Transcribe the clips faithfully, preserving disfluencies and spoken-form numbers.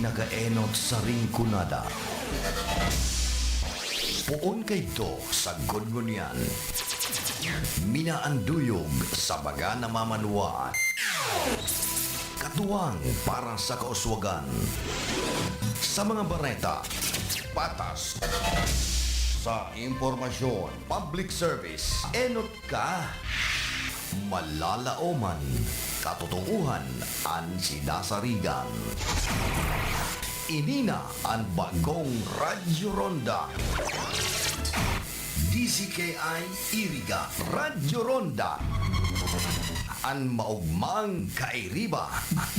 Nakaenot sa Rinconada. Poon kaidto sagkod ngunyan. Minaanduyog sa baga na mamanwaan. Katuwang para sa kauswagan. Sa mga bareta, patas. Sa impormasyon, public service, enot ka. Malalaoman, katotoohan an sinasarigan. Ini na an bagong Radyo Ronda. D Z K I Iriga, Radyo Ronda. An maogmang kairiba,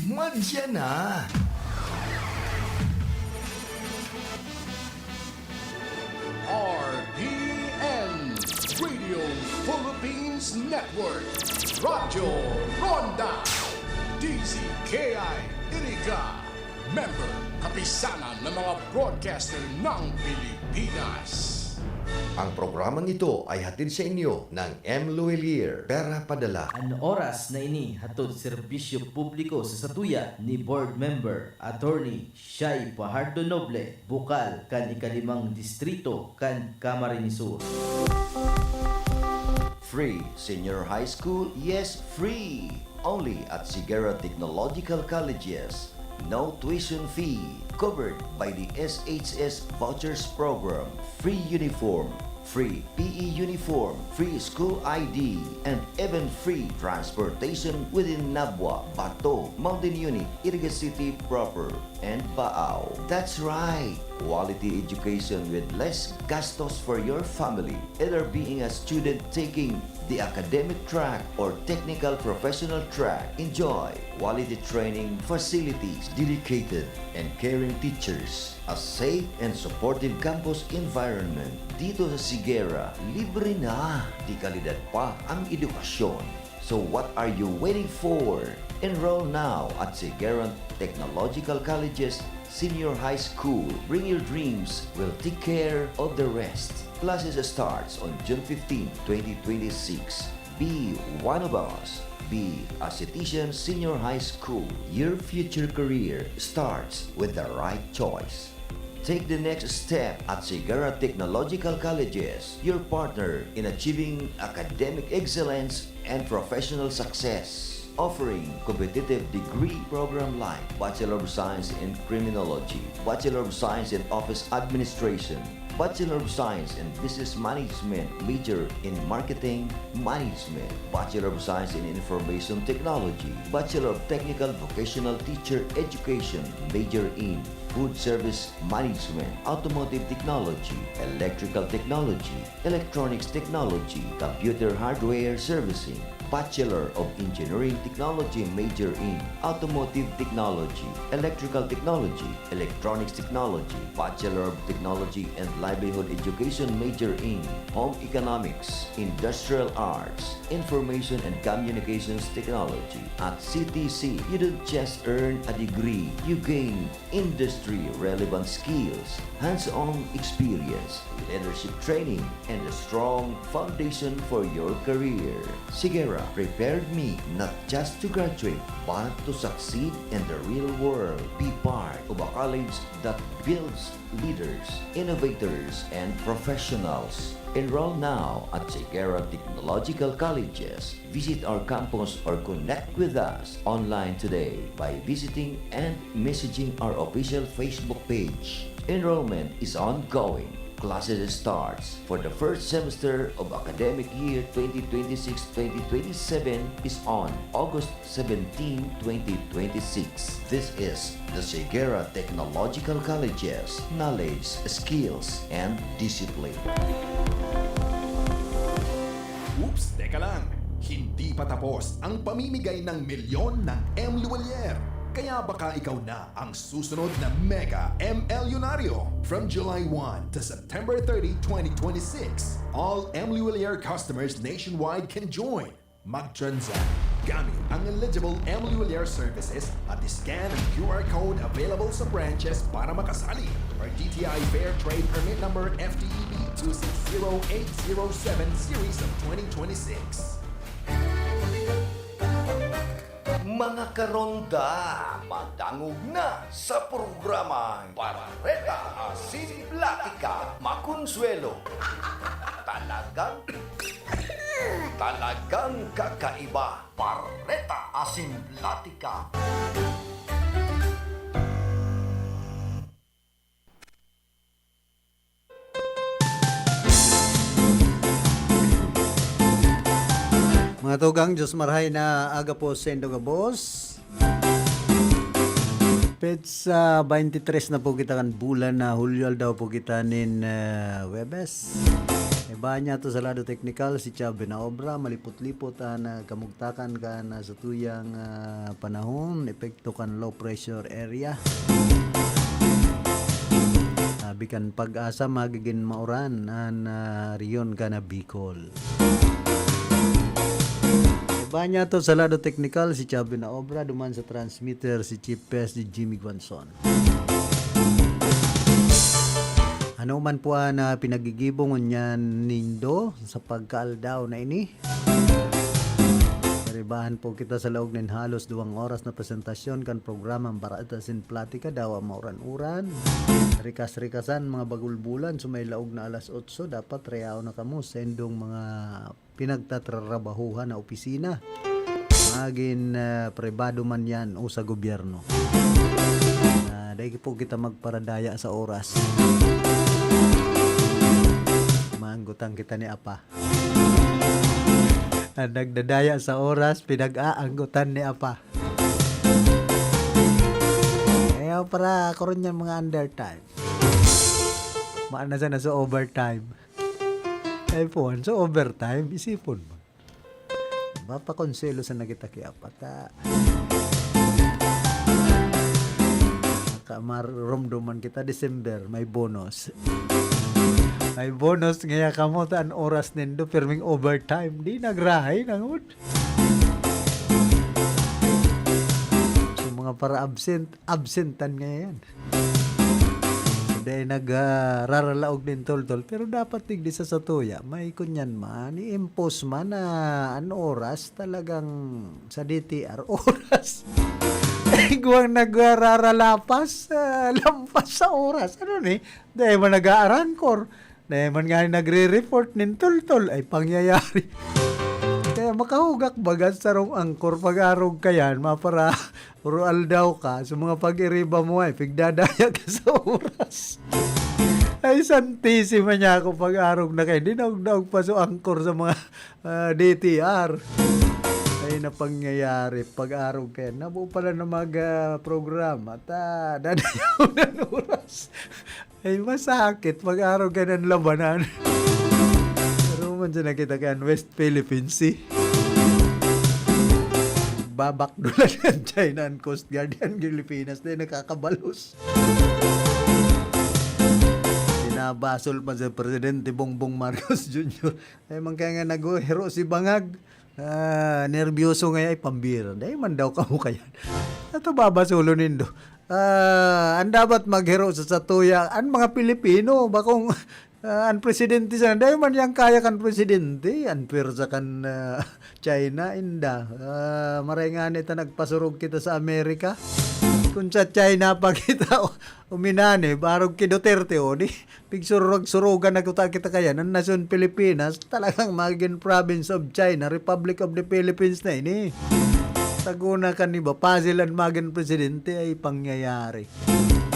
madya na. R P N, Radio Philippines Network, Radyo Ronda, D Z K I Iriga, member, Kapisanan ng mga Broadcaster ng Pilipinas. Ang programang ito ay hatid sa inyo ng M Luwilier, Pera Padala. An oras na ini hatod serbisyo publiko sa satuya ni Board Member, Attorney Shai Fajardo Noble, bukal kan ikalimang distrito kan Camarines Sur. Free Senior High School? Yes, free! Only at Sigera Technological Colleges. No tuition fee. Covered by the S H S Vouchers Program. Free uniform. Free P E uniform. Free school I D. And even free transportation within Nabua, Bato, Mountain Unit, Iriga City Proper, and Baao. That's right! Quality education with less gastos for your family. Either being a student taking the academic track or technical professional track, enjoy quality training facilities, dedicated and caring teachers, a safe and supportive campus environment. Dito sa Sigera, libre na, de kalidad pa ang edukasyon. So what are you waiting for? Enroll now at Sigera Technological College's Senior High School. Bring your dreams, we'll take care of the rest. Classes starts on June fifteen, twenty twenty-six. Be one of us. Be a Citizen Senior High School. Your future career starts with the right choice. Take the next step at Sigara Technological Colleges, your partner in achieving academic excellence and professional success. Offering competitive degree program like Bachelor of Science in Criminology, Bachelor of Science in Office Administration, Bachelor of Science in Business Management, major in Marketing Management, Bachelor of Science in Information Technology, Bachelor of Technical Vocational Teacher Education, major in Food Service Management, Automotive Technology, Electrical Technology, Electronics Technology, Computer Hardware Servicing, Bachelor of Engineering Technology, major in Automotive Technology, Electrical Technology, Electronics Technology, Bachelor of Technology and Livelihood Education, major in Home Economics, Industrial Arts, Information and Communications Technology. At C T C, you don't just earn a degree, you gain industry-relevant skills, hands-on experience, leadership training, and a strong foundation for your career. Sigera prepared me not just to graduate, but to succeed in the real world. Be part of a college that builds leaders, innovators, and professionals. Enroll now at Sigera Technological Colleges. Visit our campus or connect with us online today by visiting and messaging our official Facebook page. Enrollment is ongoing. Classes starts for the first semester of academic year twenty twenty-six twenty twenty-seven is on August seventeen, twenty twenty-six. This is the Sigera Technological Colleges, knowledge, skills, and discipline. Oops, teka lang. Hindi pa tapos ang pamimigay ng milyon ng M Luwalier. Kaya baka ikaw na ang susunod na mega M L Yunaryo. From July one to September thirty, twenty twenty-six, all M Luwalier customers nationwide can join. Mag-transact gamit ang eligible M Luwalier services at scan ang Q R code available sa branches para makasali. Or D T I Fair Trade Permit Number F T E B two six zero eight zero seven Series of twenty twenty-six. Mga karonda, madangog na sa programang Bareta Asin Platika, Makonsuelo. Talagang, talagang kakaiba. Bareta Asin Platika. Mga tugang, Diyos marhay na aga po sa indo gabos. Petsa twenty-three na po kita kan bulan na Hulyo, aldaw po kita nin, ah, Huwebes. Iba niya to sa lado teknikal, si Chubby na obra, malipot-lipot an, ah, kamugtakan kan, ah, satuyang, ah, panahon, epekto kan low pressure area. Sabi kan Pag-asa, magigin mauran an, ah, rehiyon kan Bicol. Iba niya to sa lado teknikal, si Chubby na obra, duman sa transmitter, si Chief P S D Jimmy Guanzon. Ano man po an, ah, pinagigibo ngunyan nindo sa pagkaaldaw na ini? Naribahan po kita sa laog nin halos duwang oras na presentasyon kan programang Bareta Asin Platika, dawa mauran-uran. Rikas-rikasan, mga bagulbulan, so may laog na alas otso, dapat reao na kamo sa indong mga pinagtatrabahuhan na opisina. Magin, ah, pribado man yan o sa gobyerno. Ah, dai po kita magparadaya sa oras. Maanggotan kita ni Apa. An nagdadaya sa oras, pinag-aanggotan ni Apa. Kaya para ako rin yan mga undertime. Maana sana sa overtime. Ay po, so overtime, isipon mo. Mapakonselo sana kita ki Apa ta. Ka maromdoman kita, December, may bonus. May bonus ngaya kamo ta an oras nindo, pirming overtime. Di nagrahay, nangod. So, mga para-absent, absentan ngaya yan. So, dai nag, ah, raralaog nin toltol, pero dapat digdi sa satuya, may kunyan man, i-impose man na an oras talagang sa D T R oras. Igwang nagraralapas, ah, lampas sa oras. Ano ni? Dai man nag-aarangkor. Dai man nga nagre-report nin toltol. Ay, pangyayari. Kaya makahugak baga sarong angkor pag-arog kayan, mapara Puro aldaw ka, sa mga pag-iriba mo ay pigdadaya ka sa oras. Ay, santisima niya ako pag-arog na kayo. Dinaog-daog pa so angkor sa mga, ah, D T R. Ay, na pangyayari, pag-arog kayo. Nabuo pala na mag, ah, programa. Ta, dadayaw na oras. Ay, masakit pag-arog ka ng labanan. Pero man siya nakita kan West Philippine Sea. Babakdulan ng China ang Coast Guard yan, Pilipinas na yun, nakakabalos. Pinabasol pa sa Presidente Bongbong Marcos Junior. Ay, man kaya nga nag-hero si Bangag. Ah, nerbiyoso nga ay pambira. Dai man daw kamo kayan. Ato babasolo nindo. Ah, ang dapat maghero sa satuya, ang mga Pilipino, bakong, ah, ang presidente sana, dai man yang kaya kan presidente, ang pwersa kan, ah, China, inda. Ah, maray nga nita nagpasurog kita sa Amerika. Kung sa China pa kita uminani, barog ki Duterte, o di, pigsurog-surugan na kuta kita kaya, ang nasyon Pilipinas, talagang magiging province of China, Republic of the Philippines na ini. Saguna kan iba, Fazil ang magin presidente, ay pangyayari.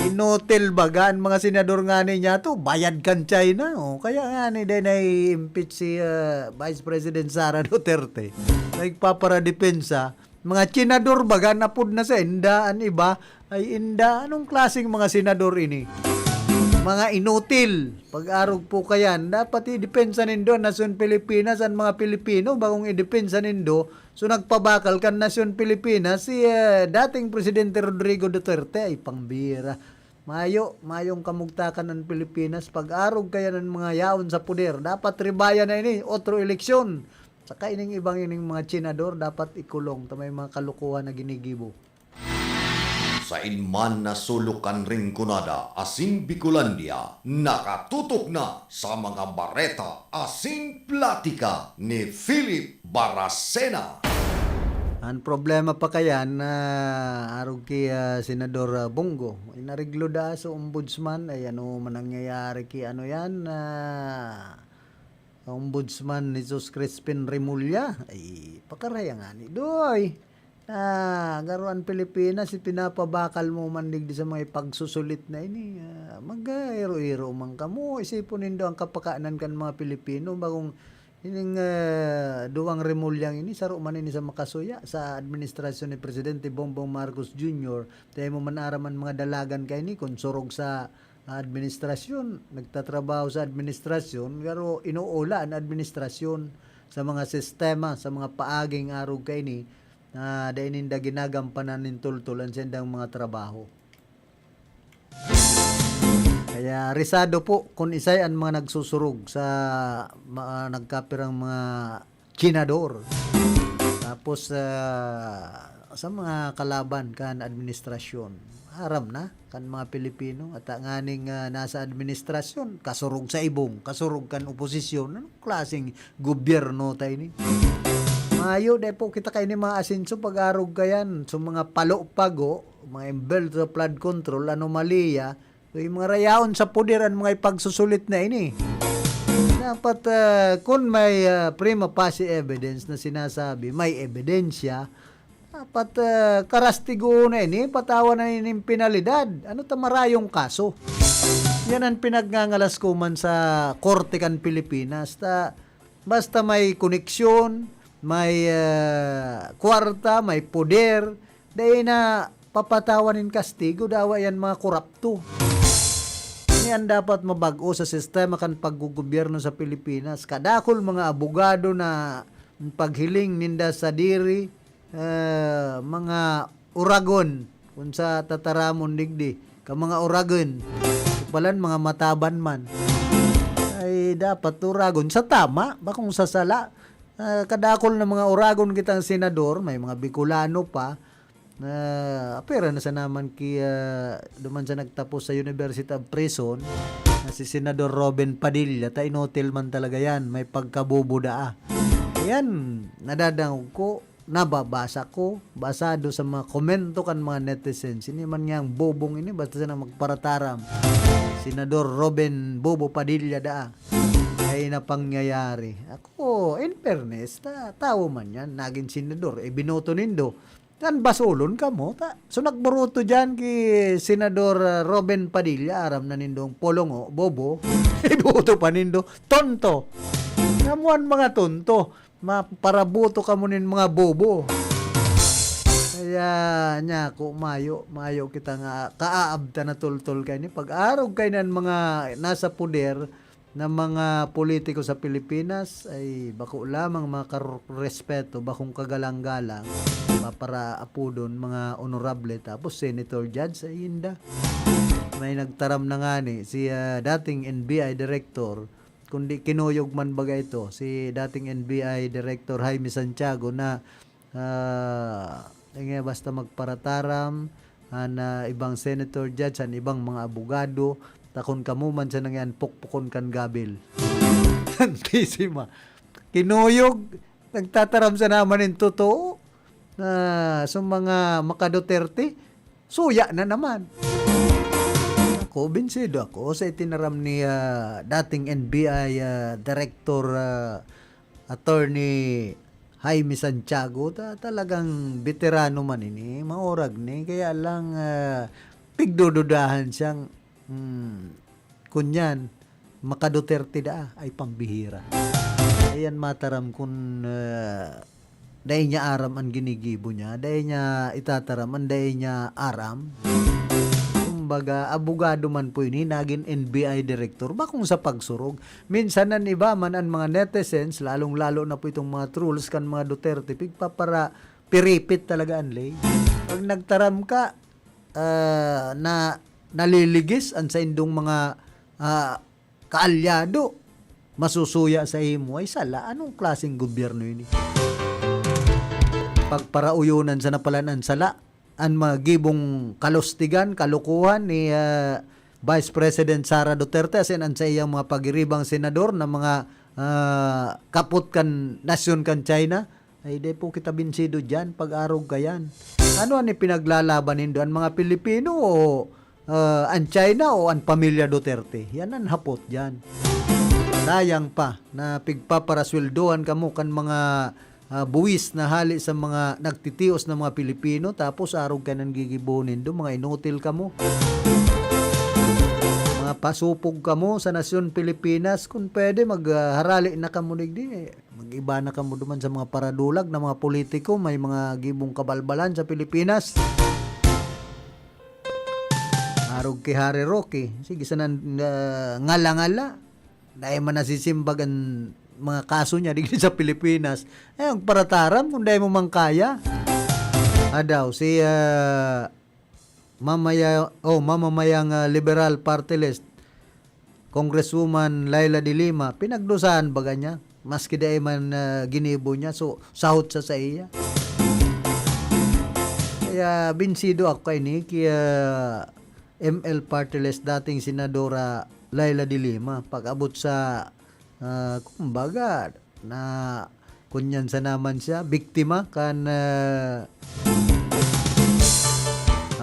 Inutil baga ang mga senador nga niya to, bayad kan China. O, kaya nga ni, dai na-impeach si, ah, Vice President Sara Duterte. Nagpaparadepensa, mga senador baga, napod na sa inda, an iba, ay inda, anong klaseng mga senador ini? Mga inutil. Pag-arog po kayan, dapat idepensa nindo an nasyon Pilipinas, an mga Pilipino, bakong idepensa nindo. So, nagpabakal kan nasyon Pilipinas, si, eh, dating Presidente Rodrigo Duterte, ay pangbira. Mayo, mayong kamugtakan ang Pilipinas, pag-arog kayan ang mga yaon sa poder. Dapat ribaya na ini, otro eleksyon. Saka ining ibang ining mga senador, dapat ikulong. Ta may mga kalokohan na ginigibo. Sain man na sulok kan Rinconada asin Bicolandia, nakatutok na sa mga bareta asin platika ni Philip Baracena. Ang problema pa kayan, ah, arog ki, ah, Senador, ah, Bong Go, inareglo da sa ombudsman, ay ano man nangyayari ki ano yan, ah, Ombudsman Jesus Crispin Remulla, ay pakarayan nga ni Doy. Ah, garo an Pilipinas, ipinapabakal mo man digdi sa mga ipagsusulit na ini. Ah, mag-iro-iro man kamo, isipon nindo ang kapakanan kan mga Pilipino, bakong ining, ah, duwang Remulyang ini, saro man ini sa makasuya sa administrasyon ni Presidente Bongbong Marcos Junior. Dai mo man aram an mga dalagan kaini, kun surog sa administrasyon, nagtatrabaho sa administrasyon, pero inuula an administrasyon sa mga sistema, sa mga paaging arog kaini, na dai ninda ginagampanan nin tultol an saindang mga trabaho. Kaya risado po kun isay an mga nagsusurog sa mga nagkapirang mga senador. Tapos, ah, sa mga kalaban kan administrasyon, aram na kan mga Pilipino, at nganing, ah, nasa administrasyon, kasurog sa ibong, kasurog kan oposisyon. Anong klaseng gobyerno ta ini? Mayo, dai po kita kaini maasenso pag-arog kayan. So, mga palo-pago, mga embel sa flood control, anomalya, so, yung mga rayaon sa poder, ang mga ipagsusulit na ini. Dapat, ah, kung may, ah, prima facie evidence na sinasabi, may ebidensya, dapat, ah, karastigo na ini, patawan na ining penalidad. Ano ta marayong kaso? Yan ang pinagngangalas ko man sa korte kan Pilipinas. Ta, basta may koneksyon, may, ah, kwarta, may poder, dai na papatawan nin kastigo, dawa yan mga korapto. Ini ang dapat mabag-o sa sistema kan paggogobyerno sa Pilipinas. Kadakul mga abogado na paghiling ninda sadiri, ah, mga uragon, kung sa tataramon digdi, ka mga uragon, palan mga mataban man. Ay, dapat uragon sa tama, bakong sa sala. Ah, kadakul na mga uragon kitang senador, may mga Bicolano pa, na apera na sa naman ki, ah, duman sa nagtapos sa University of Prison, na si Senador Robin Padilla, ta inutil man talaga yan, may pagkabobo daa. Ayan, nadadangog ko, nababasa ko, basado sa mga komento kan mga netizens. Ini man niyang bobong ini, basta siya na magparataram. Senador Robin Bobo Padilla daa. Ay na pangyayari. Ako, in fairness, ta, tawo man yan, naging senador, eh, binoto nindo. Tan basolon kamo, ta. So, nagboruto dyan ki Senador, ah, Robin Padilla, aram na nindong polongo, bobo. Iboto pa nindo, tonto. Kamuan mga tonto. Maparaboto kamo nin mga bobo. Kaya, nya, ko mayo, mayo kita nga kaabta na tultol kaini. Pag-arog kaini an mga nasa poder na mga politiko sa Pilipinas, ay bako lamang makarespeto, bakong kagalang-galang, paparaapodon mga honorable, tapos senator judge, ay inda. May nagtaram na ngani, si, ah, dating N B I director, kundi kinuyog man baga ito, si dating N B I Director Jaime Santiago na, ah, nga basta magparataram an, ah, ibang senator, judge, an ibang mga abogado, ta kun kamo man siya nangyan pukpukon kan gabil. Santisima. Kinuyog, nagtataram sa naman nin totoo na sa mga maka-Duterte, suya na naman. Ako, binsido ako sa itinaram ni, ah, dating N B I, ah, Director, ah, Attorney Jaime Santiago. Ta-, talagang veterano man ini, maurag ni. Kaya lang, ah, pigdududahan siyang, hmm, kunyan, maka-Duterte daa, ay pambihira. Ayan mataram kun, ah, dai niya aram an ginigibo niya, dai niya itataram an dai niya aram. Kumbaga, abogado man po ini, nagin N B I director, bakong sa pagsurog. Minsan an iba man, an mga netizens, lalong-lalo na po itong mga trolls kan mga Duterte, pigpapara-, piripit talaga an ley. Pag nagtaram ka, ah, na naliligis an saindong mga, ah, kaalyado, masusuya sa imo, ay sala. Anong klaseng gobyerno ini? Pagparauyonan sana pala an sala, an mga gibong kalustigan, kalokohan ni, ah, Vice President Sara Duterte, as in, an saiyang mga pagiribang senador na mga, ah, kapot kan nasyon kan China, Ay, di po kita binsido diyan, pag-arog ka yan. Ano an ipinaglalaban nindo, an mga Pilipino o, ah, an China o an pamilya Duterte? Yan an hapot diyan. Sayang pa na pigpaparasweldohan kamo kan mga, ah, buwis na hali sa mga nagtitios na mga Pilipino, tapos arog ka nang gigibo nindo, mga inutil kamo. Mga pasupog kamo sa nasyon Pilipinas, kung pwede, mag, ah, harali na kamo digdi. Mag-iba na kamo duman sa mga paradulag na mga politiko, may mga gibong kabalbalan sa Pilipinas. Arog ki Harry Roque. Sige, sanan, ah, ngala-ngala. Dai man nasisimbag an mga kaso niya digdi sa Pilipinas. Eh, ang parataram kung dai mo man kaya. Adaw, si, ah, mamaya-, oh, mamamayang, ah, Liberal Party List, Congresswoman Leila de Lima, pinagdusahan baga niya. Maski dai man, ah, ginibo niya, so, sahot sa saiya. Kaya binsido ako kaini ki, ah, M L Party List, dating Senadora Leila de Lima, pag-abot sa, ah, kumbaga, na kunyan sa naman siya, biktima kan, ah,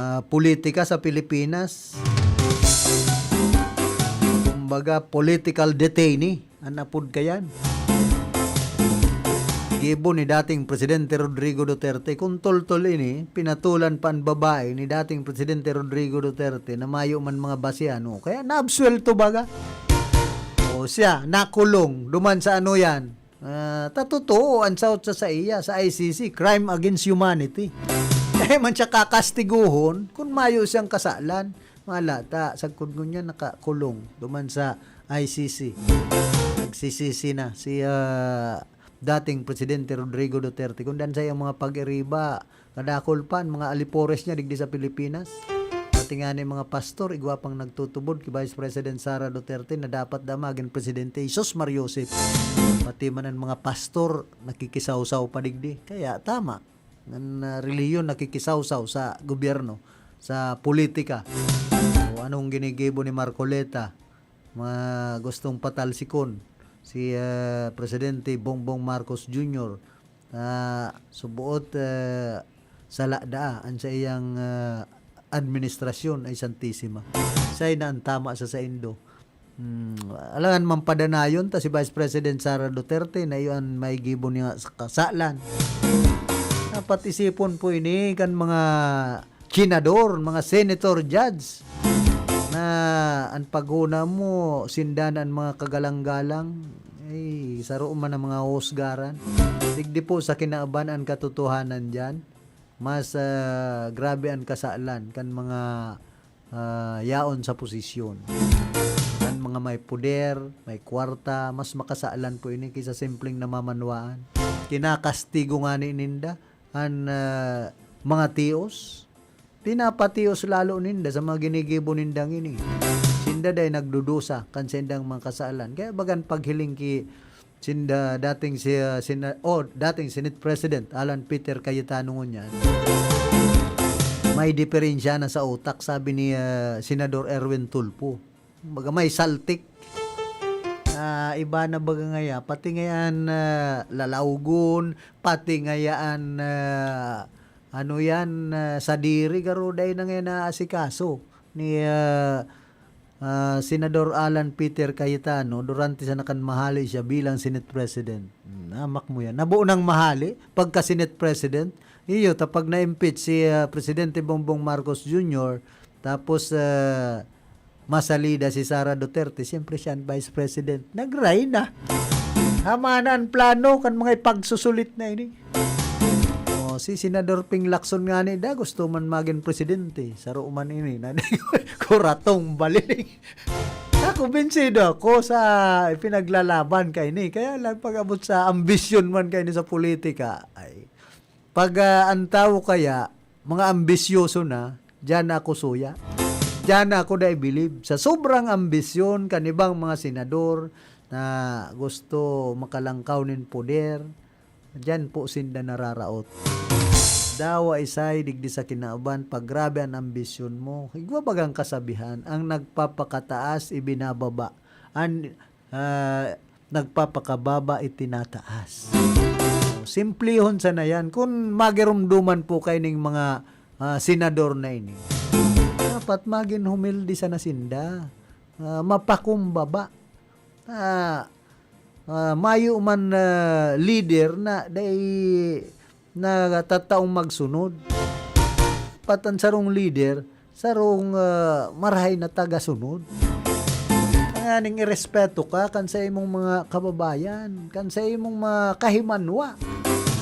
ah, politika sa Pilipinas. Kumbaga, political detainee an apod kayan. Gibo ni dating Presidente Rodrigo Duterte, kung toltol ini, pinatulan pa an babae ni dating Presidente Rodrigo Duterte na mayo man mga basehan, o kaya naabsuwelto baga. O siya, nakulong, duman sa ano yan. Ah, ta totoo, an sahot sa saiya, sa I C C, crime against humanity. Dai man siya kakastiguhon kun mayo siyang kasalan. Mala ta, sagkod ngunyan nakakulong duman sa I C C. Nagsisisi na si, ah, dating Presidente Rodrigo Duterte. Kun dan sa iyang mga pag-iriba, kadakul pa an mga alipores niya digdi sa Pilipinas. Pati nga ni mga pastor, igwa pang nagtutubod ki Vice President Sara Duterte na dapat da magin presidente, Jesus Mario Joseph. Pati man an mga pastor, nakikisawsaw pa digdi. Kaya tama, an, ah, relihiyon nakikisawsaw sa gobyerno, sa politika. O anong ginigibo ni Marcoleta? Mga gustong patalsikon si, ah, Presidente Bongbong Marcos Junior. Ah, suboot, ah, sala daa an saiyang, ah, administrasyon ay Santisima. Siya na an tama sa saindo. Hmm, alangan man padanayon ta si Vice President Sara Duterte na iyo an may gibo niya sa kasalan. Dapat isipon po ini kan mga senador, mga senator, judge, na an paghona mo, sinda na an mga kagalang-galang, ay, saro man ang mga husgaran. Digdi po sa kinaaban an katotohanan diyan, mas, ah, grabe an kasalan kan mga, ah, yaon sa posisyon. Kan mga may poder, may kwarta, mas makasalan po ini ki sa simpleng namamanwaan. Kinakastigo ngani ninda an, ah, mga tios. Pinapatios lalo ninda sa mga ginigibo nindang ini. Sinda dai nagdudusa kan saindang mga kasalan. Kaya bagan paghiling ki sinda dating si, ah, sina-, oh, dating Senate President Alan Peter Cayetano ngunyan, may diferensya na sa utak, sabi ni, ah, Senador Erwin Tulfo. Baga may saltik. Ah, iba na baga ngaya, pati ngayaan, ah, lalawgon, pati ngayaan, ah, ano yan, ah, sadiri, garo dai na ngayon naaasikaso ni, ah, ah, Senador Alan Peter Cayetano durante sa nakan mahali siya bilang Senate President. Hmm, hamak mo yan. Nabuo nang mahali pagka Senate President. Iyo, tapag na-impeach si, ah, Presidente Bongbong Marcos Junior, tapos, ah, masalida si Sara Duterte, siyempre siya ang Vice President. Nag-resign na. Tama na ang plano kan mga ipagsusulit na ini. Oh, si Senador Ping Lacson nga ni da, gusto man magin presidente. Saro man ini, na kuratong baliling. Ako, binsido ako sa ipinaglalaban kaini. Kaya lang pag-abot sa ambisyon man kaini sa politika, ay, pag, ah, ang tao kaya, mga ambisyoso na, diyan na ako suya. Diyan na ako dai bilib. Sa sobrang ambisyon kan ibang mga senador na gusto makalangkaw nin poder, diyan po sinda nararaot. Dawa isay digdi sa kinaban, pag grabe an ambisyon mo. Igwa bagang kasabihan, ang nagpapakataas, ibinababa. An, ah, nagpapakababa, itinataas. Simplihon sana yan. Kung magirumduman po kayo ning mga, ah, senador na ini, dapat magin humilde sana sinda. Ah, mapakumbaba. Ah, ah, mayo man, ah, leader na dai na tataong magsunod. Dapat an sarong leader, sarong, ah, marahay na tagasunod. Tanganing irespeto ka kan sa imong mga kababayan, kan sa imong mga kahimanwa.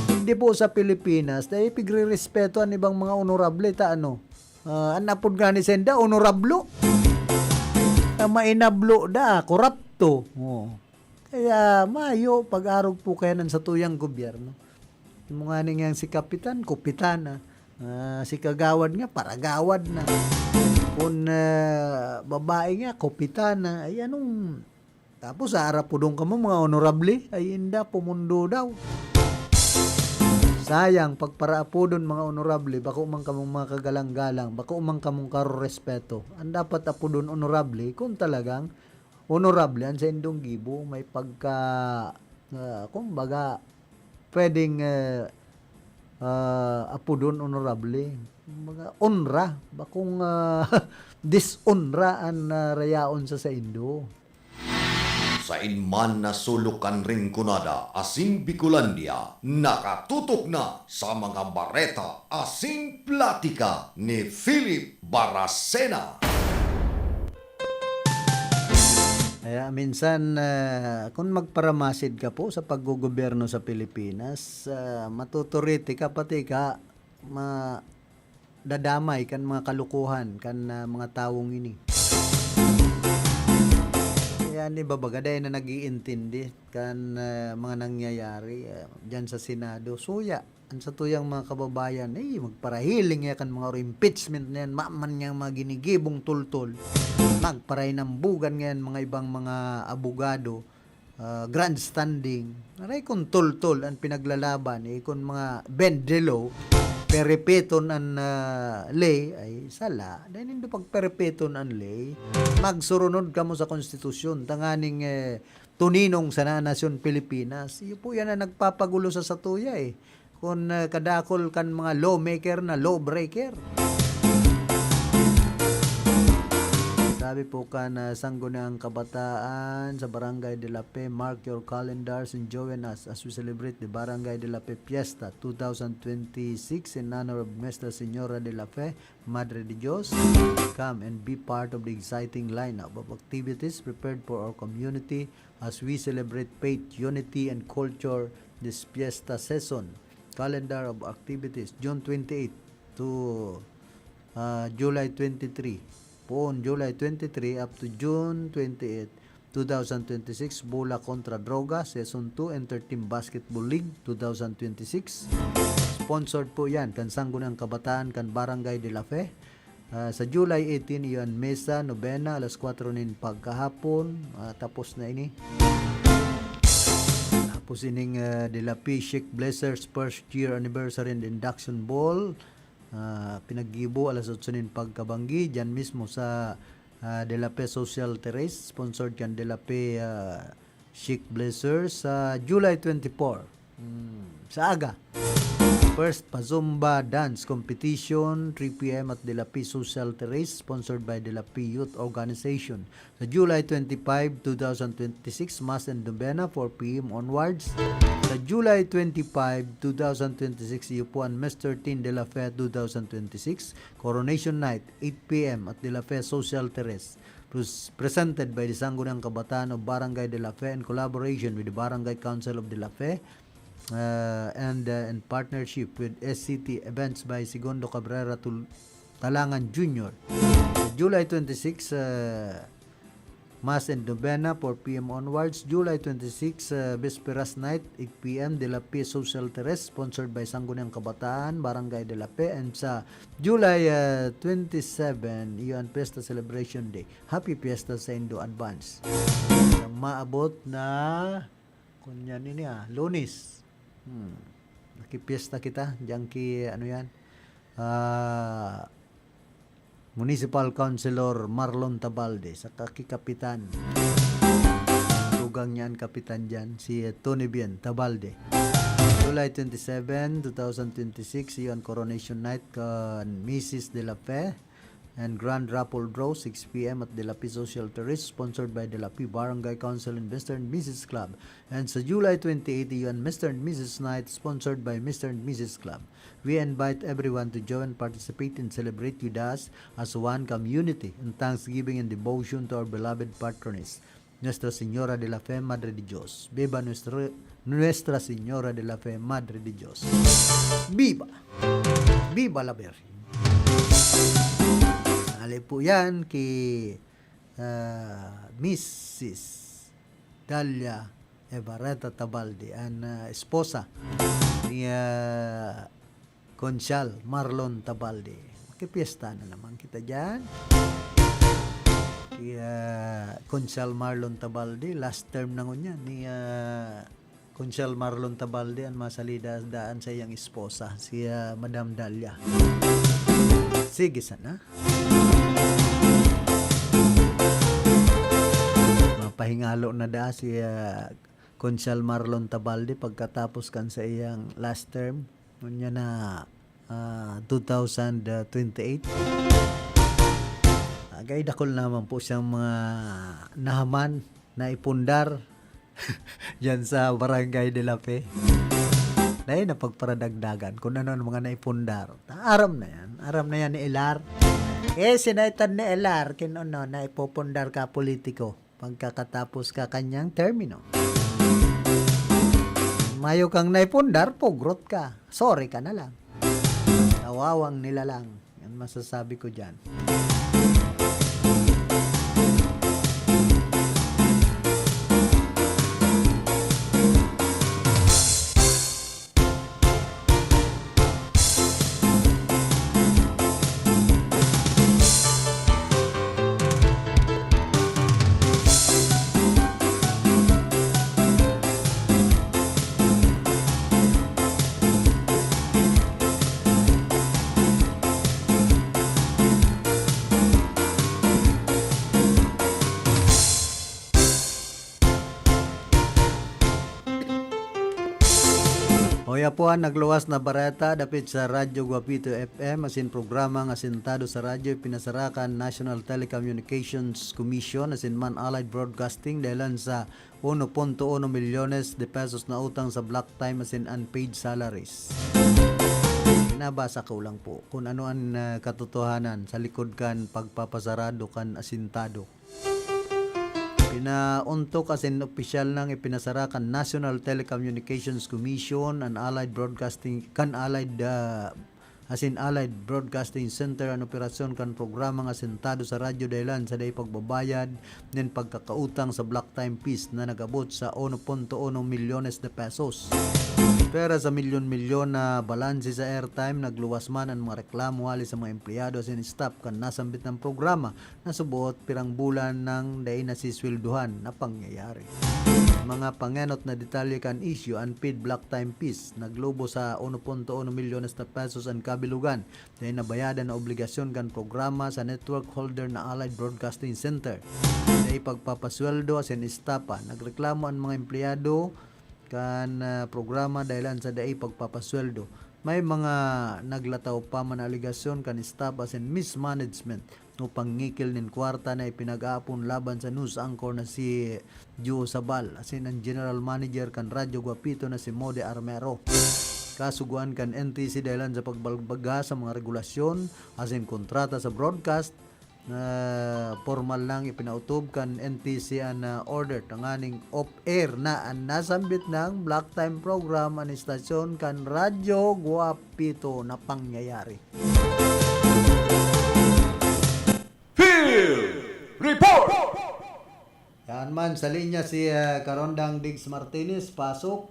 Hindi po sa Pilipinas, dai pigrerespeto an ibang mga onorable ta ano. Ah, an apod nga ni senda, onorablo. Na mainablo da, korapto. Oo. Kaya mayo, pag-arog po kaya nan satuyang gobyerno. Imo nga ning yang si kapitan, kupitana. Ah, si kagawad nga, paragawad na. Kun, ah, babae nga, kupitana. Ay, anong... Tapos, aarapudon kamo, mga onorable? Ay, inda, pumundo daw. Sayang, pagparaapodon, mga onorable, bako man kamong mga kagalang-galang, bako man kamong karorespeto. Ang dapat apodon onorable, kung talagang onorable ang saindong gibo, may pagka, ah, kumbaga, pwedeng, eh, ah, apodon onorable. Kumbaga, onra, bakong, ah, disonra an, ah, rayaon sa saindo. Sain man na sulok kan Rinconada asin Bicolandia, nakatutok na sa mga bareta asin platika ni Philip Baracena. Kaya minsan, ah, kung magparamasid ka po sa paggogobyerno sa Pilipinas, ah, matuturiti ka, pati ka madadamay kan mga kalokohan kan, ah, mga tawong ini. Kaya ni babaga, dai na nag-iintindi kan, ah, mga nangyayari, ah, diyan sa Senado. Suya, an satuyang mga kababayan, eh, magparahiling ya kan mga oro impeachment na yan, maman niyang mga ginigibong tultol. Magparahinambugan ngayon mga ibang mga abogado, ah, grandstanding. Aray kun tultol an pinaglalaban, eh, kun mga bend the law, perepeton an, ah, ley, ay sala. Dai nindo pagperepeton an ley. Magsurunod kamo sa konstitusyon, tanganing, eh, tuninong sana an nasyon Pilipinas. Iyo po yan ang nagpapagulo sa satuya, eh. Kun, ah, kadakol kan mga lawmaker na lawbreaker. Sabi po kan, ah, Sangguniang Kabataan sa Barangay de la Fe, "Mark your calendars and join us as we celebrate the Barangay de la Fe Fiesta two thousand twenty-six in honor of Nuestra Señora de la Fe, Madre de Dios. Come and be part of the exciting lineup of activities prepared for our community as we celebrate faith, unity, and culture this fiesta season." Calendar of activities, June twenty-eight to, ah, July twenty-three. Poon, July twenty-three up to June twenty-eight, two thousand twenty-six, Bola Kontra Droga, Season two, Enterteam Basketball League, two thousand twenty-six. Sponsored po yan kan Sangguniang Kabataan kan Barangay de la Fe. Ah, sa July eighteen, iyo an misa, nobena, alas kwatro nin pagkahapon. Ah, tapos na ini. Tapos ining, ah, De La Fe Chic Blazers first year anniversary and induction ball. Ah, pinaggibo alas otso nin pagkabanggi, dyan mismo sa, ah, De La Fe Social Terrace, sponsored kan De La Fe, ah, Chic Blazers sa July twenty-four. Hmm, sa aga. First pa Zumba Dance Competition, three p m at De La Fe Social Terrace, sponsored by De La Fe Youth Organization. Sa July twenty-five, two thousand twenty-six, Mass and Novena, four p m onwards. Sa July twenty-five, two thousand twenty-six, iyo po an Mister Teen De La Fe two thousand twenty-six, Coronation Night, eight p m at De La Fe Social Terrace. Pres-, presented by the Sangguniang Kabataan of Barangay De La Fe in collaboration with the Barangay Council of De La Fe, uh, and, uh, in partnership with S C T Events by Segundo Cabrera Tul-, Talangan Junior. July twenty-six, uh, Mass and Novena, four p m onwards. July twenty-six, uh, Vesperas Night, eight p m, De La Fe Social Terrace, sponsored by Sangguniang Kabataan, Barangay De La Fe, and sa July, uh, twenty-seven, iyo an Fiesta Celebration Day. Happy Fiesta saindo advance. Sa maabot na, kunyan ini, ah, Lunes. Hmm. Nakipiesta kita, diyan ki, ano yan, ah, Municipal Councilor Marlon Tabalde, saka ki Kapitan. Tugang niya an Kapitan diyan, si, eh, Tony Bien Tabalde. July twenty-seven, two thousand twenty-six, iyo an coronation night kan Missus De La Fe and grand raffle draw, six p m at De La Fe Social Terrace, sponsored by De La Fe Barangay Council and Mister and Missus Club. And sa July twenty-eight, iyo an Mister and Missus Night, sponsored by Mister and Missus Club. We invite everyone to join, participate, and celebrate with us as one community in thanksgiving and devotion to our beloved patroness, Nuestra Señora de la Fe, Madre de Dios. Viva nuestro, Nuestra Señora de la Fe, Madre de Dios. Viva! Viva la Virgen! Ali po yan kay, ah, Missus Dalia Evareta Tabaldi, an, ah, esposa ni, ah, Consial Marlon Tabaldi. Makipiesta na naman kita diyan. Kaya, Consial Marlon Tabaldi, last term na ngunyan ni, ah, Consial Marlon Tabaldi an masalida daan sa iyang esposa, si, ah, Madam Dalia. Sige sana. Mapahingalo na da si, ah, Consial Marlon Tabaldi pagkatapos kan sa iyang last term. Ngunyan na, ah, two thousand twenty-eight. Agay, dakul naman po siyang mga nahaman, naipundar diyan sa Barangay de la Fe. Dahil na pagparadagdagan kung ano ang mga naipundar. Aram na yan. Aram na yan ni Elar. Eh, sinaitan ni Elar, kin ano, naipupundar ka politiko. Pagkakatapos ka kanyang termino. Mayo kang naipundar, pugrot ka. Sorry ka na lang. Kawawang nilalang. Yan masasabi ko dyan. Hoy, apuhan, nagluwas na bareta dapit sa Radyo Guapito F M, asin programang Asentado sa Radyo, ipinasara kan National Telecommunications Commission asin Man Allied Broadcasting dahilan sa uno punto uno milyones de pesos na utang sa block time asin unpaid salaries. Nabasa ko lang po kung ano an, ah, katotohanan sa likod kan pagpapasarado kan Asentado. Pinaontok asin opisyal nang ipinasara kan National Telecommunications Commission an Allied Broadcasting, kan Allied, ah, asin Allied Broadcasting Center an operasyon kan programang Asentado sa Radyo dahilan sa dai pagbabayad nin pagkakautang sa block time fees na nag-abot sa uno punto uno milyones de pesos. Pera sa milyon-milyon na balanse sa airtime, nagluwas man an mga reklamo hali sa mga empleyado asin staff kan nasambit na programa na suboot pirang bulan nang dai nasisweldohan na pangyayari. Mga pangenot na detalye kan isyu, unpaid block time fees, naglubo sa uno punto uno milyones na pesos an kabilugan dai nabayadan na obligasyon kan programa sa network holder na Allied Broadcasting Center. Dai pagpapasweldo asin estapa. Nagreklamo an mga empleyado kan, ah, programa dahilan sa dai pagpapasweldo. May mga naglataw pa man na alegasyon kan staff asin mismanagement o pangngikil nin kwarta na ipinag-aapon laban sa news anchor na si Joe Sabal asin an general manager kan Radyo Guapito na si Mode Armero. Kasugoan kan N T C dahilan sa pagbalbaga sa mga regulasyon asin kontrata sa broadcast, na pormal nang ipinautob kan N T C an, ah, order tanganing off-air na an nasambit nang block time program an estasyon kan Radyo Guapito na pangyayari. Field Report! Yan man, sa linya si, ah, Karondang Diggs Martinez, pasok.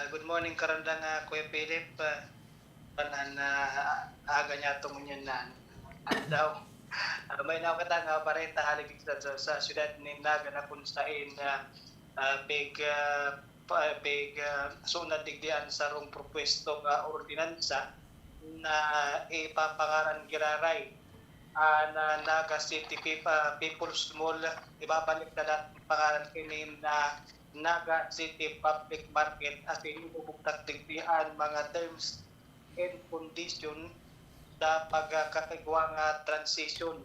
Ah, good morning, Karandang, ah, Kuya Philip. Ah, kanan, ah, aga niya itong yun na, ano daw. Ah, may nakita nga bareta hali dito sa, sa, sa siyudad ni Naga na kung saan, ah, ah, big, ah, pa, big, ah, sunad digdian sa rong propwesto nga ordinansa na ipapangaran giraray An, ah, Naga City Peop-, ah, People's Mall, ibabalik na lang pangaran kini na Naga City Public Market, asin ibubugtak digdi an mga terms and condition sa pagkakagwa nga transition.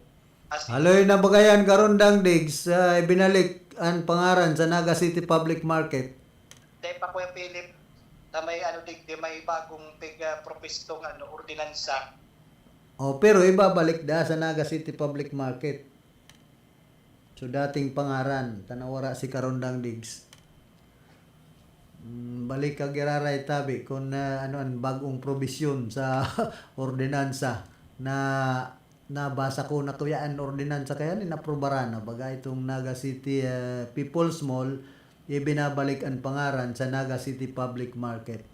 Asin Haloy na ba kayan, Karondang Diggs, ah, ibinalik an pangaran sa Naga City Public Market? Dai pa, Kuya Philip, na may ano digdi, may bagong pig-, ah, propistong ano, ordinansa. Oh, pero ibabalik da sa Naga City Public Market. So, dating pangaran, ta nawara si Karondang Diggs. Mm, balik ka giraray tabi kung, ah, ano an bagong probisyon sa ordinansa na nabasa ko na kuya an ordinansa kaya inaprobaran na baga itong Naga City, ah, People's Mall, ibinabalik an pangaran sa Naga City Public Market.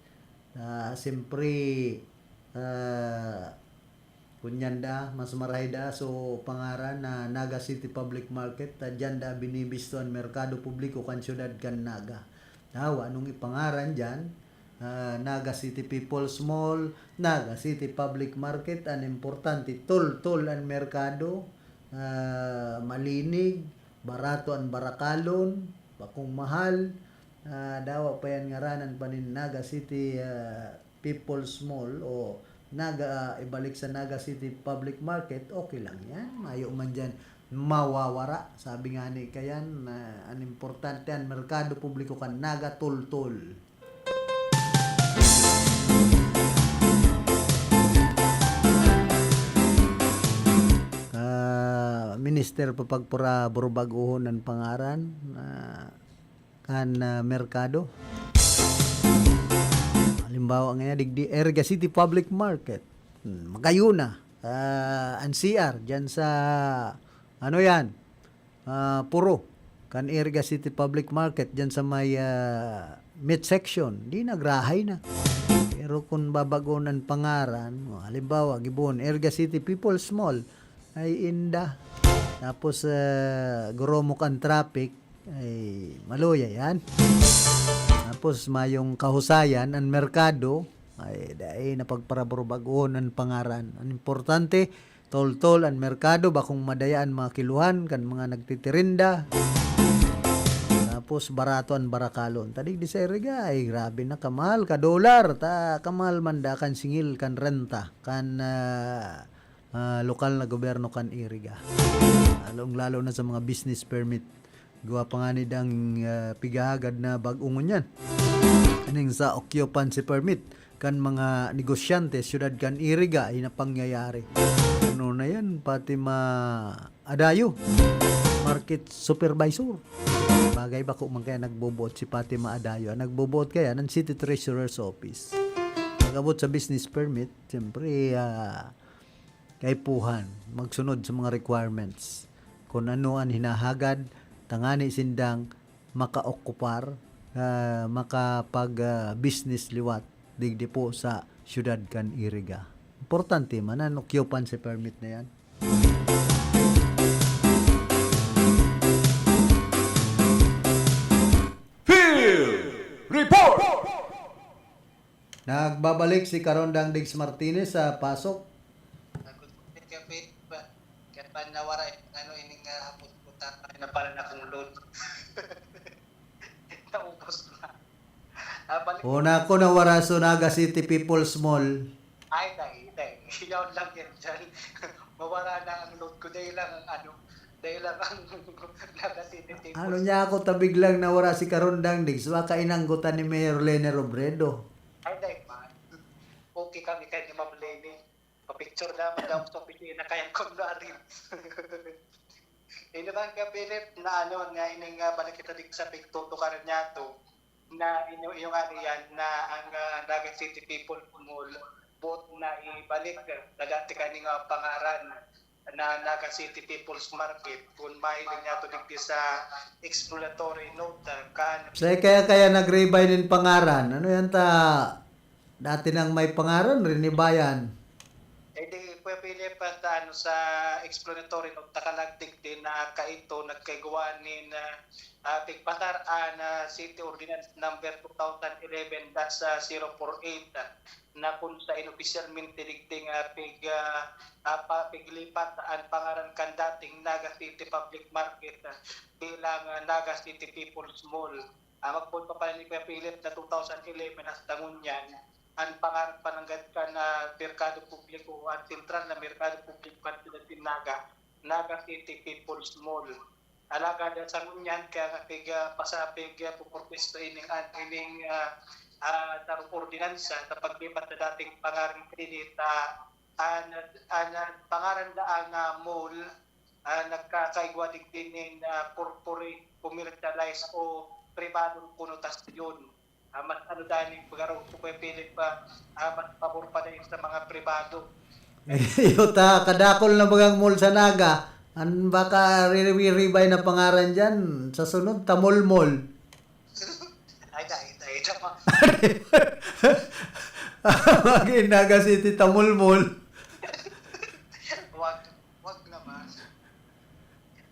Ah, siyempre, ah, Kunyan da, mas marahay da, so pangaran na Naga City Public Market, ta diyan da binibisto an merkado publiko kan siyudad kan Naga. Dawa, anong ipangaran diyan? Ah, Naga City People's Mall, Naga City Public Market, an importante, tol-tol an merkado, ah, malinig, barato an barakalon, bakong mahal, ah, dawa pa yan ngaranan pa nin Naga City, ah, People's Mall o Naga, ibalik sa Naga City Public Market, okay lang yan. Mayo man dyan mawawara. Sabi nga ni Kayan, na an importante an merkado publiko kan Naga tol-tol. Ah, minister pa pagpura-, burubaguhon an pangaran, ah, kan, ah, merkado. Halimbawa ngayon, digdi, Iriga City Public Market. Hmm, magayon na. Ah, an C R, dyan sa, ano yan? Ah, puro. Kan Iriga City Public Market, dyan sa may, ah, meat section. Di nagrahay na. Pero kung babagon ang pangaran, oh, halimbawa, Gibon, Iriga City People's Mall, ay inda. Tapos, ah, guromok ang traffic, ay maluya yan. Tapos, mayong kahusayan, ang merkado, ay dai napagparaburbagon ang pangaran. Ang importante, tol-tol ang merkado, bakong madaya an mga kiluhan kan mga nagtitirinda. Tapos, barato ang barakalon. Ta digdi sa Iriga, ay grabe na, kamahal, ka dolar, ta kamahal man da kan singil, kan renta, kan, ah, ah, lokal na gobyerno kan Iriga. Lalong-lalo na sa mga business permit. Gawa pa nga ni dang, ah, pighahagad na bag-o ngunyan. Aning sa occupancy permit kan mga negosyante, siyudad kan Iriga, ay napangyayari. Ano na yan, Fatima Adayo, market supervisor. Bagay, bako man kaya nagboboot si Fatima Adayo. Ang nagboboot kaya ng City Treasurer's Office. Pag-abot sa business permit, siyempre, ah, kaipuhan, magsunod sa mga requirements. Kung ano ang hinahagad, tangani sindang makaokupar, ah, makapag, ah, business liwat digdi po sa siyudad kan Iriga. Importante man an occupancy permit na yan. Field Report! Nagbabalik si Karondang Diggs Martinez sa pasok. Good morning, Kape. Kaya pa nawara yung ano, ining, ah, hapon ko, tama na pala na akong load. Naubos na. Ah, balik. Una ko nawara sa Naga City People's Mall. Ay, dai, dai. Yaon lang yan dyan. Mawara na ang load ko. Dahil lang ang ano, dahil lang ang Naga City People's Ano niya ako, tabig lang nawara si Karondang Diggs. Baka inanggotan ni Mayor Lene Robredo. Ay, dai, man. Okay kami kay ni Ma'am Lene. Pa-picture naman daw sa opisina, kaya kunwari. Ini man ka, Philip, na ano, nga ining, ah, balik kita digdi sa pigtutukaran niya to, na inyo, inyo nga niyan, na ang, ah, Naga City People Mall, boot na ibalik, ah, na dati kaning, ah, pangaran na Naga City People's Market, kung mahiling niya to digdi sa exploratory note, ah, kan Say kaya, kaya nag-revise nin pangaran. Ano yan ta? Dati nang may pangaran, rinibayan. Eh, di, Kuya Philip, at ano, sa explanatory note, nakalagdig din na kaito nagkaigwa nin, ah, ah, pigpasar an, ah, City Ordinance Number two thousand eleven dash zero four eight, ah, na kun sa inopisyalmente digdi nga pig, ah, ah, pa, piglipat an pangaran kan dating Naga City Public Market, ah, bilang, ah, Naga City People's Mall. Ah, magpoon pa pala ni Kuya Philip na two thousand eleven hasta ngunyan, an pangaran pa nanggad kan, ah, merkado publiko, an sentral na merkado publiko kan siyudad nin Naga, Naga City People's Mall. Alagad, ah, sa ngunyan, kaya nga pig, ah, pasa-, pig, ah, pupurpuesto ining, an, ining, ah, ah, sarong ordinansa sa paglipat sa dating pangaran kaini ta, an, an, an pangaran daang, ah, mall, ah, nagkakaigwa digdi nin, ah, corporate, commercialized o pribadong konotasyon. Ah, mas ano daing pagkaraog ko, Kuya Philip, ah, ah, mas pabor pa daing sa mga pribado. Iyo ta, kadakol na bagang mall sa Naga. An baka riribi-ribay na pangaran diyan, sa sunod, Tamol Mall. Ay, dai, dai, dai, ma- Magin Naga City, Tamol Mall. Wag, wag naman.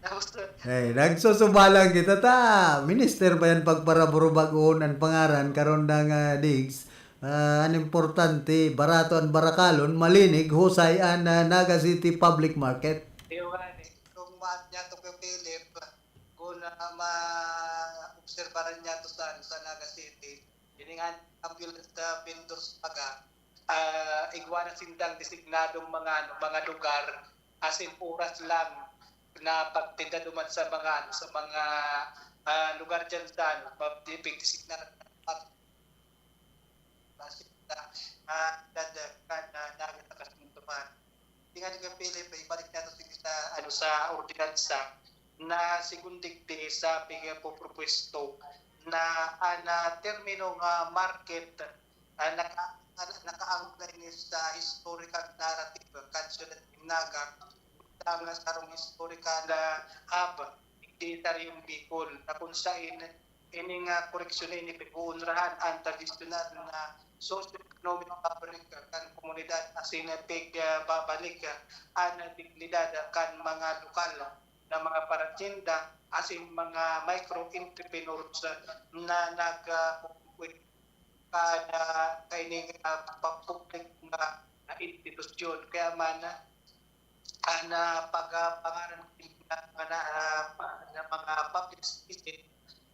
Tapos, Eh, nagsusubalang kita ta. Minister ba yan pagparaburubag-on an pangaran, karon na nga, Diggs? Ah, an importante, barato an barakalon, malinig, husay an, ah, Naga City Public Market. Iyo nga ni, kung maat niya to kay Philip, kung, ah, maobserbaran niya to sa, sa Naga City, ini nga ambulance, ah, vendors baga, ah, igwa na sindang designadong mga, ano, mga lugar, asin oras lang na pagtinda duman sa mga, ano, sa mga, ah, lugar diyan sa, ano, pag-, pagdesignar, ah, dad-, kan, ah, dagat na kasunduan. Tingnan niyo, Philip, ibalik natin sa, ano, sa ordinansa na segun digdi sa pigpupropwesto na an, ah, termino nga market, ah, naka-, naka-anchor ini sa historical narrative kan siyudad nin Naga, ang sarong historical, ah, hub digdi sa Reyong Bicol, na kun saen ini nga koreksyon na ini pig-oonrahan an tradisyonal na socio-economic fabric kan komunidad asin pig, ah, babalik an dignidad kan mga lokal na mga paratinda asin mga micro entrepreneurs na nag, ah, kan, ah, kaining, ah, pampubliko nga, ah, institusyon. Kaya man, ah, na pag, ah, pangaran na, na, ah, pa-, na mga public spaces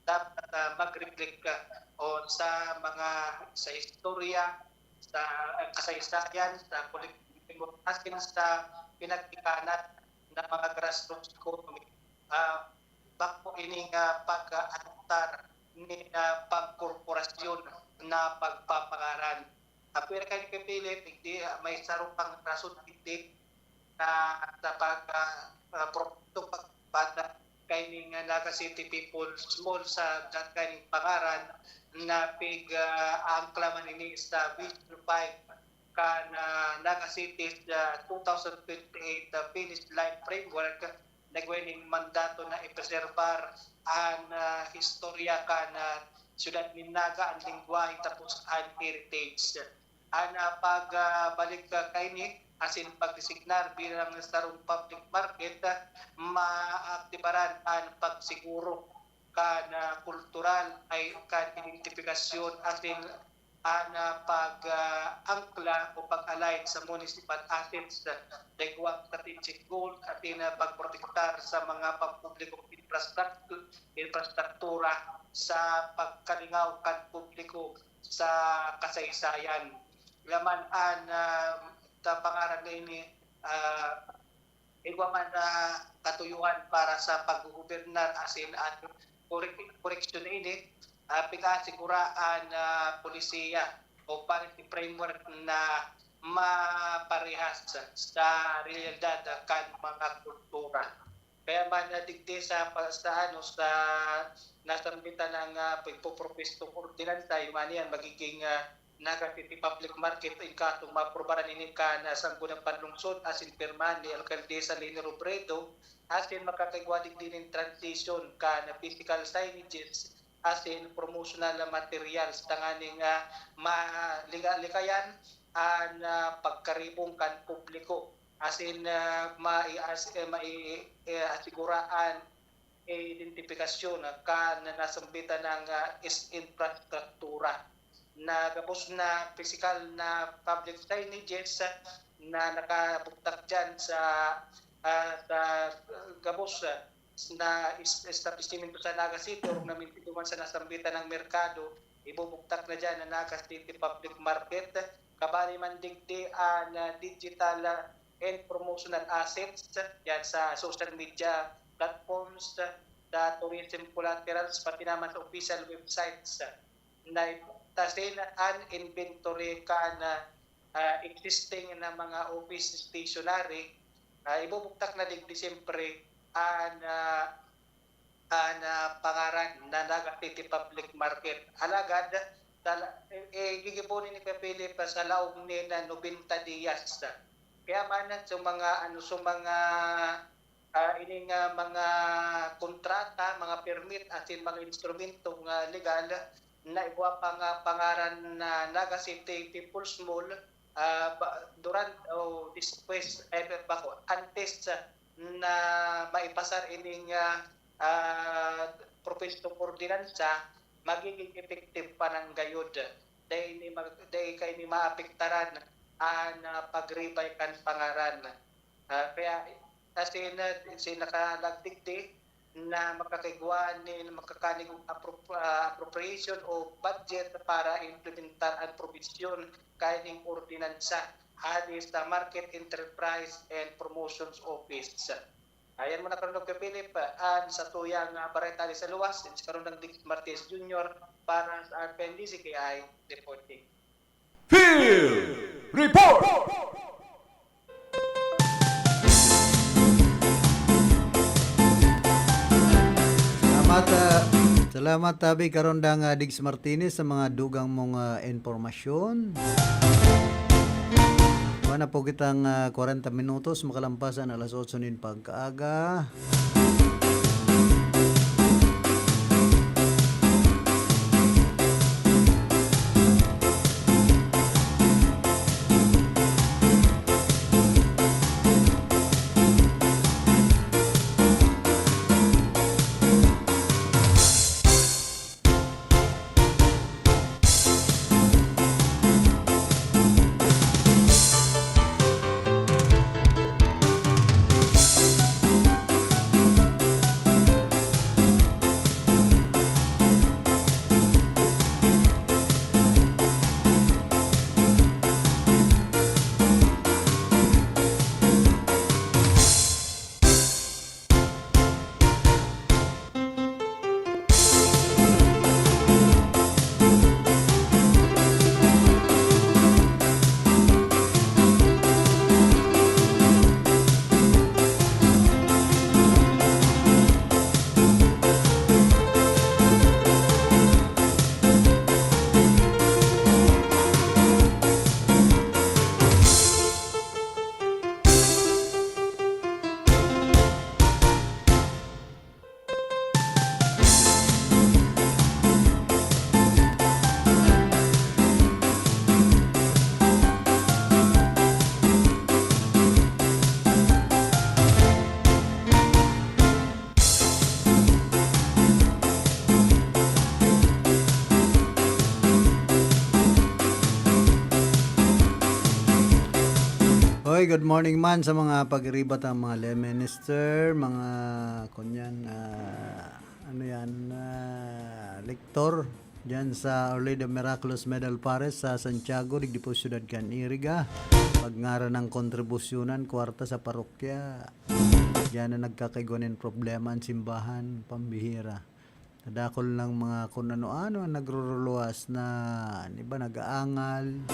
dapat, ah, mag-reflect ka o sa mga, sa istorya, sa, ah, kasaysayan, sa kolektibo, asin sa pinagtikanan ng mga grassroots economy. Ah, bako ining, ah, pag-aadoptar nin, ah, pagkorporasyon na pagpapangaran. Apwera kaini kay Philip, digdi, ah, may saro pang rason digdi na sa pag, ah, ah, pro-, pagpata kaining, ah, Naga City People's Mall sa dat-, kaining pangaran na pig, ah, angkla man ini sa Vision five kan, ah, Naga City's, ah, two thousand twenty-eight, ah, Finish Line Framework, nagway ning mandato na ipreserbar an, ah, historia kan, ah, siyudad nin Naga, an lengwahe, tapos an heritage. An, ah, pag, ah, balik, ah, kaini asin pagdesignar bilang sarong public market, ah, maaktibaran an pagsiguro kan, ah, kultural ay kan identifikasyon asin an, ah, pag, ah, angkla o pag-align sa municipal assets, ah, na igwang strategic goal asin, ah, pagprotektar sa mga pampublikong infrastructu-, infrastruktura sa pagkalingaw kan publiko sa kasaysayan. Laman an, ah, ta-, pangaran na ini, ah, igwa man na katuyohan para sa paggogobernar asin an korek-, koreksyon na ini, ah, pig-asiguraan na polisiya o policy framework na maparehas sa realidad kan mga kultura. Kaya man, ah, digdi sa pa-, sa ano, sa nasambitan ng, ah, pagpopropuestong ordinansa, yung ano yan, magiging, ah, Naga City Public Market in kaso maaprubaran ini kan, ah, Sangguniang Panlungsod asin pirmahan ni Alkaldesa Leni Robredo, asin makakaigwa digdi nin transition kan physical signages asin promotional materials tanganing, ah, ma-, liga-, likayan an, ah, pagkaribong kan publiko asin, ah, mai-, as-, eh, mai-, eh, asiguraan identifikasyon kan nasambitan na, ah, is-, infrastruktura na gabos na pisikal na public signages na nakabugtak diyan sa, ah, sa gabos, ah, na is-, establisimento sa Naga City, o na mintiduman sa nasambitan na merkado, ibubugtak na diyan na Naga City Public Market. Kabali man digdi an, ah, digital, ah, and promotional assets diyan sa social media platforms, sa tourism collaterals, pati naman sa official websites na tasin an inventory kan, ah, existing na mga office stationery. Ah, ibubugtak na digdi siyempre an, ah, an, ah, pangaran na Naga City Public Market. Alagad, sa la-, eh, eh, gigibonin ni Kuya Philip sa laog ni na nobenta diyas. Kaya man, sa mga, ano, sa mga, ah, ining, ah, mga kontrata, mga permit, asin mga instrumento nga legal, na igwa pa nga pangaran na Naga City People's Mall, ah, ba, durant o despues, eh, bako, antes, ah, na maipasar ining, ah, ah, propwestong ordinansa, magiging effective pa nang gayod. Dai ini mag-, dai kaini maapektaran an, ah, pag-revise kan pangaran. Ah, kaya asin, ah, si nakalagdigdi na makakigwa nin makakanig appro-, ah, appropriation o budget para implementar an probisyon kaining ordinansa hali sa Market Enterprise and Promotions Office. Ayan muna, Colonel Philip, an satuyang, ah, bareta sa luwas, si Colonel Diggs Martinez Junior para sa R P N D Z K I Reporting. Field Report! Salamat, ah, salamat, tabi, Karondang, ah, Diggs Martinez, sa mga dugang mong, ah, impormasyon. Wala na po kitang, ah, kwarenta minutos, makalampas ang alas otso nin pagkaaga. Hoy, good morning man sa mga pag-iribat ang mga lay minister, mga kunyan, ah, ano yan, ah, lektor diyan sa Our Lady of Miraculous Medal Parish sa Santiago, digdi po siyudad kan Iriga. Pag ngaran ng kontribusyonan, kwarta sa parokya, diyan na nagkakaigwa nin problema ang simbahan, pambihira. Kadakul ng mga kun ano-ano ang nagruruluwas na, an iba nag-aangal.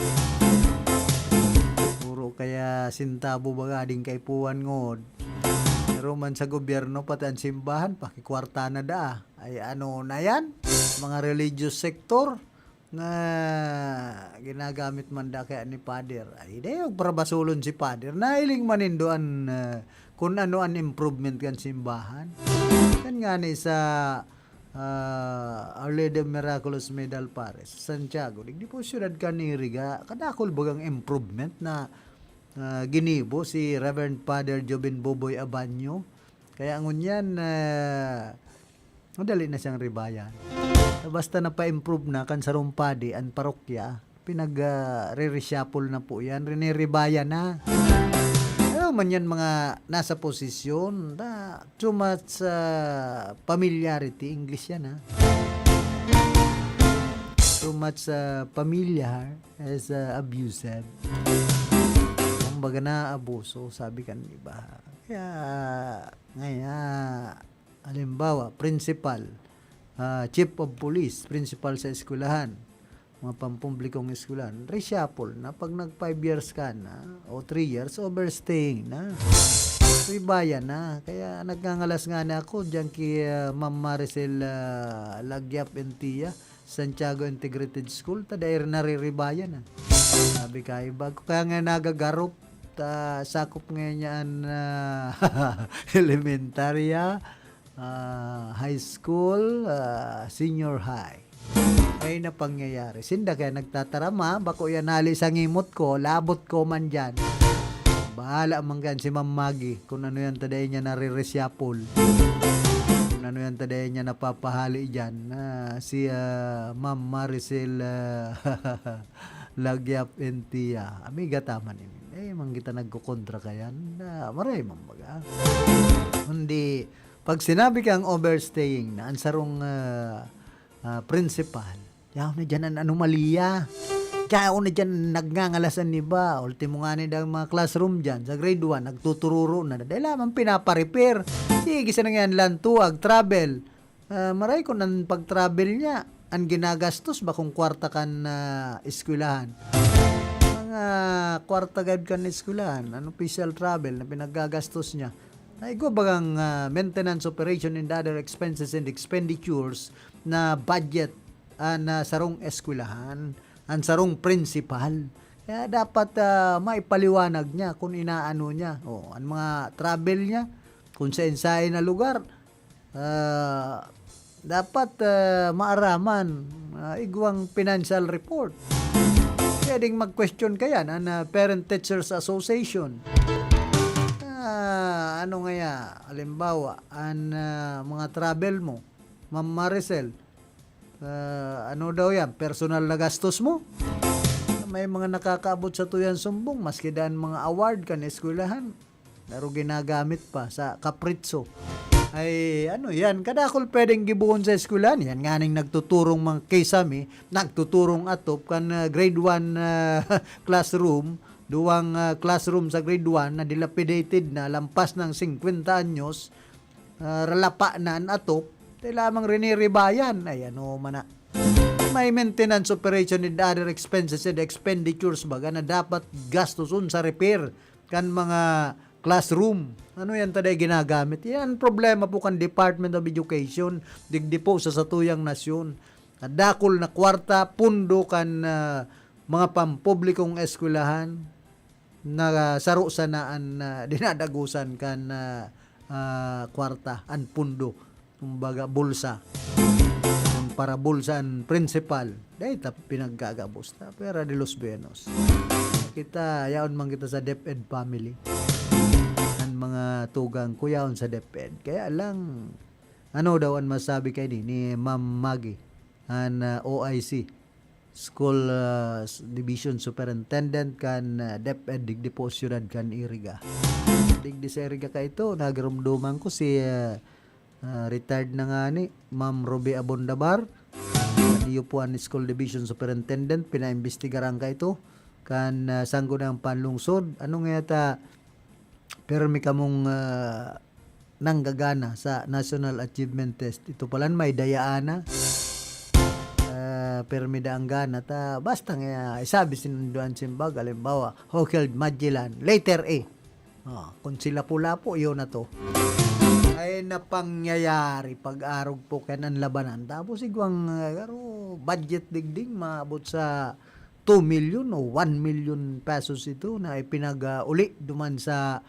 Puro kaya sintabo baga ding kaipuhan ngod. Pero man sa gobyerno, pati ang simbahan, pakikwarta na daa. Ay, ano na yan? Mga religious sector na ginagamit man da kaya ni Father. Ay, di, magparabasulon si Father. Nahiling man nindo an, ah, kun ano an improvement kan simbahan. Yan nga ni sa, ah, Our Lady of Miraculous Medal Parish, Santiago. Digdi po siyudad kan Iriga, kadakul bagang improvement na ah, ginibo si Reverend Father Joven Boboy Abanyo. Kaya ngunyan, ah, madali na siyang ribayan. Basta napa-improve na kan sarong padi an parokya, pinag, ah, re-reshuffle na po yan, riniribayan na. Ano man yan mga nasa posisyon, na too much, ah, familiarity, English yan, ha? Too much, ah, familiar is, ah, abusive. Kumbaga, naaabuso, sabi kan iba. Kaya, ngaya, halimbawa, principal, ah, chief of police, principal sa eskwelahan, mga pampublikong eskwelahan, reshuffle na. Pag nag five years ka na, o three years, overstaying na. Ribayan na. Kaya nagngangalas nga na ako diyan kay, ah, Ma'am Maricel, ah, Lagyap Entia, Santiago Integrated School, ta dai nariribayan, ah. Sabi ka, iba ko. Kaya nga nagagarop, ta sakop ngayon yan, ah, elementarya, ah, high school, ah, senior high. Ay na pangyayari. Sinda kaya nagtatarama, bako yan hali sa ngimot ko, labot ko man dyan. Bahala man kan si Ma'am Maggie kung ano yan ta dai niya nare-reshuffle. Kung ano yan ta dai niya napapahali dyan. Ah, si, ah, Ma'am Maricel, ah, Lagyap Entia. Amiga ta man ini. Eh, man kita nagkokontra kayan. Ah, maray man baga. Kundi, pag sinabi kang overstaying na ang sarong, ah, ah, principal, yaon na dyan ang anomalya. Yaon na dyan nagngangalas an iba. Ultimo nga ni daw mga classroom dyan, sa grade one, nagtutururo na. Dahil lamang pinapa-repair. Sige, sana nga yan lang tuwag, travel. Ah, maray ko nang pag-travel niya, ang ginagastos ba kung kwarta kan, ah, eskwelahan? Mga kwarta gayud kan eskwelahan, an official travel na pinagagastos niya. Ay, igwa bagang, ah, maintenance operation and other expenses and expenditures na budget an, ah, sarong eskwelahan, an sarong principal. Kaya dapat, ah, maipaliwanag niya kung inaano niya. O, an mga travel niya, kung saen-saen na lugar, ah, dapat, ah, maaraman, ah, igwang financial report. Pwedeng mag-question kayan an, ah, Parent Teachers Association. Ah, ano ngaya, halimbawa, an, ah, mga travel mo, Ma'am Maricel, ah, ano daw yan, personal na gastos mo? May mga nakakaabot sa tuyang sumbong, maski daan mga award kan eskwelahan, pero ginagamit pa sa kapritso. Ay, ano yan, kadakol pwedeng gibohon sa eskwelahan. Yan nganing nagtuturong mga kisame, nagtuturong atop kan, ah, grade one, ah, classroom, duwang, ah, classroom sa grade one na dilapidated na, lampas ng singkwenta anyos, ah, ralapa na an atop, dai lamang riniribayan. Ay, ano man na. May maintenance operation and other expenses and expenditures baga na dapat gastuson sa repair kan mga classroom. Ano yan ta dai ginagamit? Yan problema po kan Department of Education, digdi po sa satuyang nasyon. Kadakol na kwarta, pundo kan, ah, mga pampublikong eskwelahan, na saro sana an, ah, dinadagosan kan, ah, ah, kwarta, an pundo. Kumbaga, bulsa. Kung para bulsa an principal, dai ta pinaggagabos ta. Pwera de los buenos. Kita, yaon man kita sa DepEd family. An mga tugang ko yaon sa DepEd. Kaya lang, ano daw an masabi kaini ni Ma'am Maggie, an, ah, O I C, School, ah, s-, Division Superintendent kan, ah, DepEd digdi po siyudad kan Iriga. Digdi sa Iriga kaito, nagirumduman ko si, ah, ah, retired na ngani, Ma'am Ruby Abondabar. Iyo po an School Division Superintendent, pinaimbestigaran kaito kan, ah, Sangguniang Panlungsod. Ano nga yata, pirmi kamong, ah, nanggagana sa National Achievement Test. Ito palan may dayaan na. Ah, pirmi da ang gana ta. Basta nga, isabi sinunduan simbag, halimbawa, Hocheld Magellan, letter A. Ah, kung si Lapu-Lapu, yun na to. Ay, napangyayari pag-arog po kan an labanan. Tapos igwang, ah, garo, budget digding, maabot sa two million o one million pesos ito na ipinag-, ah, uli duman sa,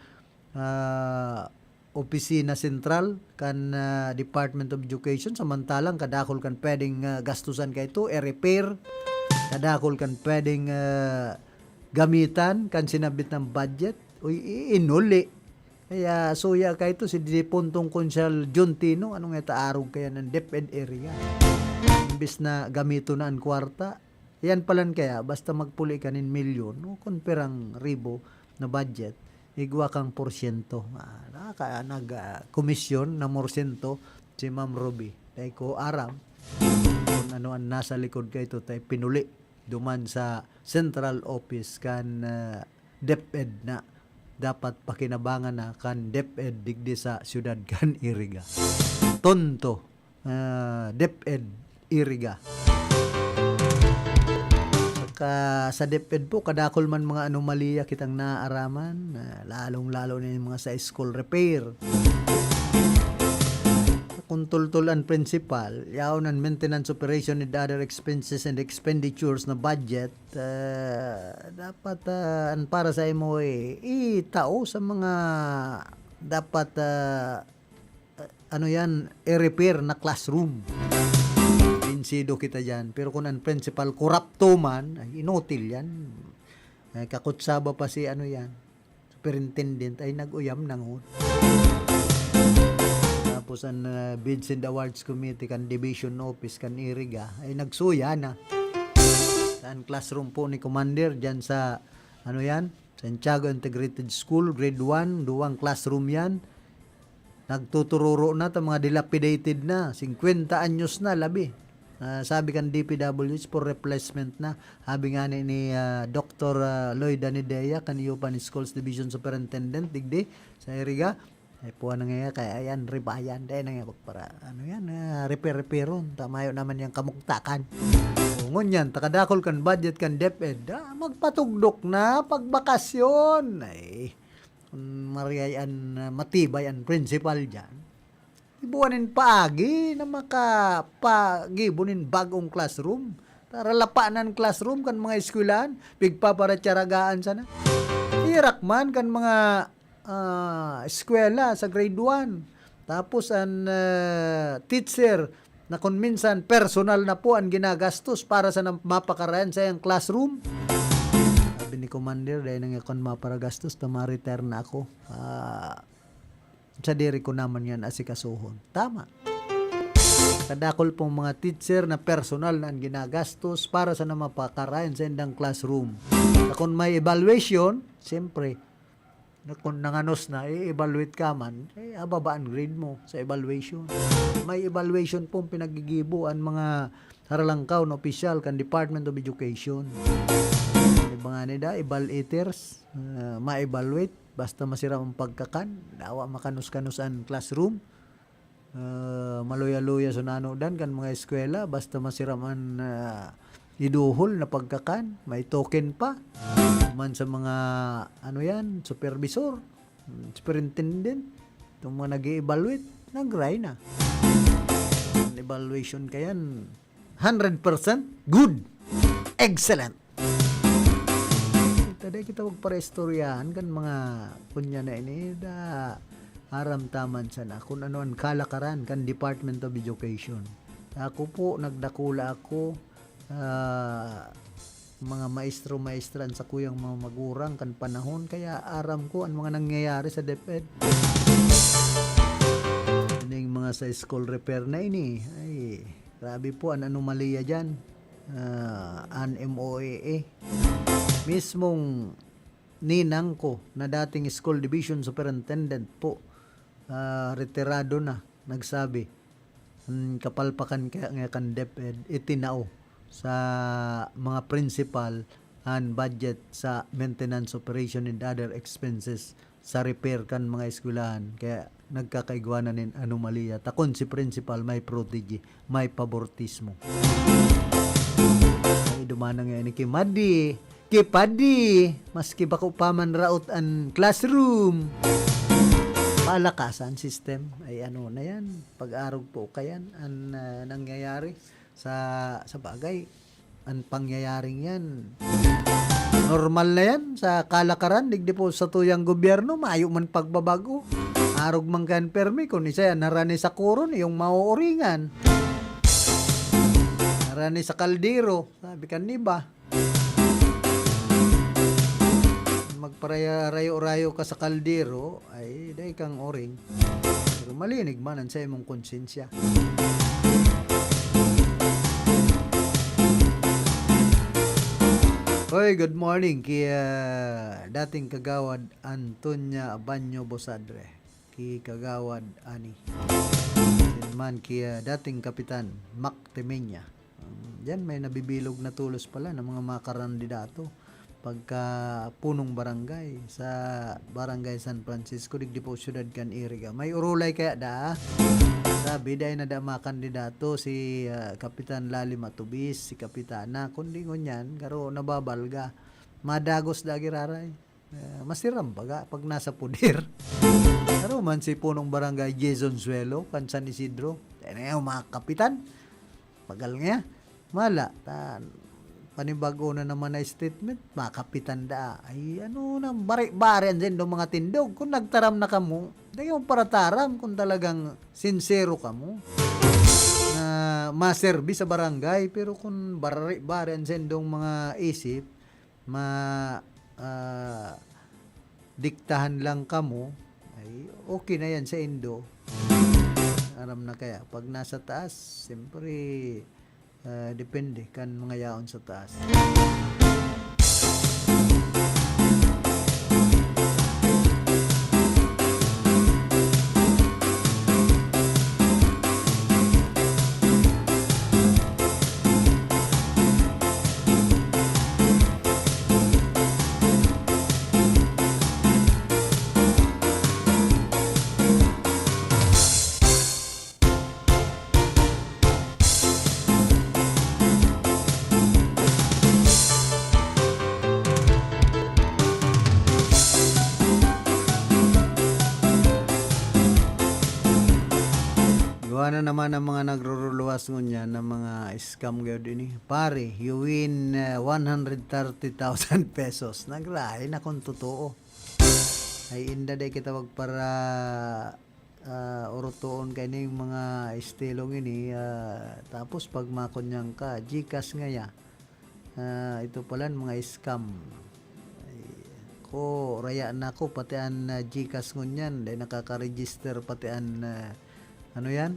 ah, opisina sentral kan, ah, Department of Education. Samantalang kadakol kan pwedeng, ah, gastusan kaito, i-repair. Kadakol kan pwedeng, ah, gamitan kan sinabit na budget, uy, i-, inuli. Kaya suya kaito si Dipuntong Konsehal John Tino, ano nga taarog kaya ng DepEd area? Imbis na gamiton na ang kwarta, yan palan kaya, basta magpuli ka nin milyon, o kun pirang ribo na budget, igwa kang porsyento. Ah, naka-, nag, ah, komisyon na morsyento si Ma'am Ruby. Dai ko aram kung ano ang nasa likod kaito, tay pinuli duman sa central office kan, ah, DepEd na dapat pakinabangan na kan DepEd digdi sa siyudad kan Iriga. Tonto, ah, DepEd Iriga. Saka sa DepEd po, kadakol man mga anomalya kitang naaaraman, ah, lalong-lalo na yung mga sa school repair. Kung tultol ang principal, yaon ang maintenance operation and other expenses and expenditures na budget, ah, dapat, ah, ang para sa M O A, itao sa mga dapat, ah, ah, ano yan, i-repair na classroom. Binsido kita dyan. Pero kung ang principal korapto man, ay inutil yan. Ay, kakutsaba pa si ano yan, superintendent, ay nag-uyam na ngun. Tapos ang, ah, Bids and Awards Committee kan Division Office kan Iriga, ay nagsuya na. Sa classroom po ni Commander dyan sa, ano yan, Santiago Integrated School, grade one, duwang classroom yan. Nagtutururo na ta mga dilapidated na, singkwenta anyos na, labi. Ah, sabi kan D P W H, for replacement na. Sabi nga ni, ni, ah, Doktor, ah, Lloyd Anidea, kan Iyupan Schools Division Superintendent, digdi, sa Iriga, ay puwa na nga, kaya ayan, ribayan, dahil na nga, magpara, ano yan, ah, repair-repairon, tamayo naman yung kamuktakan. O, ngunyan, takadakol kan budget kan DepEd, ah, magpatugdok na, pagbakasyon, ay, kung mariyay an, ah, matibay an principal dyan, ibuan nin paagi na makapagibo nin bag-ong classroom. Taralapanan classroom kan mga eskwelahan, pigpaparatsaragaan sana. Hirak man kan mga, ah, eskwela sa grade one. Tapos an, ah, teacher na kung minsan personal na po ang ginagastos para sa nam-, mapakarayan sa iyang classroom. Sabi ni Commander, "Dahil nang akon maparagastos, ta ma-retire na ako." Ah, sadiri ko naman yan asikasuhon. Tama. Kadakol pong mga teacher na personal na ang ginagastos para sa namapakarayan sa indang classroom. Sa kung may evaluation, siyempre, na kung nanganos na, i-evaluate ka man, eh, ababa ang grade mo sa evaluation. May evaluation pong pinagigibo ang mga haralangkaw na opisyal kan Department of Education. Di ba nga nila, evaluators, ah, ma-evaluate, basta masiram ang pagkakan, dawa makanos-kanos ang classroom. Ah, maluya-luya sa nanodan kan mga eskwela, basta masiram an, ah, iduhol na pagkakan, may token pa. Man sa mga, ano yan, supervisor, mm, superintendent, itong mga nag-i-evaluate, nagray na. An evaluation kayan, hundred percent good. Excellent. Taday kita magparaistoryahan kan mga kunya na ini, da, aram taman sana kung ano ang kalakaran kan Department of Education. Ako po, nagdakula ako, ah, mga maestro-maestra an sakuyang mga magurang kan panahon, kaya aram ko an mga nangyayari sa DepEd. Ining mga sa school repair na ini, ay, grabe po an anomalya diyan. Ah, an M O A A. Mismong ninang ko na dating school division superintendent po, ah, retirado na, nagsabi, "An kapalpakan kaya nga kan DepEd, itinao sa mga principal an budget sa maintenance operation and other expenses sa repair kan mga eskwelahan." Kaya nagkakaigwa na nin anomalya. Takon si principal may protege, may pabortismo. Ay, dumana nga ini ki Madi, ki Padi, maski bako pa man raot an classroom. Palakasan system. Ay, ano na yan? Pag-arog po kayan, an, ah, nangyayari sa, sa bagay, an pangyayaring yan, normal na yan sa kalakaran, digdi po sa tuyang gobyerno, mayo man pagbabago. Arog man kayan permi, kun isa yan, harani sa kuron, yung mauuringan. Harani sa kaldero, sabi kan iba. Magparaya-rayo-rayo ka sa kaldero, ay, dai kang oring. Pero malinig man an saimong konsyensya. Hoy, good morning ki, ah, dating kagawad Antonia Abanyo Bosadre, ki Kagawad Ani. Yan man ki, ah, dating Kapitan Mac Temenia. Um, yan, may nabibilog na tolos pala ng mga makarandidato pagka punong barangay sa Barangay San Francisco, digdi po siyudad kan Iriga. May urulay kaya da? Sabi, dai na da makandidato si, ah, Kapitan Lali Matubis, si Kapitana, kundi ngunyan, garo nababalga. Madagos da giraray. Ah, masiram baga pag nasa poder. Garo man si punong barangay Jason Suelo, kan San Isidro. Tayo na yan, mga kapitan. Pagal nga. Mala, ta, panibago na naman na statement, mga kapitan da. Ay, ano na, bari-bari an sindong mga tindog. Kung nagtaram na kamo, dai kamo parataram kung talagang sinsero kamo na maserbi sa barangay. Pero kung bari-bari an sindong mga isip, ma, ah, diktahan lang kamo, ay okay na yan sa indo. Aram na kaya, pag nasa taas, siyempre, ah, depende kan mga yaon sa taas. Gawa na naman ang mga nagruruluwas ngunyan ng mga scam gayod ini. Pare, you win, uh, one hundred thirty thousand pesos. Nagrahay na kung totoo. Ay, inda, dai kita magpara, ah, orotoon kaining mga estilong ini, ah, tapos pag makunyan ka, GCash ngaya. Ah, ito pala, mga scam. Ay, ko, raya na ko, pati an, ah, GCash ngunyan, dai nakaka-register pati an, ah, ano yan?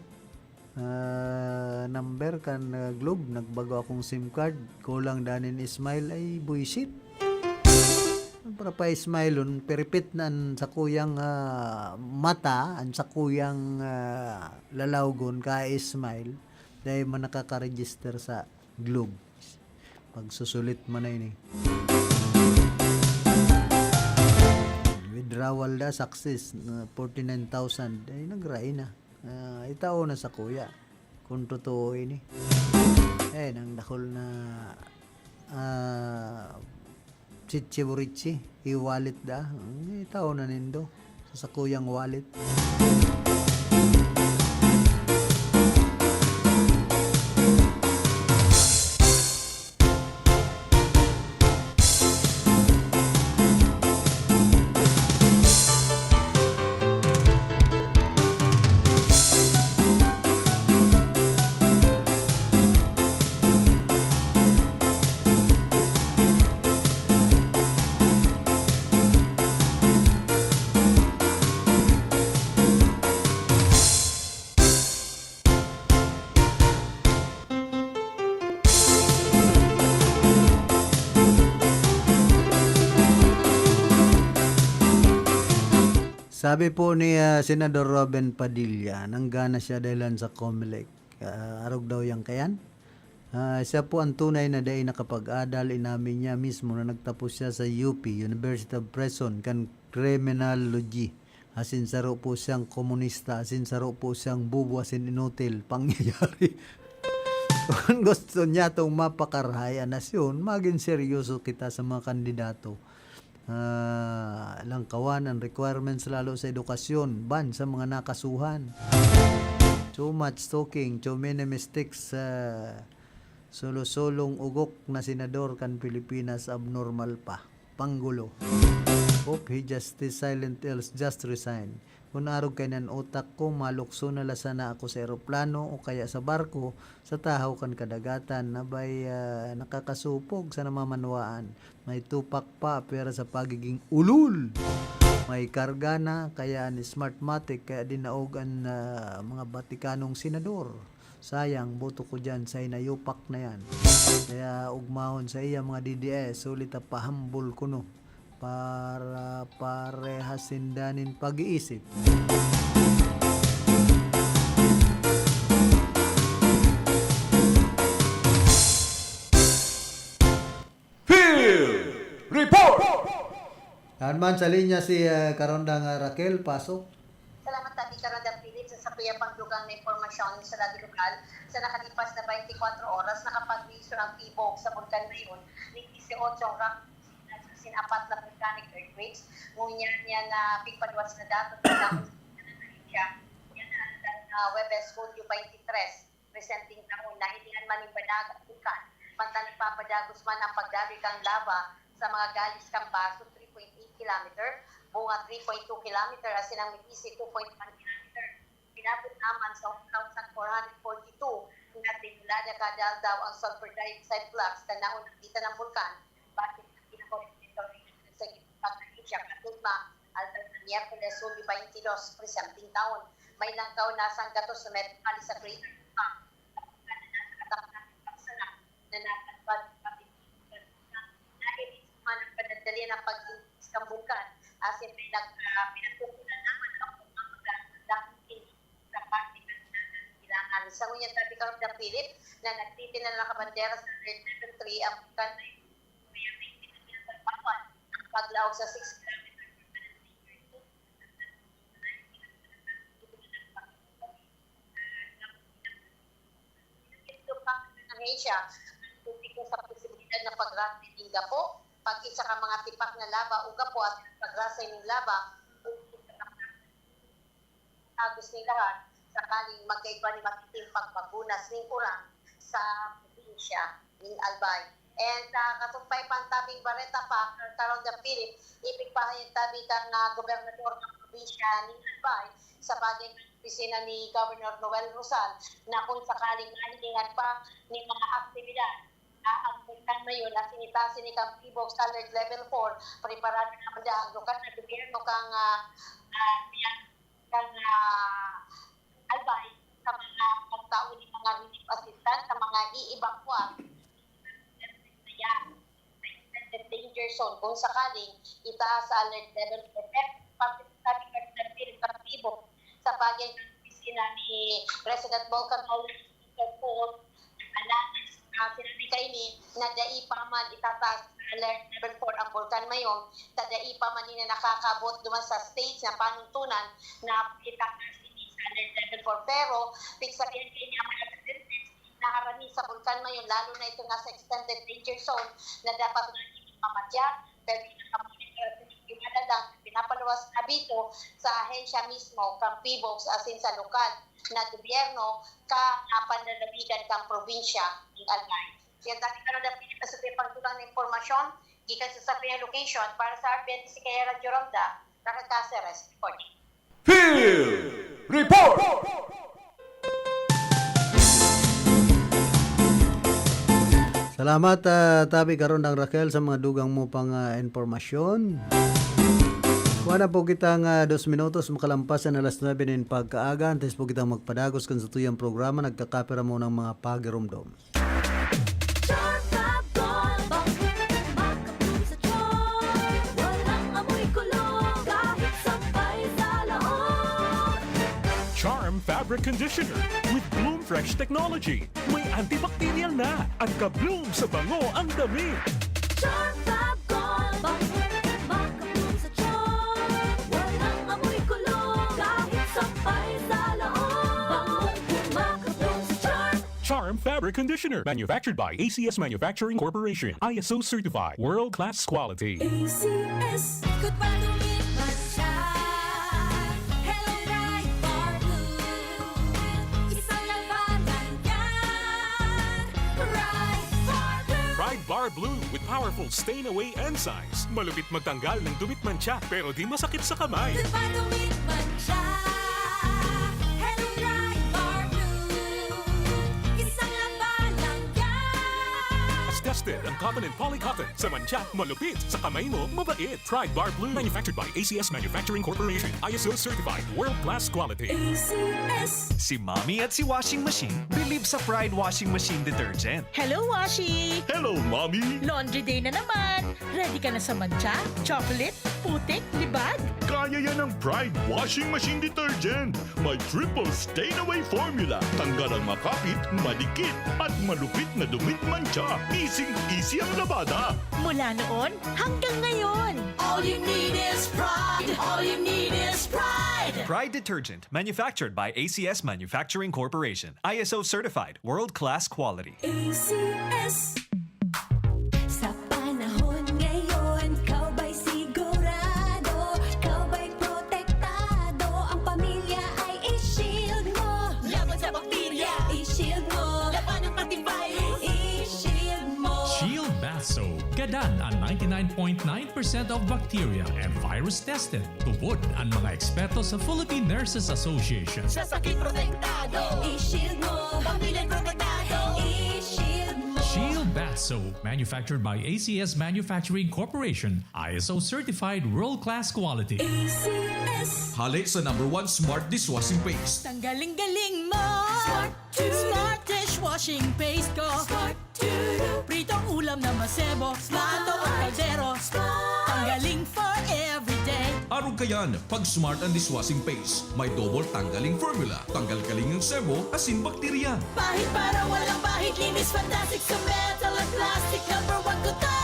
Ah, number kan, ah, Globe. Nagbago akong SIM card. Kulang danin smile. Ay, buisit. Para pa-smile-on, piripit na an sakuyang, ah, mata, an sakuyang, ah, lalawgon, ka-smile. Dai man nakaka-register sa Globe. Pagsusulit man na ini. Withdrawal da, success, na forty-nine thousand. Ay, nagray na. Ah, itao na sakuya. Kung totoo ini. Eh, nang dakul na, ah, chichi burichi, e-wallet da. Ang itao na nindo sa sakuyang wallet. Sabi po ni, ah, Senador Robin Padilla, nanggana siya dahilan sa Comelec. Ah, arog daw yan kayan. Ah, siya po ang tunay na dai nakapag-adal, inamin niya mismo na nagtapos siya sa U P, University of Prison, kan criminology. Asin saro po siyang komunista, asin saro po siyang bobo, asin inutil, pangyayari. Kung gusto niya tong mapakarahay ang nasyon, maging seryoso kita sa mga kandidato. Ah, langkawan ang requirements lalo sa edukasyon, ban sa mga nakasuhan. Too much talking, too many mistakes, ah, solo-solong ugok na senador kan Pilipinas, abnormal pa. Panggulo. Hope he just stay silent, else just resign. Kun arog kaiyan an utak ko, malukso na la sana ako sa eroplano o kaya sa barko sa tahaw kan kadagatan. Abay, ah, nakakasupog sa namamanwaan. May tupak pa, pwera sa pagiging ulol. May karga na, kaya an Smartmatic, kaya dinaog an, ah, mga Batikanong senador. Sayang, boto ko diyan sa hinayupak na yan. Kaya ugmahon sa iya, mga D D S, huli ta pahambol kuno para parehas sinda nin pag-iisip. Field Report! Yan man sa linya si, eh, Karondang, ah, Raquel, pasok. Salamat, Tabi Karondang Philip, sa sakuyang pangdugang na impormasyon sa Radyo Lokal. Sa nakalipas na twenty-four oras, nakapag-register ang tibok sa Bulkan Mayon ning dieciocho hanggang asin apat na volcanic earthquakes. Ngunyan niya na pigpaluwas na dato sa Indonesia. Yan na ang, ah, Huwebes, Hulyo twenty-three, presenteng taon, nahilingan man nin banag ang bulkan. Mantang nagpapadagos man ang pagdaloy kan laba sa mga galis kan Baso, three point eight kilometer, Bunga, three point two kilometer, asin ang Mibisi, two point one kilometer. Inabot naman sa one thousand four hundred forty-two na tonelada kada aldaw ang sulfur dioxide flux na naunang kita ng bulkan. Base sa pinaka-original sa Pagkaisya, katugma, aldaw na Miyerkules, Hulyo twenty-two, presenteng taon, may langkaw na sanggatos na metro sa Greater Luzon. Ang bulkan na nasa kataknang pagsana na napadpad sa Pilipinas. Nailis man ang panandalian ng pag-ilis ng bulkan, asin may nag-, ah, pinagkukunan naman ang pagmamagandang ini sa parte ng kailangan. Sa ngunyan, Tabi Karondang Philip, na nagtitinda na nakabandera sa Red Level three ang bulkan na ito. Kaya may pinaglaban bawal ang paglaog sa six kilometer per minute. Ito pa ang ahensya ang publiko sa posibilidad na pagrasa nin gapo, pagkisa kan mga tipak na laba o gapo at pagrasa nin laba o sa agos nin lahat, sakaling magkaigwa nin matinding pagbagunas nin uran sa probinsya nin Albay. And, ah, kasumpay pa an tabing bareta pa, Karondang Philip, ipigpahayag tabi kan, ah, gobernador kan probinsya nin Albay, sa bagay kan opisina ni Governor Noel Rosal, na kung sakaling mahilingan pa nin mga aktibidad, ah, ang bulkan na yun, na sinitasin ni Campibog sa alert level four, preparado naman dyan ang lokal na gobyerno kang, ah, ah, kan, ah, Albay sa mga pagtao nin mga relief assistance sa mga i-evacuar. Kaya, extended danger zone kung sakaling itaas sa alert level four. Pero, parte sa sabi ka rin ng Philip Campibog, sa bagay ng opisina ni President Volcan Maulay, Mister Paul, Alanis, ah, sinabi kaini na dai pa man itataas sa alert level four ang Bulkan Mayon, ta dai pa man ini nakakaabot duman sa stage na panuntunan na itataas ini sa alert level four. Pero, pigsabihan kaini ang mga residente, naharani sa Bulkan Mayon, lalo na ito nga sa extended danger zone, na dapat nga ini mamatya, pero ini nakamonitor at pinagtiwala lang sa pinapaluwas na abiso sa ahensya mismo, kan P B O G S, asin sa lokal na gobyerno, kan, ah, panlalawigan kan probinsya nin Albay. Yan, Tabi Karondang Philip, sa pagkulang na impormasyon, gikan sa sakuyang location, para sa R B N T C kaya Radyo Ronda, Raquel Caceres reporting. Field Report! Salamat, ah, Tabi Karondang Raquel, sa mga dugang mo pang, ah, impormasyon. Wala po kitang, ah, dos minutos makalampas na alas nuebe nin pagkaaga. Antes po kitang magpadagos kan satuyang programa, nagkakapira mo ng mga pagiromdom. Charm Fab Gold, bangong makabloom sa charm. Walang amoy kulog, kahit sampay sa laot. Charm Fabric Conditioner with Bloom Fresh Technology. May antibacterial na. Ang ka-bloom sa bango ang damit. Charm Fab Gold, bangong makabloom sa charm. Walang amoy kulog, kahit sampay sa laot. Bangong makabloom sa charm. Charm Fabric Conditioner, manufactured by A C S Manufacturing Corporation, I S O certified, world-class quality. A C S. Ikot pa, dumit man siya. Hello, Bright Bar Blue. Isang labanan yan. Bright Bar Blue. Pride Bar Blue with powerful stain away enzymes. Malupit magtanggal ng dumit mantsa, pero di masakit sa kamay. Ikot pa, dumit man siya. Tested ang cotton and poly cotton. Sa mantsa, malupit. Sa kamay mo, mabait. Pride Bar Blue. Manufactured by A C S Manufacturing Corporation. I S O certified. World class quality. A C S. Si Mommy at si Washing Machine believe sa Pride Washing Machine Detergent. Hello, Washi! Hello, Mommy! Laundry day na naman! Ready ka na sa mantsa, chocolate, putik, libag? Kaya yan ng Pride Washing Machine Detergent. May triple stain away formula. Tanggal ang makapit, madikit, at malupit na dumi at mantsa. Easy-easy ang labada. Mula noon hanggang ngayon. All you need is Pride. All you need is Pride. Pride Detergent, manufactured by A C S Manufacturing Corporation. I S O certified, world-class quality. A C S. Sa panahon ngayon, ikaw ba'y sigurado? Ikaw ba'y protektado? Ang pamilya ay i-shield mo. Laban sa bakterya, i-shield mo. Labanan pati virus, i-shield mo. Shield Bath Soap. Gadan an ninety-nine point nine percent of bacteria and virus tested. Tubod an mga eksperto sa Philippine Nurses Association. Sa sakit protektado, i-shield mo. Pamilya protektado, i-shield mo. Shield Bath Soap, manufactured by A C S Manufacturing Corporation, I S O certified world-class quality. A C S. Hale sa number one smart dishwashing paste. Tanggaling-galing mo! Smart Smart dishwashing paste ko. Smart Pritong ulam na masebo. Plato o kaldero. Ang galing for everyday. Arog kayan, pag Smart ang dishwashing paste. May double tanggaling formula. Tanggal-galing ang sebo, asin bakterya. Pahid para walang bahid. Linis fantastic sa metal at plastic. Number one ko to.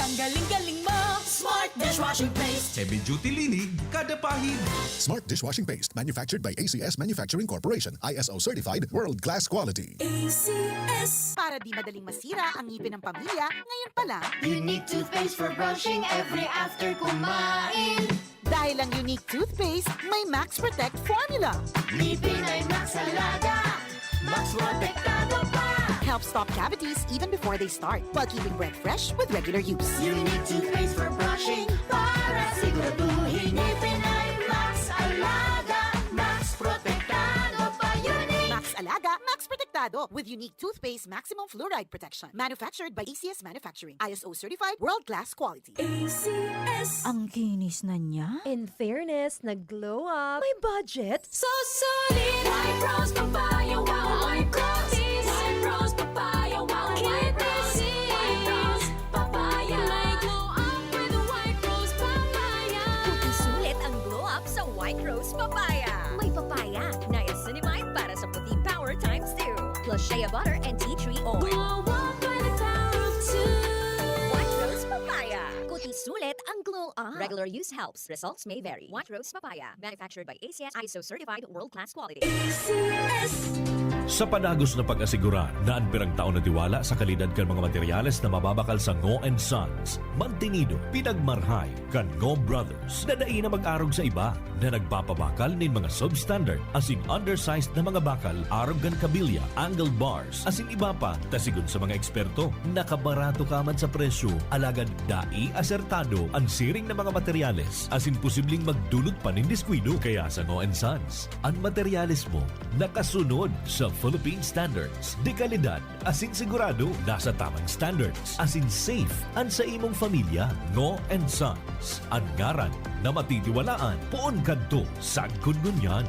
Tanggaling-galing mo. Smart dishwashing paste. Heavy duty linig, kada pahid. Smart dishwashing paste, manufactured by A C S Manufacturing Corporation, I S O certified, world class quality. A C S. Para di madaling masira ang ngipin ng pamilya, ngayon pa lang. Unique toothpaste for brushing every after kumain. Dahil ang Unique Toothpaste may Max Protect Formula. Ngipin ay Max Alaga, Max Protektado pa. Helps stop cavities even before they start, while keeping breath fresh with regular use. Unique toothpaste for brushing para siguraduhin ngipin ay Max Alaga, Max Protektado pa. Unique. Max Alaga, Max Protektado with Unique Toothpaste Maximum Fluoride Protection. Manufactured by A C S Manufacturing. I S O certified, world class quality. A C S. Ang kinis na niya. In fairness, nag-glow up. May budget. So solid! White Rose Papaya, wow! White Rose! White Rose Papaya, wow! White Rose! White Rose Papaya! May glow up with White Rose Papaya! Puti sulit ang glow up sa White Rose Papaya. May papaya, niacinamide para sa puti power times two. Plus shea butter and tea tree oil. Glow up by the power of two. White Rose Papaya. Puti sulit ang glow up. Regular use helps. Results may vary. White Rose Papaya. Manufactured by A C S, I S O certified, world-class quality. A C S. Sa padagos na pag-asigurar na an pirang taon na tiwala sa kalidad kan mga materyales na mababakal sa Ngo and Sons, mantinido, pinagmarhay kan Ngo Brothers na dai na mag-arog sa iba na nagpapabakal nin mga substandard asin undersized na mga bakal arog kan kabilya, angle bars, asin iba pa, ta sigon sa mga eksperto, nakabarato ka man sa presyo, alagad dai asertado an siring na mga materyales, asin posibleng magdulot pa nin diskuido. Kaya sa Ngo and Sons, an materyales mo nakasunod sa Philippine Standards, de kalidad, asin sigurado nasa tamang standards, asin safe an sa imong pamilya. Ngo and Sons, an ngaran na matitiwalaan poon kadto sagkod ngunyan.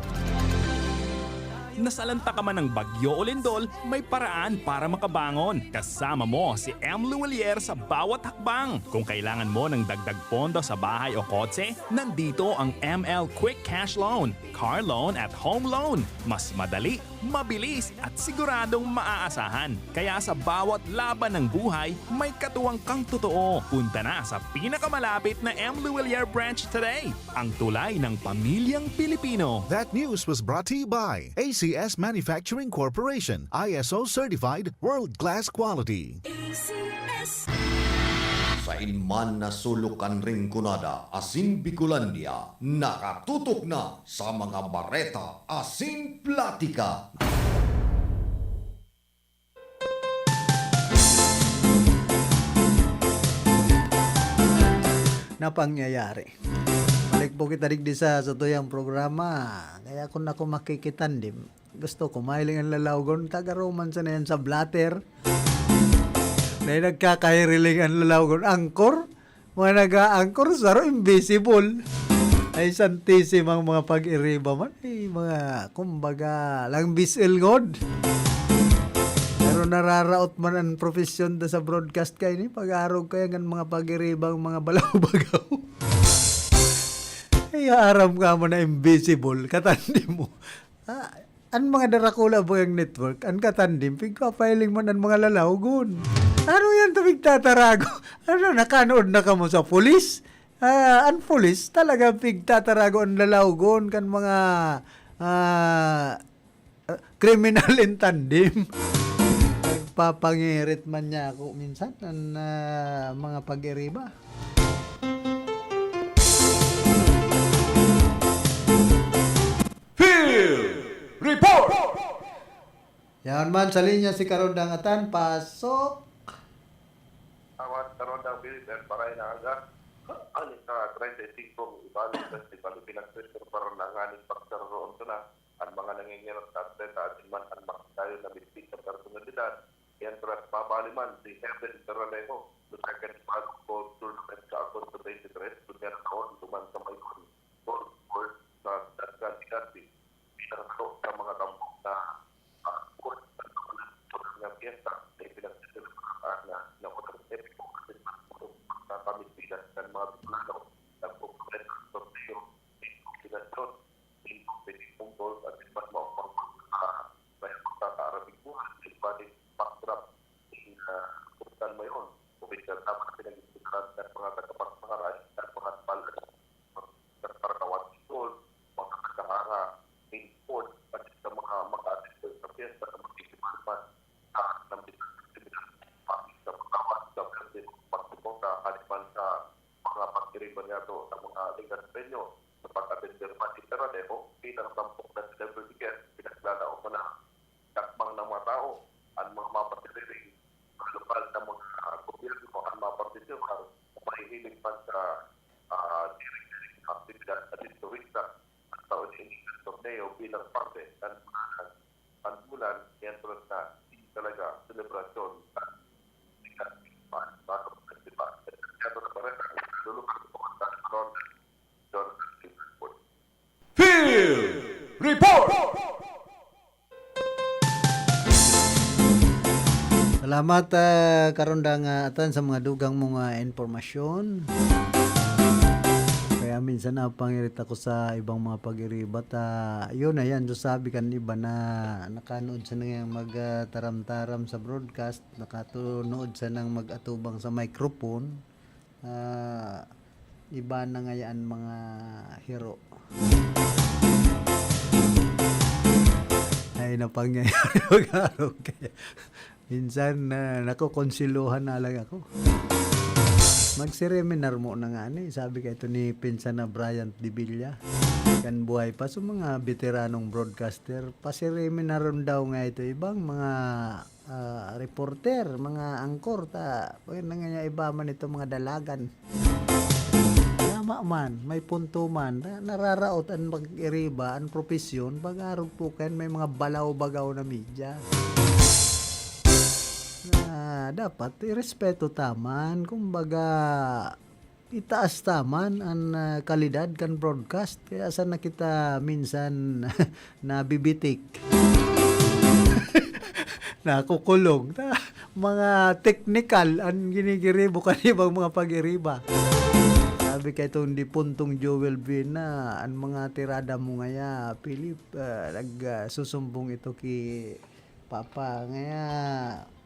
Nasalanta ka man ng bagyo o lindol, may paraan para makabangon. Kasama mo si M. Luwilier sa bawat hakbang. Kung kailangan mo ng dagdag pondo sa bahay o kotse, nandito ang M L Quick Cash Loan, Car Loan at Home Loan. Mas madali, mabilis at siguradong maaasahan. Kaya sa bawat laban ng buhay, may katuwang kang totoo. Punta na sa pinakamalapit na M. Luwilier branch today. Ang tulay ng pamilyang Pilipino. That news was brought to you by A C S Manufacturing Corporation, I S O certified, world-class quality. A C S. Sain man na sulok kan Rinconada asin Bicolandia, nakatutok na sa mga bareta asin platika. Na pangyayari. Balik po kita digdi sa satuyang programa. Kaya kun ako makikitandem, gusto ko mahiling an lalawgon, taga Roman sana yan sa blatter. Dahil nagkakahiriling an lalawagon. Angkor? Mga nag-aangkor, saro, invisible. Ay, santisimang mga pag-iriba man. Ay, mga, kumbaga, lang bis-el ngod. Pero nararaot man ang profesyon ta sa broadcast kaini, pag-arog kaya ngan mga pag-iribang mga balaw-bagaw. Ay, aram ka mo na invisible, katandi mo. Ah, an mga darakula ba yang network, an katandi, pigpapahiling man an mga lalawagon. Ano yan ta pigtatarago? Ano, nakanood na kamo sa pulis? Ah, an pulis talaga pigtatarago an lalawagon kan mga, ah, ah, kriminal in tandem. Nagpapangirit man niya ako minsan an, ah, mga pag-iriba. Field Report! Yan man, sa linya si Karondang Atan, pasok. Awat Karondang Philip, el paray na aga. Ano sa treinta y cinco, ibalik sa festival, ipinagpwesto para na nganing pagsaroroon ko na. Ang mga nangingirot na atleta, atin man ang makatayo na bisita personalidad. Yan, tras babali man si Heaven Terralejo, sa second Bagong Gold Tournament sa Agosto twenty-three, kunya na taon, duman sa Mayon Golf Course sa Dasgan, Legazpi. Bilang saro sa mga tampok na, ah, course sa mga fiesta na ipinagsiselebrar na, na unang epiko asin mas puro pagkakamistilan kan mga Bicolano, nagpopromesa ang torneo, investigasyon, tingkod sa ipon, at mas maupang pagkaka-, may pagkakaarabiguhan, sa ibaling backdrop, in, ah, Sultan Mayon. Opisyal na mga pinag-iimbitahan ng mga tagapagpangaral at mga palad sa Paranawan School, mga kasanganga, in court, at sa mga mag-attend sa fiesta na magtitiman man sa nambitang aktibidad, pati sa pagkawan sa Brazil, pagsuporta, aliman sa mga pagdiriba niya to sa mga Legaspeño, sa pag-atender man ni Terranejo bilang tampok na celebrity guest, pinaglalaom man na dakmang na mga tao, ang mga mapasiriring, mga lokal na mga gobyerno, ang mapartisipar, mahihiling man sa, ah, diri-diri na aktibidad sa turista, ang taon ini ang torneo bilang parte ng mga ang bulan, miyentras na hindi talaga selebrasyon at sikat pa, pa, pa, pa, pa, Kaya ito na pa rin ang lulubog sa mga Jonathan Field Report. Salamat, ah, Karondang, ah, Atan, sa mga dugang mong, ah, impormasyon. Kaya minsan napangirit ako sa ibang mga pag-iriba ta, yun, ayan, so sabi kan iba na nakanood sa nangyang mag, ah, taram-taram sa broadcast, nakatunood sa nang mag-atubang sa microphone. Ah, iba na ngaya an mga hiro. Ay, napangyayari mag-arog kaya. Minsan, ah, nakokonselohan na lang ako. Mag-seminar mo na nga ni, sabi ka ito ni pinsan na Bryant de Villa. Kan buhay pa, so mga veteranong broadcaster, pa-seminar daw nga ito ibang mga ah, reporter, mga angkor, ta, pag nangangaiba man ito, mga dalagan. Tama man, may punto man. Na, nararaot an pag-iriba, an propesyon, pag-arog po kayan, may mga balaw-bagaw na media. Na dapat irespeto ta man. Kumbaga, itaas ta man an, ah, kalidad kan broadcast. Kaya sana kita minsan nabibitik. Nakukulong. Ta-, mga teknikal an ginigiribo kan ibang mga pag-iriba. Sabi kay itong dipuntong Joel Vina, "An mga tirada mo ngaya, Philip, ah, nag, ah, susumbong ito ki Papa, ngaya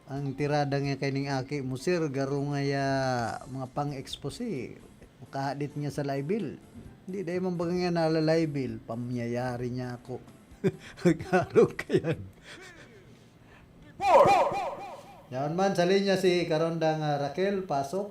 ang tirada nga kaining aki mo, sir, garo ngaya mga pang-expose. Makahadit nga sa libel. Hindi, dahil man baga nga nala-libel, pamyayari niya ako." Garo kayan. Yaon man, sa linya si Karonda nga Raquel, pasok.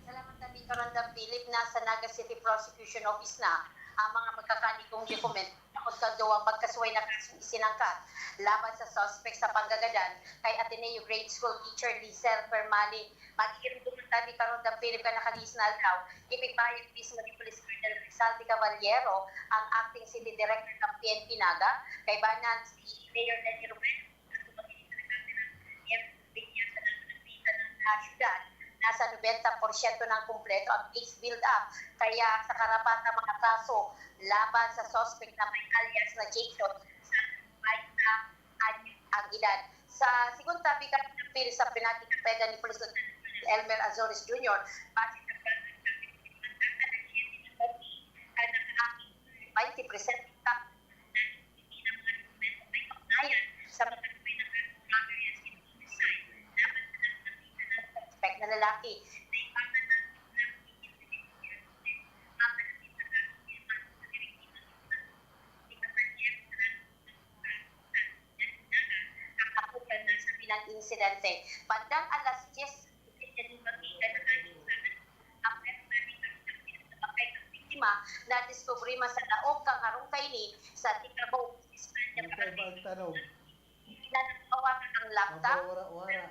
Salamat, David Karonda Philip. Nasa Naga City Prosecution Office na ang mga magkakaani kong dokumento tungkol sa duwang magkasuway na kasong isinangka laban sa suspect sa panggagadan kay Ateneo Grade School teacher Lizel Permali. Magigirong duman tabi karon kan Philip kan nakalihis na aldaw, ipigpahayag mismo ni Police Colonel Rizal de Caballero, ang acting city director ng P N P Naga, kaibanan si Mayor Leni Robredo, at mga sa kamera ni F B I sa Naga City. ah, syudad, nasa nobenta porsyento nang kumpleto ang case build-up. Kaya sa karapatang mga kaso laban sa suspect na may alias na Jason, sa treinta anyos ang edad. Sa segunda tabi kan apil sa Penalty Kapedan ni Police Lieutenant Colonel Elmer Azores Junior, base sa twenty percent sa mga dokumento may kaugnayan sa mga krimen na robbery at homicide laban sa nagpapita ng suspect na lalaki na ipanganak na mapalapit sa kaso sa direktiba ni Kapatid sa Katapusan na sa bilang insidente. Bandang alas diyes sa gabi, ang personal ni Kapitang Pinagkabakay ng biktima na diskubre man sa laog kan harong kaini sa Tika Homes, Espanya, Kapatid. Ang tanong. Pinagkawakan ang laptop, Mawara-wara.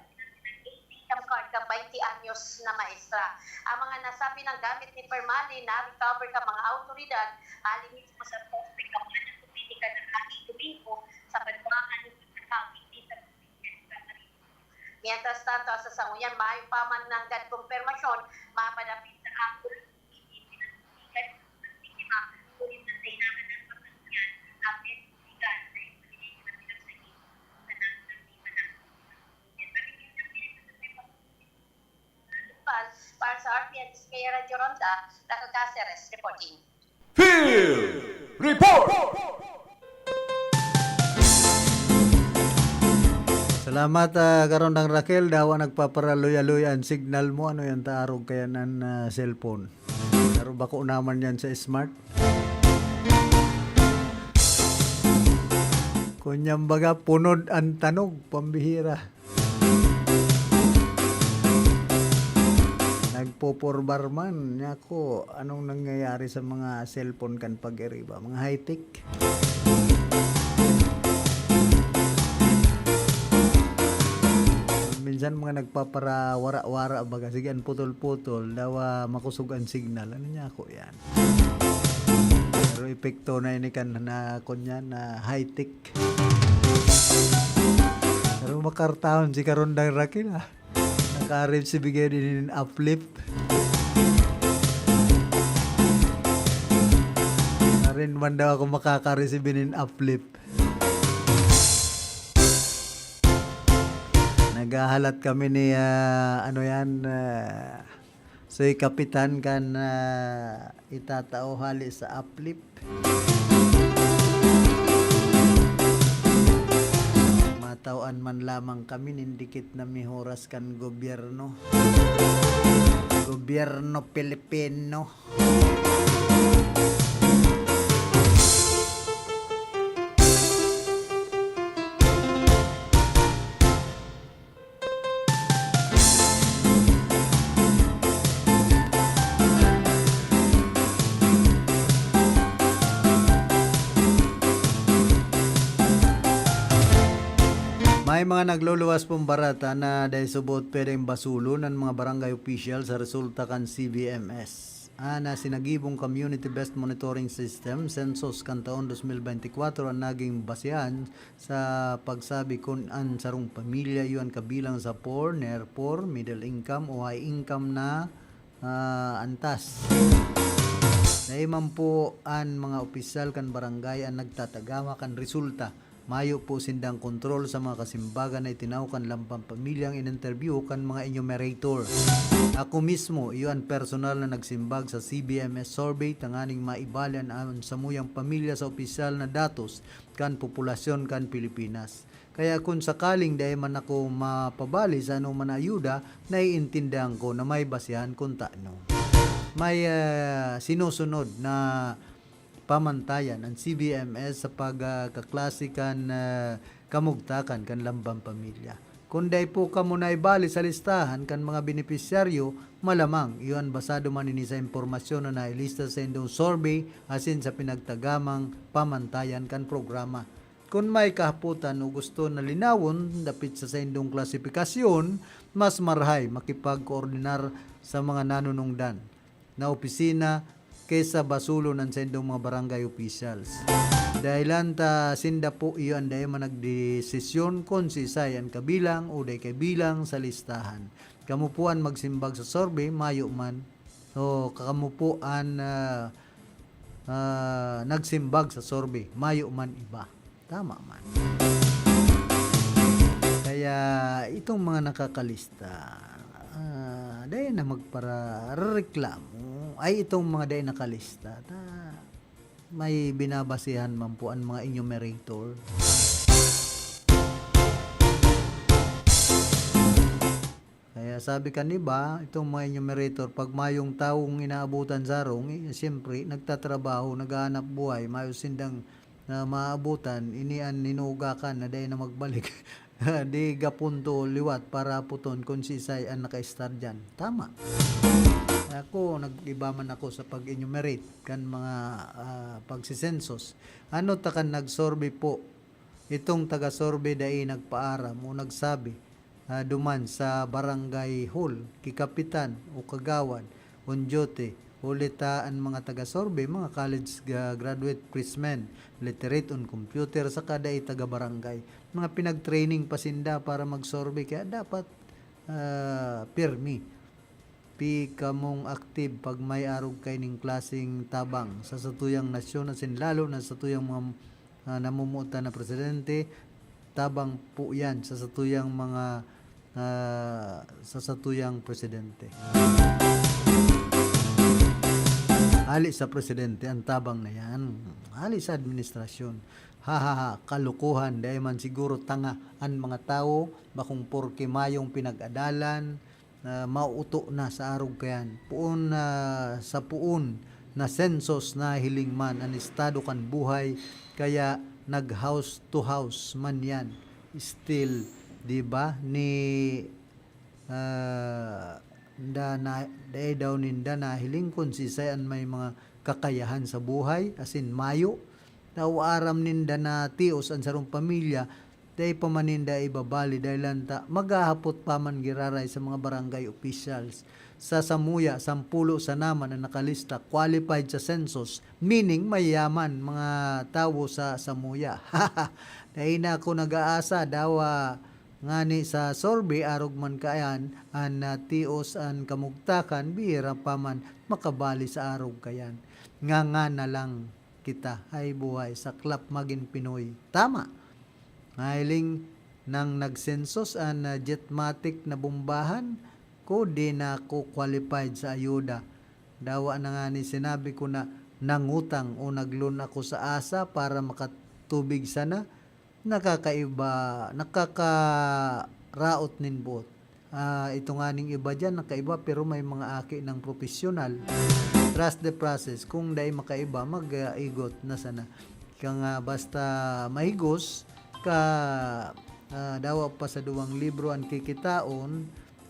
ATM card ng twenty anyos na maestra. Ang mga nasabi ng gamit ni Permali na-recover ng mga awtoridad, hali mismo sa suspect ang mga nagpupili ka ng Happy Domingo sa banwahan ni Pagkakawit sa Mientras tanto, sa sangoyan, mayo pa man nanggad kompermasyon, mapadapit sa anggulo, pinagtigan ang biktima, ngunit sa kailangan ng pagkakuyan, ang pinagtigan na yung pinili na pinagsayin sa nasa biktima na. Para sa R T N Display Radio Ronda, Raquel Caceres reporting. Field Report! Salamat, ah, Karondang Raquel. Dawa nagpaparaluya-luya an signal mo. Ano yan, taarog kaya nan, ah, cellphone? Pero bako naman yan sa smart. Kunyang baga, punod an tanog, pambihira. Nagpo-four bar man. Nako, anong nangyayari sa mga cellphone kan pag-iriba? Mga high-tech? Minsan mga nagpapara-wara-wara baga. Sige, an putol-putol. Dawa makosog an signal. Ano niya ako yan? Pero epekto na ini kan na, kunyan, na high-tech. Pero makartaon si Karondang Raquel, ah. Naka-receive bigay din in uplift. Arin man daw ako makaka-receive in uplift. Naghahalat kami ni, ah, ano yan, ah, soy kapitan kan, ah, itatao hali sa uplift. Matawan man lamang kami nin dikit na mihoras kan gobyerno. Gobyerno Pilipino. May mga nagluluwas pong barata na dai subot pwedeng basulon an mga barangay official sa resulta kan C B M S. Ana, sinagibong Community Best Monitoring System, census kan taon dos mil bente kwatro an naging basehan sa pagsabi kun an sarong pamilya iyo an kabilang sa poor, near poor, middle income o high income na, ah, antas. Dai man po an mga opisyal kan barangay an nagtatagama kan resulta. Mayo po sindang kontrol sa mga kasimbagan na itinaw kan lambang pamilyang in-interview kan mga enumerator. Ako mismo, iyo an personal na nagsimbag sa C B M S survey tanganing maibali an, an samuyang pamilya sa opisyal na datos kan populasyon kan Pilipinas. Kaya kun sakaling dai man ako mapabali sa anoman na ayuda, naiintindihan ko na may basehan kun tano. May, ah, sinusunod na pamantayan an C B M S sa pag, ah, kaklase kan, ah, kamugtakan kan lambang pamilya. Kun dai po kamo naibali sa listahan kan mga benepisyaryo, malamang iyo an basado man ini sa impormasyon na nailista sa indong survey asin sa pinagtagamang pamantayan kan programa. Kun may kahapotan o gusto na linawon dapit sa saindong klasifikasyon, mas marahay makipagkoordinar sa mga nanunungdan na opisina kaysa basulon an saindong mga barangay officials. Dahilan ta sinda po iyo an dai man nagdesisyon kun siisay an kabilang o dai kabilang sa listahan. Kamo po an magsimbag sa survey, mayo man. O kamo po an, ah, ah, nagsimbag sa survey, mayo man iba. Tama man. Kaya itong mga nakakalista, ah, dai na magparareklamo. Ay, itong mga dai nakalista, ta-, may binabasehan man po ang mga enumerator. Kaya sabi kan iba, itong mga enumerator, pag mayong tawong inaabutan sa harong, eh, siyempre, nagtatrabaho, naghahanap buhay, mayo sindang, ah, maabutan, ini an hinugakan na dai na magbalik. Di gapunto liwat para aputon kun siisay an naka-star diyan. Tama. Ako, nag-iba man ako sa pag-enumerate kan mga, ah, pagsisensos. Ano ta kan nag-survey po? Itong taga-survey dai nagpaaram o nagsabi, ah, duman sa barangay hall, ki kapitan o kagawad on duty, huli ta an mga taga-survey, mga college ga-, graduate, freshmen, literate on computer, saka dai taga-barangay. Mga pinag-training pa sinda para mag-survey, kaya dapat, ah, pirmi. Pi kamong active pag may arog kaining klaseng tabang sa satuyang nasyon, asin lalo na sa satuyang mga, ah, namumutan na presidente, tabang po yan sa satuyang mga, ah, sa satuyang presidente. Hali sa presidente ang tabang na yan. Hali sa administrasyon. Ha, ha, ha, kalokohan. Dai man siguro tanga an mga tawo, bakong porke mayong pinag-adalan, ah, mauto na sa arog kayan. Poon na, sa poon na census nahiling man an estado kan buhay, kaya nag-house to house man yan. Still, di ba, ni, ah, da-, na, dai daw ninda nahiling kun siisay an may mga kakayahan sa buhay, asin mayo. Daw aram ninda na tios an sarong pamilya, dai pa man ninda ibabali, dahilan ta maghahapot pa man giraray sa mga barangay officials. Sa samuya, sampulo sana man an nakalista, qualified sa census, meaning mayaman mga tawo sa samuya. Dai na ako nag-aasa, dawa ngani sa survey, arog man kayan, an, ah, tios an kamugtakan, bihira pa man makabali sa arog kayan. Nganga na lang kita, ay buhay, saklap magin Pinoy. Tama. Nahiling nang nagsensos an, ah, Jetmatic na bombahan ko, di na ako qualified sa ayuda. Dawa na ngani sinabi ko na nangutang o nag-loan ako sa asa para makatubig sana. Nakakaiba, nakakaraot nin boot. Ah, ito nganing iba diyan, nakaiba, pero may mga aki ng propesyonal. Trust the process. Kung dai makaiba, mag-igot na sana. Ika nga, basta mahigos ka, ah, dawa pa sa duwang libro an kikitaon,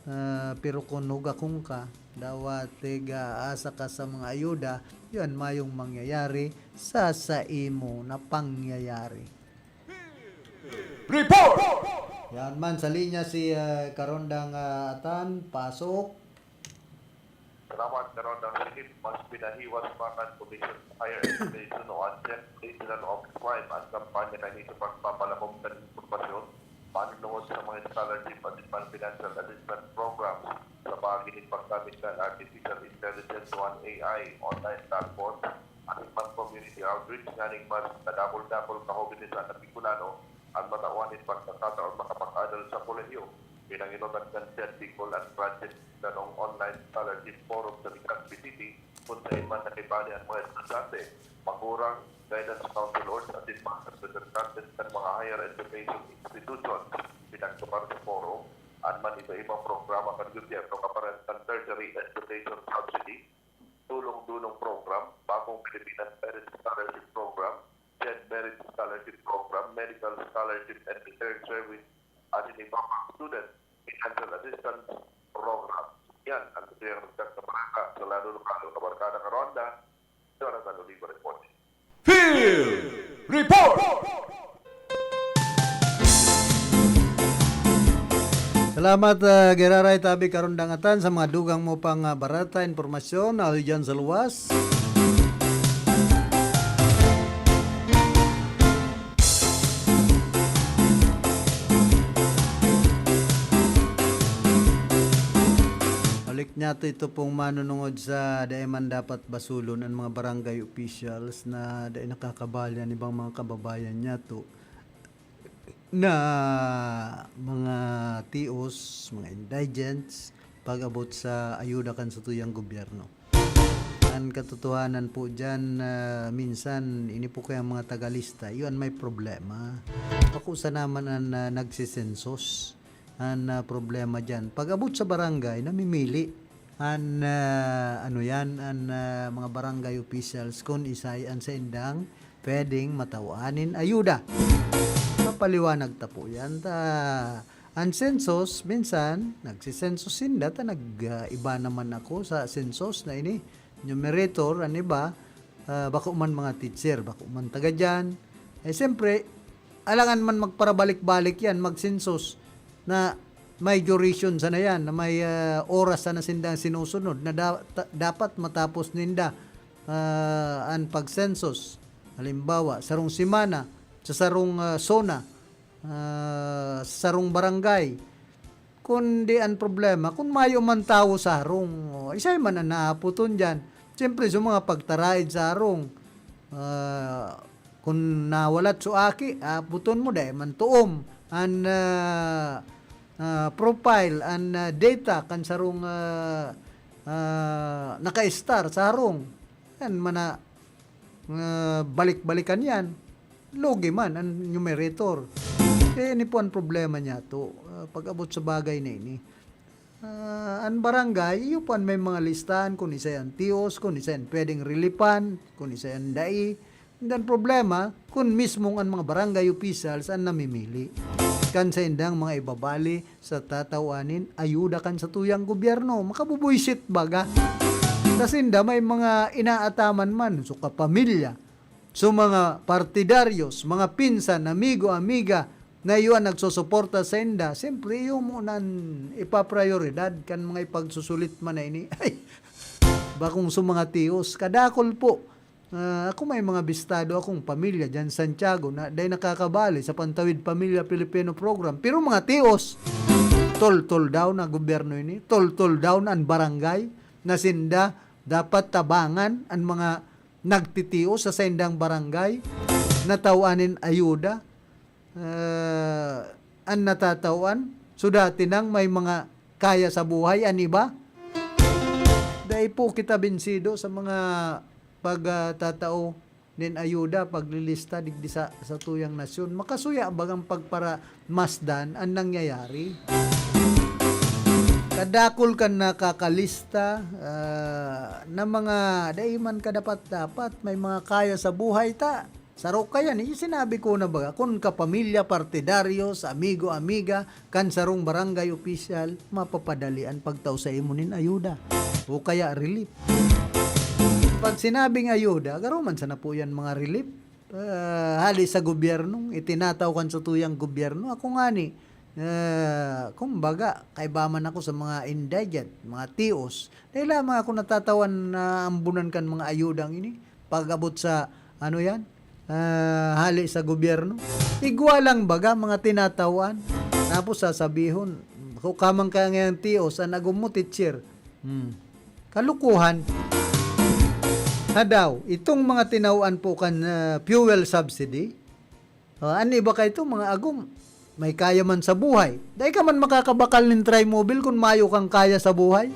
ah, pero kun hugakon ka, dawa tiga-asa ka sa mga ayuda, yan mayong mangyayari sa saimo na pangyayari. Report! Yan man, sa linya si, ah, Karondang, ah, Atan, pasok. Salamat, Karondang Philip. Mas pinahiwas pa kan Commission on Higher Education o ANHEC Regional Office five ang kampanya kaini sa pagpapalakop kan impormasyon panunuhot sa mga scholarship at iban financial assistance programs sa paagi nin paggamit kan artificial intelligence o an A I, online platform, asin mas community outreach nganing mas kadakul-dakul ka hobenes an Bicolano an matawan nin pagkakataon makapag-aral sa kolehiyo. Pinanginutan kan SED Bicol an Project Danong Online Scholarship Forum sa Legazpi City, kun saen man nakibali an mga estudyante, magurang, guidance counselors, asin mga representantes kan mga higher education institutions. Pinagtupad sa forum an man iba-ibang programa kan gobyerno, kapareho kan tertiary education subsidy, tulong-dulong program, Bagong Pilipinas Merit Scholarship Program, SED Merit Scholarship Program, Medical Scholarship and Research Service, asin iba pang student financial assistance program. Yan ang tuyang nagtag na barangay sa lalo lokal na barkada Karonda, Jonathan Oliva reporting. Field Report! Salamat, ah, giraray tabi Karondang Atan sa mga dugang mo pang, ah, barata, impormasyon, na dyan sa luwas. Nyato ito pong manunungod sa dai man dapat basulon an mga barangay officials na dai nakakabali an ibang mga kababayan nyato na mga tios, mga indigents, pag-abot sa ayuda kan satuyang gobyerno. An katotohanan po diyan, ah, minsan ini po kayang mga tagalista, iyo an may problema. Bako sana man an, ah, nagsesensos an, ah, problema diyan. Pag-abot sa barangay, namimili an, ah, ano yan, an, ah, mga barangay officials kun isay an saindang pwedeng mataw-an nin ayuda. Mapaliwanag ta po yan. Ta, an census, minsan, nagsisensus sinda, ta nag, ah, iba naman ako sa census na ini. Numerator, an iba, ah, bako man mga teacher, bako man taga dyan. Eh, siyempre, alangan man magparabalik-balik yan, magsensus na may duration sana yan, na may, ah, oras sana sinda sinusunod, na da-, ta-, dapat matapos ninda, ah, an pagsensus. Halimbawa, sarong semana, sa sarong, ah, zona, ah, sa sarong barangay. Kundi an problema, kun mayo man tawo sa harong, o, isay man an naapoton diyan. Siyempre, sa mga pagtaraid sa harong, ah, kun nawalat so aki, apoton mo, dai man tuom an, ah, ah, profile, an, ah, data kan sarong, ah, ah, naka-star sa harong. Yan, mana-, ah, balik-balikan yan. Lugi man an numerator. Kaya ini po an problema niyato, ah, pag-abot sa bagay na ini. Ah, an barangay, iyo po an may mga listahan kun isay an tios, kun isay an pwedeng relipan, kun isay an dai. And an problema, kun mismong an mga barangay officials an namimili kan saindang mga ibabali sa tataw-an nin ayuda kan satuyang gobyerno. Makabubuisit baga. Ta sinda may mga inaataman man, so kapamilya, so mga partidaryos, mga pinsan, amigo, amiga, na iyo an nagsusuporta sainda, siyempre, iyo muna an ipaprioridad kan mga ipagsusulit man na ini. Ay, bakong sa mga tios, kadakol po. Ah, ako may mga bistado akong pamilya diyan Santiago na dai nakakabali sa Pantawid Pamilya Pilipino Program. Pero mga tios, toltol daw na gobyerno ini, toltol daw na an barangay na sinda dapat tabangan an mga nagtitios sa saindang barangay na taw-an nin ayuda. Ah, an natataw-an, so dati nang may mga kaya sa buhay an iba. Dai po kita binsido sa mga pagtatao nin ayuda, paglilista digdi sa, sa tuyang nasyon. Makasuya bagang pagparamasdan an nangyayari? Kadakul kan nakakalista, ah, na mga dai man kadapat-dapat, may mga kaya sa buhay ta. Saro kayan, eh, sinabi ko na baga, kun kapamilya, partidaryo, sa amigo, amiga, kan sarong barangay opisyal, mapapadali an pagtao sa imo nin ayuda o kaya relief. Pag sinabing ayuda, garo man sana po yan mga relief. Ah, hali sa gobyerno, itinataw kan sa tuyang gobyerno. Ako ngani, ah, kumbaga, kaiba man ako sa mga indigent, mga tios. Dahil lamang ako natatawan na ambunan kan mga ayudang ini. Pag-abot sa, ano yan, ah, hali sa gobyerno. Igwa lang baga, mga tinatawan. Tapos sasabihon, "Ako kamang kaya ngayang tios, an agom mo, teacher." Hmm. Kalukuhan. Hadaw, itong mga tinawan po kan, ah, fuel subsidy, ah, an iba kaito, mga agom, may kaya man sa buhay. Dai ka man makakabakal nin Trimobile kun mayo kang kaya sa buhay.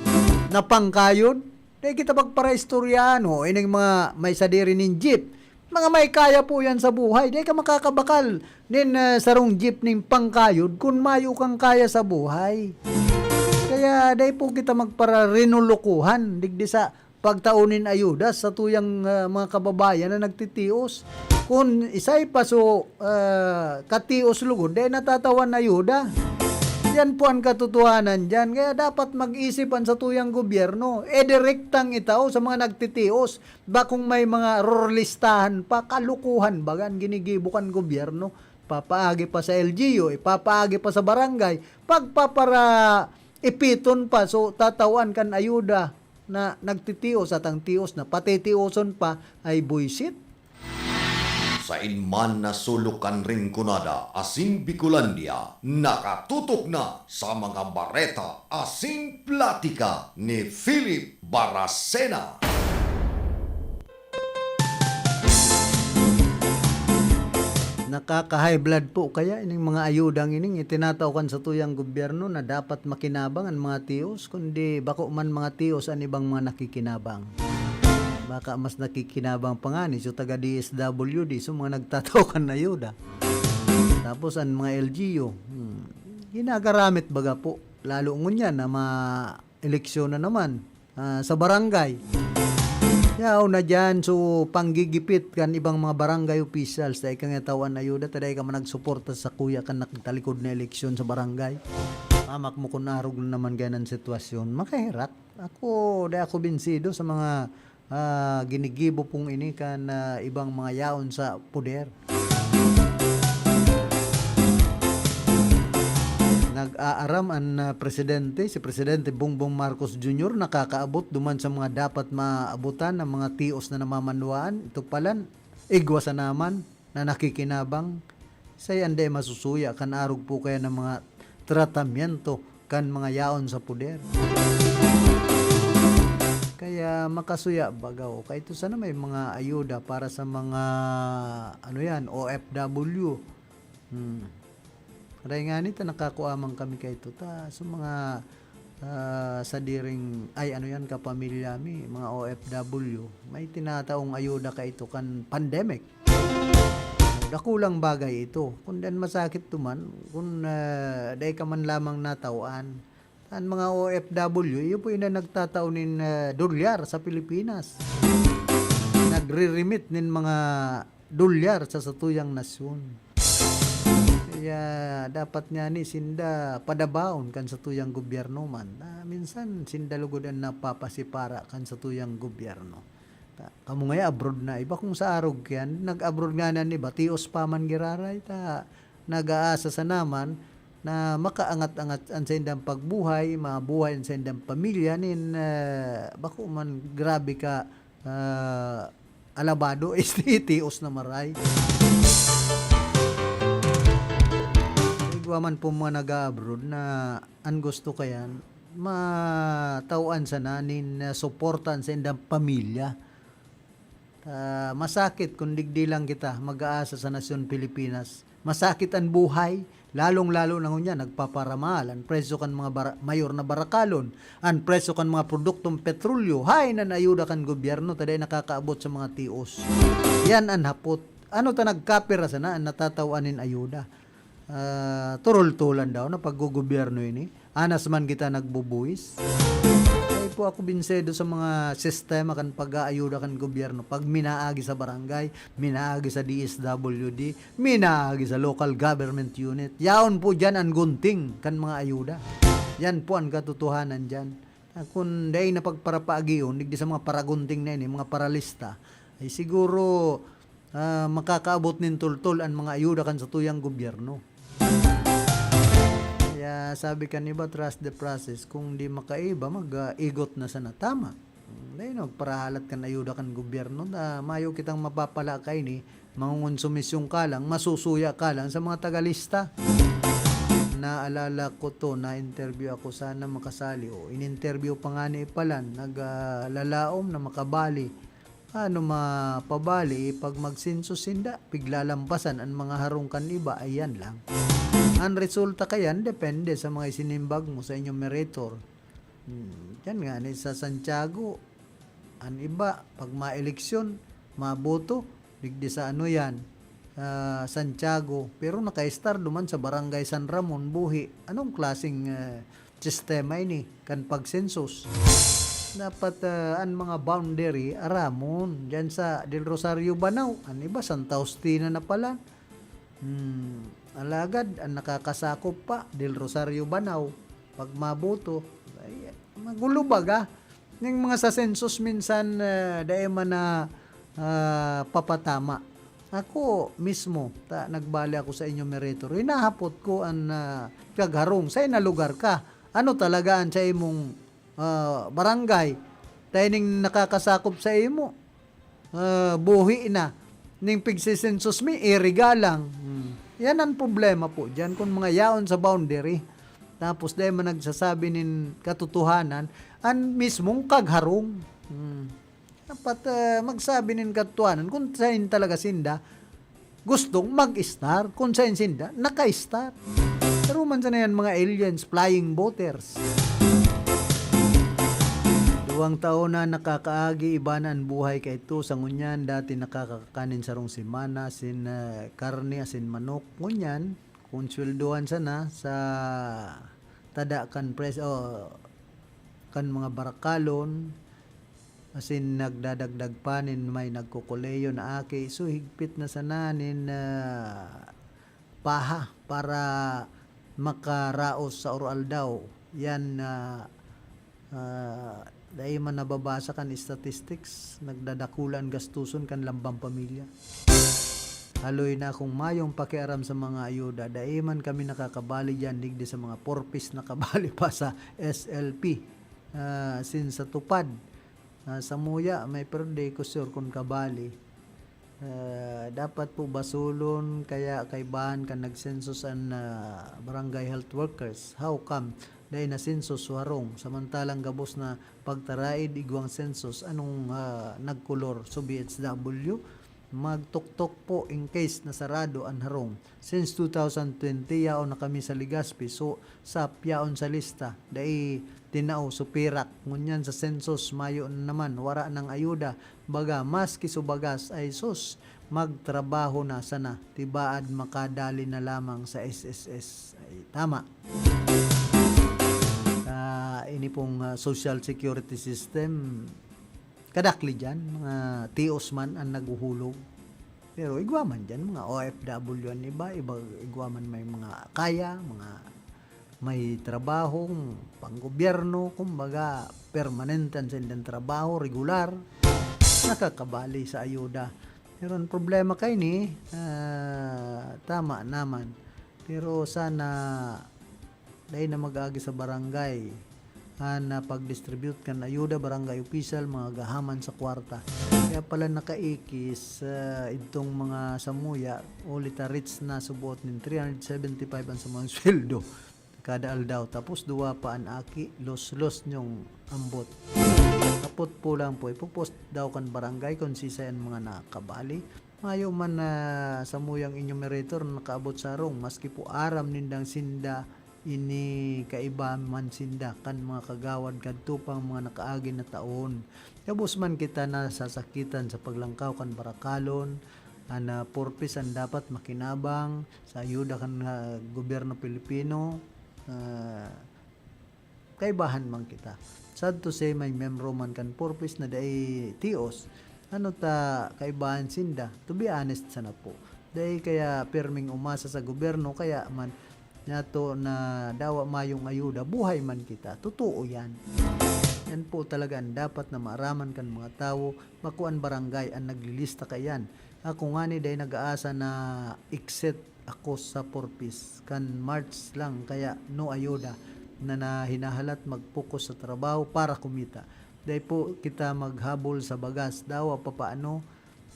Napangkayod. Dai kita pagparaistoryahan, ho. Ining mga may sadiri nin jeep. Mga may kaya po yan sa buhay. Dai ka makakabakal nin, ah, sarong jeep nin pangkayod kun mayo kang kaya sa buhay. Kaya dai po kita magpararinulukuhan digdi sa pagtao nin ayuda sa tuyang, ah, mga kababayan na nagtitios. Kun isay pa so, ah, katios lugod, dai natatawan ayuda. Yan po an katotohanan diyan. Kaya dapat mag-isip an satuyang gobyerno. E, direktang itao sa mga nagtitios. Bakong may mga rorlistahan pa, kalukuhan baga an ginigibo kan gobyerno. Papaagi pa sa L G U, ipapaagi pa sa barangay, pagpapara-, ipiton pa, so tatawan kan ayuda na nagtitios at ang tios na patitioson pa ay buisit. Sain man na sulok kan Rinconada asin Bicolandia, nakatutok na sa mga bareta asin platika ni Philip Baracena. Nakaka-high blood po kaya ining mga ayudang ining itinatao kan satuyang gobyerno na dapat makinabang an mga tios, kundi bako man mga tios an ibang mga nakikinabang. Baka mas nakikinabang pa ngani so taga D S W D, so mga nagtatao kan ayuda. Tapos an mga L G U, hmm, ginagaramit baga po. Lalo ngunyan na ma-eleksyon na naman, ah, sa barangay. Yaon na diyan, so, panggigipit kan ibang mga barangay officials, dai ka nga tawan ayuda, ta dai ka man nagsuporta sa kuya kan nagtalikod na eleksyon sa barangay. Mamak mo kun arog na naman ganyan sitwasyon, makaherak. Ako, dai ako binsido sa mga, ah, ginigibo pong ini kan, ah, ibang mga yaon sa poder. Nag-aaram an, ah, presidente, si Presidente Bongbong Marcos Junior, nakakaabot duman sa mga dapat maabutan ng mga tios na namamanwaan. Ito palan, igwa sa naman na nakikinabang. Say anday masusuya kan arog po kaya ng mga tratamiento kan mga yaon sa poder. Kaya makasuya baga o kaito sana may mga ayuda para sa mga, ano yan, O F W. Hmm. Aray nga nito, nakakua man kami kaito ta. So, mga, ah, sadiring, ay, ano yan, kapamilya mi, mga O F W, may tinataong ayuda kaito kan pandemic. Dakulang bagay ito. Kung dan masakit duman, kung, ah, dai ka man lamang natawan, an mga O F W, iyo po yun na nagtatao nin, ah, dolyar sa Pilipinas. Nagre-remit nin mga dolyar sa satuyang nasyon. Kaya dapat nga ni sinda padabaon kan satuyang gobyerno man. Ah, minsan, sinda lugod an napapasipara kan satuyang gobyerno. Ta-, kamo ngaya abroad na iba, kung sa arog yan, nag-abroad nga na ni ba, tios pa man giraray, ta nag-aasa sana man na makaangat-angat an saindang pagbuhay, mabuhay an saindang pamilya nin, ah, bako man grabe ka, ah, alabado, este, tios na maray. Igwa man po mga nag-a-abroad na an gusto kayan, matawan sana nin, ah, suporta an saindang pamilya. Ah, masakit kung digdi lang kita mag-aasa sa nasyon Pilipinas. Masakit an buhay, lalong-lalo na ngunyan, nagpaparamahal an presyo kan mga bara-, mayor na barakalon, an presyo kan mga produktong petrolyo, haen an ayuda kan gobyerno ta dai nakakaabot sa mga tios. Yan an hapot. Ano ta nagkapira sana an natatawan nin ayuda? Ah, turultulan daw na paggogobyerno ini. Anas man kita nagbubuhis. Ay po ako binsedo sa mga sistema kan pag-aayuda kan gobyerno. Pag minaagi sa barangay, minaagi sa D S W D, minaagi sa local government unit. Yaon po dyan an gunting kan mga ayuda. Yan po an katotohanan dyan. Ah, kun dai na pagparapaagion, digdi sa mga paragunting na ini, mga paralista, ay siguro, ah, makakaabot nin tultol an mga ayuda kan satuyang gobyerno. Kaya sabi kan iba, "Trust the process." Kung di makaiba, mag, ah, igot na sana. Tama. Hmm, dai na magparahalat kan ayuda kan gobyerno, na mayo kitang mapapala kaini, mangongonsumisyon ka lang, masusuya ka lang sa mga tagalista. Naalala ko to, na-interview ako, sana makasali. O, in-interview pa nga ni Ipalan, nag, ah, lalaom na makabali. Ano mapabali, pag magsensus sinda, piglalampasan an mga harong kan iba, ayan lang. Ang resulta kayan, depende sa mga isinimbag mo sa inyong meritor. Hmm, yan nga ni sa Santiago, an iba, pag maeleksyon, maboto, digdi sa ano yan, ah, Santiago, pero naka-estar duman sa Barangay San Ramon, buhi. Anong klaseng, ah, sistema ini kan pagsensus? Dapat, ah, an mga boundary aramon. Diyan sa Del Rosario, Banao, an iba, Santa Justina na pala. Hmm, alagad an nakakasakop pa, Del Rosario, Banao, pag maboto, ay, magulo baga. Ning mga sa sensus minsan, ah, dai man na, ah, papatama. Ako mismo, ta nagbali ako sa enumerator, hinahapot ko an, ah, pagharong, sa ina lugar ka. Ano talaga an sa imong, ah, barangay? Ta ining nakakasakop sa imo, ah, buhi na. Ning pigsisensus mi, iriga lang. Hmm. Yan ang problema po dyan, kung mga yaon sa boundary. Tapos dahil man nagsasabi nin katotohanan, ang mismong kagharong. Hmm. Dapat, ah, magsabi nin katotohanan kung saan talaga sinda gustong mag-estar, kung saan sinda naka-estar. Pero man sana yan, mga aliens, flying boaters. Duwang taon na nakakaagi, iba na ang buhay kaidto. Sa ngunyan, dati nakakakanin sarong semana, sin, ah, karne, asin manok. Ngunyan, kung sweldohan sana sa tada kan pres-, o kan mga barakalon, asin nagdadagdag pa nin may nagkokolehiyo na aki, so higpit na sana nin, ah, paha para makaraos sa oro-aldaw. Yan, ah, ah, dai man nababasa kan statistics, nagdadakula an gastuson kan lambang pamilya. Haloy na akong mayong pakiaram sa mga ayuda. Dai man kami nakakabali diyan, digdi sa mga Four Ps nakabali pa sa S L P. Ah, sin sa TUPAD, ah, samuya, may, pero di ko sure kun kabali. Ah, dapat po basulon, kaya kaibahan kan nagsensus an, ah, barangay health workers. How come? Dai nasensus so harong. Samantalang gabos na pagtaraid, igwang sensus. Anong, ah, nagkolor? So, B H W? Magtuktok po in case na sarado an harong. Since two thousand twenty, yaon na kami sa Legazpi, so, sap, yaon sa lista. Dai tinao, so, pirak. Ngunyan sa sensus, mayo na naman, wara nang ayuda. Baga, maski subagas, ay sus, magtrabaho na sana. Tibaad makadali na lamang sa S S S. Ay, tama. Sa ini pong, ah, social security system, kadakli diyan, mga tios man ang naghuhulog. Pero igwa man diyan, mga O F W an iba, iba, igwa man may mga kaya, mga may trabahong panggobyerno, kumbaga, permanente an saindang trabaho, regular, nakakabali sa ayuda. Pero ang problema kaini, ah, tama naman. Pero sana dai na mag-agi sa barangay an, ah, pag-distribute kan ayuda, barangay official, mga gahaman sa kwarta. Kaya pala nakaikis, ah, idtong mga samuya, huli ta rich na, suboot nin three hundred seventy-five an samuyang sweldo kada aldaw. Tapos duwa pa an aki, los-los niyong ambot. Kapot po lang po, ipopost daw kan barangay kung sisay an mga nakabali. Mayo man na samuyang enumerator na nakaabot sa harong, maski po aram nindang sinda ini, kaiba man sinda kan mga kagawad kadto pang mga nakaagi na taon. Gabos man kita nasasakitan sa paglangkaw kan barakalon, an, ah, Four Ps an dapat makinabang sa ayuda kan, ah, gobyerno Pilipino, ah, kaibahan man kita. Sad to say, may miyembro man kan Four Ps na dai tios. Ano ta kaibahan sinda? To be honest sana po, dai kaya pirming umasa sa gobyerno, kaya man nyato na dawa mayong ayuda, buhay man kita. Totoo yan. Yan po talaga ang dapat na maaraman kan mga tawo, bako an barangay an naglilista kaiyan. Ako ngani dai nag-aasa na exit ako sa Four Ps. Kan March lang, kaya no ayuda na, na hinahalat mag-focus sa trabaho para kumita. Dai po kita maghabol sa bagas. Dawa papaano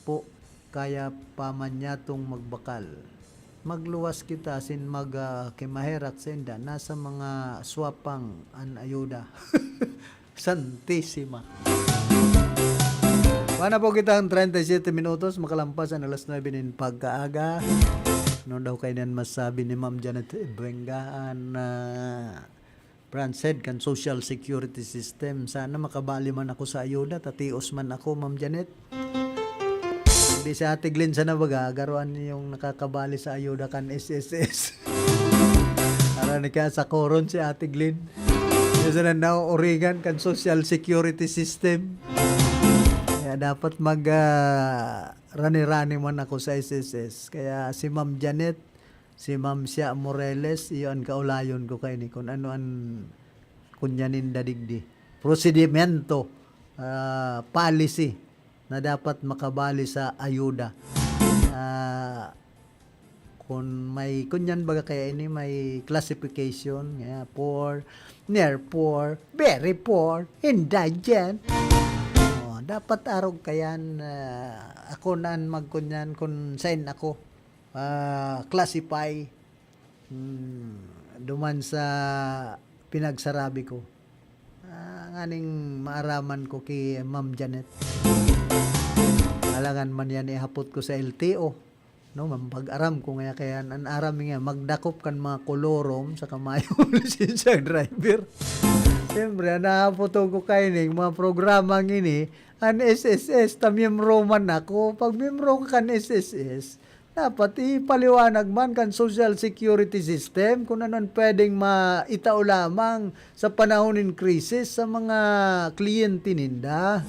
po kaya pa man nyatong magbakal. Magluwas kita asin mag, ah, kimaherak sainda. Nasa mga swapang an ayuda. Santisima. Wala po kitang treinta y siete minutos, makalampas an alas nuebe nin pagkaaga. Ano daw kayo niyan masabi ni Ma'am Janet Buenga, an, ah, branch head kan social security system? Sana makabali man ako sa ayuda, tatios man ako, Ma'am Janet. Hindi si Ate Glenn sana baga, garuan yung nakakabali sa ayuda kan S S S. Para ni kaya sa koron si Ate Glenn. Kaya sana nauuringan kan social security system. Kaya dapat mag, ah, rani-rani man ako sa S S S. Kaya si Ma'am Janet, si Ma'am Sia Moreles, iyo an kaulayon ko kaini kung ano an kunya ninda digdi. Prosedimento, ah, policy na dapat makabali sa ayuda. Ah, kung may, kunyan baga kaya ini, may classification, kaya poor, near poor, very poor, indigent. Oh, Dapat arog kayan, ah, ako na an magkunyan kun saen ako, ah, classify. Hmm, duman sa pinagsarabi ko. Ah, nganing maaraman ko ki Ma'am Janet. Alangan man yan ihapot ko sa L T O. No, mambag-aram ko ngaya kaya an aram niya magdakop kan mga kolorom saka mayo lisensyang driver. Siyempre, an naapoton ko kaining mga programang ini, an S S S, ta miyembro man ako. Pag miyembro ka kan S S S, dapat ipaliwanag man kan social security system kung ano an pwedeng maitao lamang sa panahon nin krisis sa mga kliyente ninda.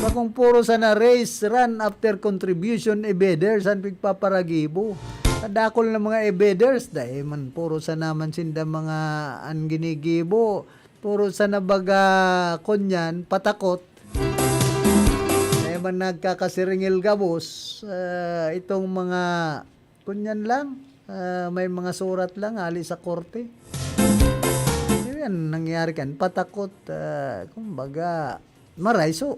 Bakong puro sana race run after contribution ebeders an pigpaparagibo. Kadakol na mga ebeders, dai man puro sana man sinda mga an ginigibo. Puro sana baga, kunyan, patakot. Dai man nagkakasiringil gabos, ah, itong mga, kunyan lang, ah, may mga surat lang, hali sa korte. Yan, nangyari kan, patakot, ah, kumbaga, maray, so,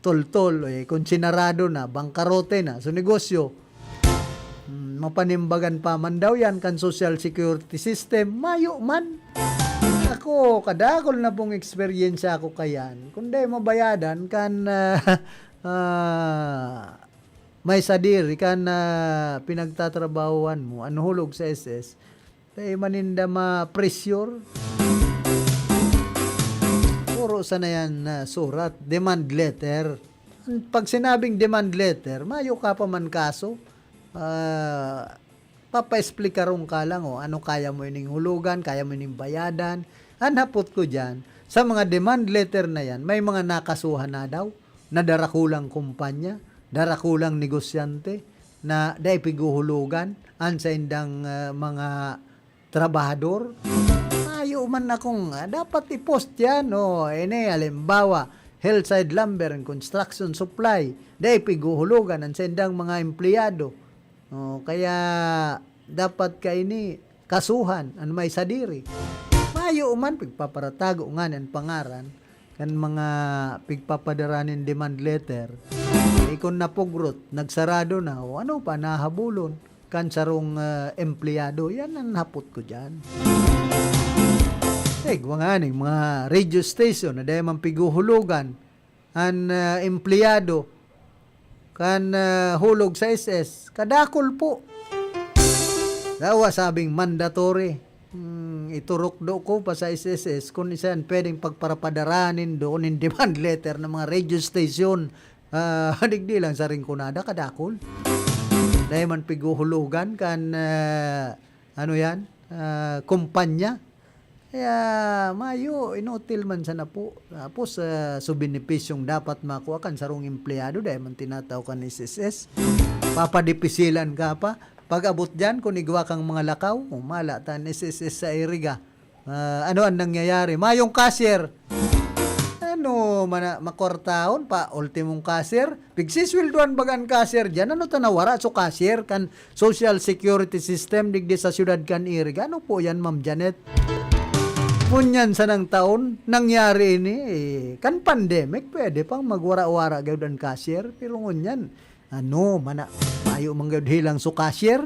toltol, eh, kung sinarado na, bangkarote na, so negosyo, hmm, mapanimbagan pa man daw yan kan social security system, mayo man. Ako, kadakol na pong eksperyensya ako kayan. Kung dai mabayadan kan, ah, ah, may sadiri kan, ah, pinagtatrabahoan mo, an hulog sa S S, dai man ninda ma-pressure. Puro sana yan na surat, demand letter. Pag sinabing demand letter, mayo ka pa man kaso. Ah, papaesplikaron ka lang, oh, ano kaya mo ining hulugan, kaya mo ining bayadan. An hapot ko diyan, sa mga demand letter na yan, may mga nakasuhan na daw, na darakulang kumpanya, darakulang negosyante, na dai pighuhulugan an saindang, ah, mga trabahador. Mayo man akong, ah, dapat i-post yan, oh, ini, halimbawa, Hillside Lumber and Construction Supply, dai pighuhulugan an saindang mga empleyado. Oh, kaya dapat kaini kasuhan an may sadiri. Mayo man pigpaparatago ngani an pangaran kan mga pigpapadara nin demand letter. Eh, kun napugrot, nagsarado na, o ano pa nahabolon kan sarong, ah, empleyado? Yan an hapot ko diyan. Eh, igwa nganing mga radio station na dai man pighuhulugan an, ah, empleyado kan, ah, hulog sa S S, kadakol po. Dawa sabing mandatory. Hmm, iturukdo ko pa sa S S S kung isan pwedeng pagparapadara nindo nin demand letter ng mga radio station. Ah, digdi lang sa Rinconada, kadakol. Dai man pighuhulugan kan, ah, ano yan? Ah, kumpanya. Kaya mayo, inutil man sana po. Tapos, ah, so benepisyong dapat makua kan sarong empleyado, dai man tinatao kan S S S. Papadipisilan ka pa. Pag-abot diyan, kun igwa kang mga lakaw, humala ta an S S S sa Iriga. Ah, ano an nangyayari? Mayong cashier. Ano, mana-, makwartaon pa, ultimong cashier? Pigsisweldoan baga an cashier diyan? Ano ta nawara so cashier kan social security system digdi sa siyudad kan Iriga? Ano po yan, Ma'am Janet? Ngunyan sanang taon, nangyari ini, eh, kan pandemic, pwede pang magwara-wara gayud an cashier. Pero ngunyan, ano, mana-, mayo man gayud hilang so cashier?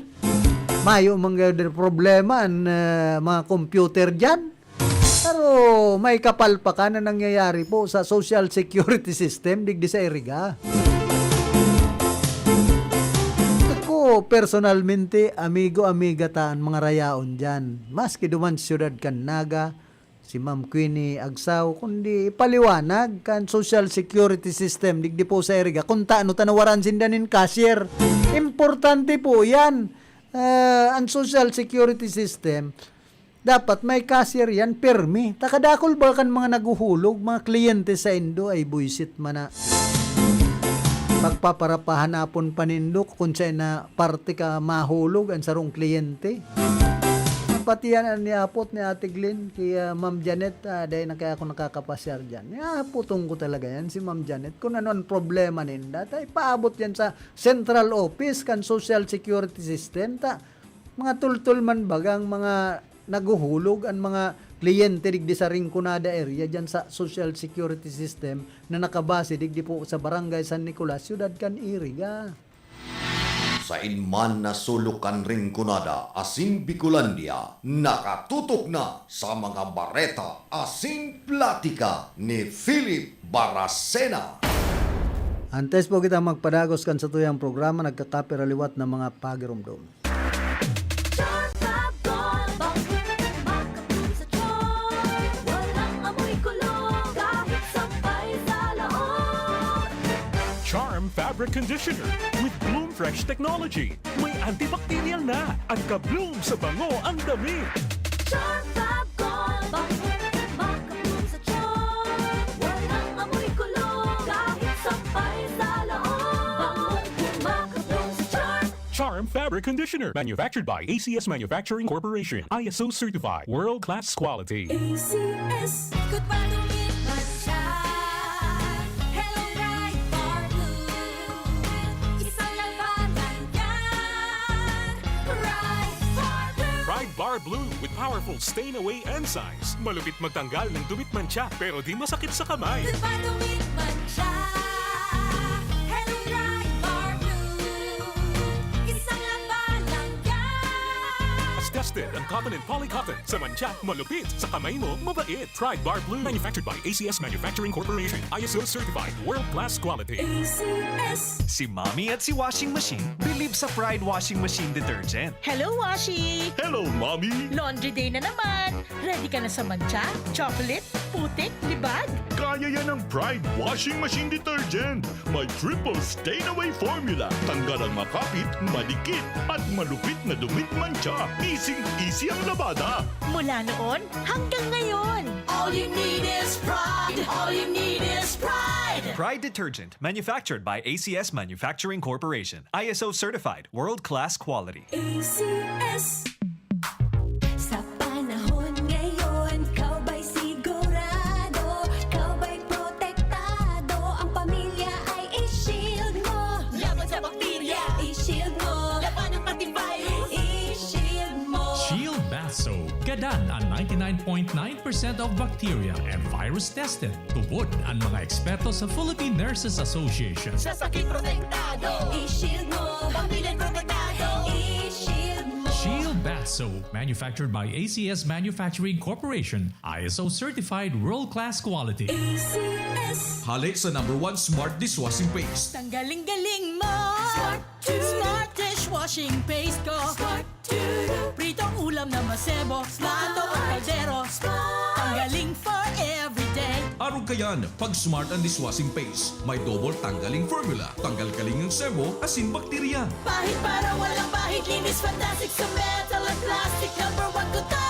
Mayo man gayud problema an, eh, mga computer diyan? Pero may kapalpakan na nangyayari po sa social security system digdi sa Iriga. Ako, personalmente, amigo-amiga ta an mga rayaon diyan. Maski duman siyudad kan Naga, si Ma'am Queenie Agsaw, kundi ipaliwanag kan social security system digdi po sa Iriga kung taano ta nawaran sinda nin cashier. Importante po yan. Ah, ang social security system, dapat may cashier yan, pirmi. Ta kadakol ba kan mga naghuhulog, mga kliyente saindo, ay buisit man na pagpaparapahanapon pa nindo kung saen na parte ka mahulog an sarong kliyente. Pati yan an niapot ni Ate Glenn kay, ah, Ma'am Janet, ah, dahil na kaya ako nakakapasyar dyan. Niapoton ko talaga yan, si Ma'am Janet, kung ano ang problema ninda. Ta ipaabot yan sa central office kan social security system. Ta mga tultol man bagang mga naghuhulog, an mga kliyente digdi sa Rinconada area, diyan sa social security system na nakabase digdi po sa Barangay San Nicolas, Siyudad kan Iriga. Sain man na sulok kan Rinconada asin Bicolandia, nakatutok na sa mga bareta asin platika ni Philip Baracena. Antes po kita magpadagos kan satuyang programa, nagkakapira liwat na mga pagiromdom. Charm Fab Gold, bangko makapag-bloom sa charm. Walang amoy kulog, kahit sampay sa loob. Charm Fabric Conditioner with Bloom Fresh Technology. May antibacterial na. Ang ka-bloom sa bango ang damit. Charm Fab Gold, bangko makapag-bloom sa charm. Walang amoy kulog, kahit sampay sa loob. Bangko makapag-bloom sa charm. Charm Fabric Conditioner. Manufactured by A C S Manufacturing Corporation. I S O certified. World class quality. A C S. Ikot pa, dumit man siya. Hello, Pride Bar Blue. Isang labanan yan. Pride Bar Blue. Pride Bar Blue with powerful stain away enzymes. Malupit magtanggal ng dumit mantsa pero di masakit sa kamay. Ikot pa, dumit man siya. Hello, Pride Bar Blue. Isang labanan yan. As tested ang cotton and polycotton. Sa mantsa, malupit. Sa kamay mo, mabait. Pride Bar Blue. Manufactured by A C S Manufacturing Corporation. I S O certified. World class quality. A C S. Si Mommy at si Washing Machine believe sa Pride Washing Machine Detergent. Hello, Washi! Hello, Mommy! Laundry day na naman! Ready ka na sa mantsa, chocolate, putik, libag? Kaya yan ng Pride Washing Machine Detergent. May triple stain away formula. Tanggal ang makapit, madikit, at malupit na dumit mantsa. Easy-easy ang labada. Mula noon hanggang ngayon! All you need is Pride. All you need is Pride. Pride Detergent, manufactured by A C S Manufacturing Corporation. I S O certified, world-class quality. A C S. Sa panahon ngayon, ikaw ba'y sigurado? Ikaw ba'y protektado? Ang pamilya ay i-shield mo. Laban sa bakterya, i-shield mo. Labanan pati virus, i-shield mo. Shield Bath Soap. Gadan an ninety-nine point nine percent of bacteria and virus tested. Tubod an mga eksperto sa Philippine Nurses Association. Sa sakit protektado, i-shield mo. Pamilya protektado, i-shield mo. Shield Bath Soap, manufactured by A C S Manufacturing Corporation, I S O certified world-class quality. A C S. Hale sa number one smart dishwashing paste. Tanggaling-galing mo! Smart to. Smart dishwashing paste ko! Smart to. Pritong ulam na masebo, plato o kaldero. Tanggaling for everyday. Arog kayan, pag smart ang dishwashing paste, may double tanggaling formula, tanggal kaling ang sebo, asin bakterya. Pahid para walang pahid, linis fantastic sa metal at plastic. Number one ko to.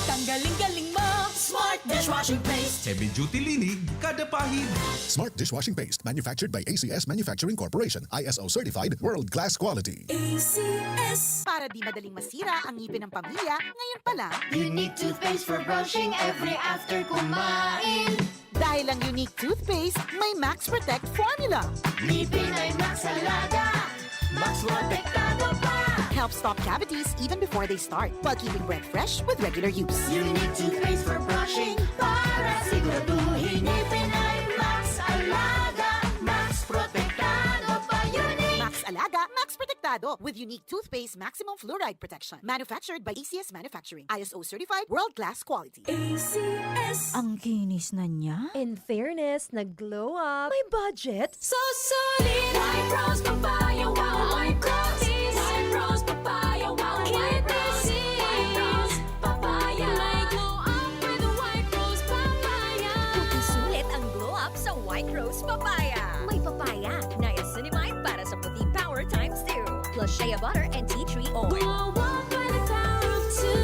Tanggaling-galing mo! Smart dishwashing paste. Heavy duty linig, kada pahid. Smart dishwashing paste, manufactured by A C S Manufacturing Corporation, I S O certified, world-class quality. A C S. Para di madaling masira ang ngipin ng pamilya, ngayon pa lang. Unique toothpaste for brushing every after kumain. Dahil ang Unique Toothpaste may Max Protect Formula. Ngipin ay Max Alaga, Max Protektado pa. Helps stop cavities even before they start, while keeping breath fresh with regular use. Unique toothpaste for brushing para siguraduhin ngipin ay Max Alaga, Max Protektado pa. Unique. Max Alaga, Max Protektado with Unique Toothpaste Maximum Fluoride Protection. Manufactured by A C S Manufacturing. I S O certified, world-class quality. A C S. Ang kinis na niya. In fairness, nag-glow up. May budget. So solid! White Rose Papaya, wow! White Rose! White Rose Papaya, wow! White Rose! White Rose Papaya! May glow up with White Rose Papaya! Puti sulit ang glow up sa White Rose Papaya. May papaya, niacinamide para sa puti power times two. Plus shea butter and tea tree oil. Glow up with the power of two!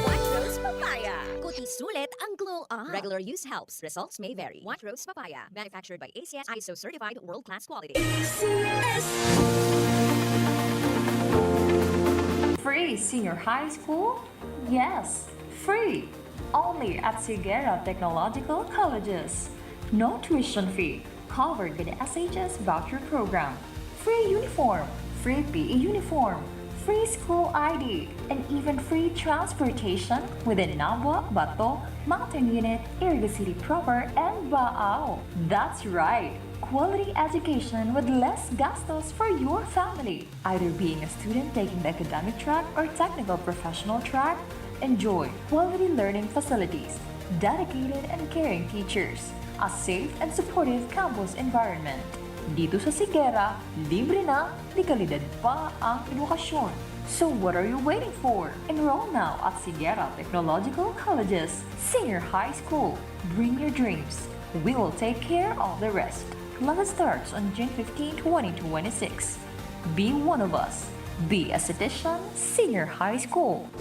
White Rose Papaya. Puti sulit ang glow up. Regular use helps. Results may vary. White Rose Papaya. Manufactured by A C S, I S O certified, world-class quality. A C S. Free senior high school? Yes, free! Only at Sigera Technological Colleges. No tuition fee, covered by the S H S voucher program. Free uniform, free P E uniform, free school I D, and even free transportation within Nabua, Bato, Mountain Unit, Iriga City Proper, and Baao. That's right! Quality education with less gastos for your family. Either being a student taking the academic track or technical professional track, enjoy quality learning facilities, dedicated and caring teachers, a safe and supportive campus environment. Dito sa Sigera, libre na, de kalidad pa ang edukasyon. So what are you waiting for? Enroll now at Sigera Technological College's Senior High School. Bring your dreams. We will take care of the rest. Class starts on June fifteenth, twenty twenty-six. Be one of us. Be a Citizen Senior High School.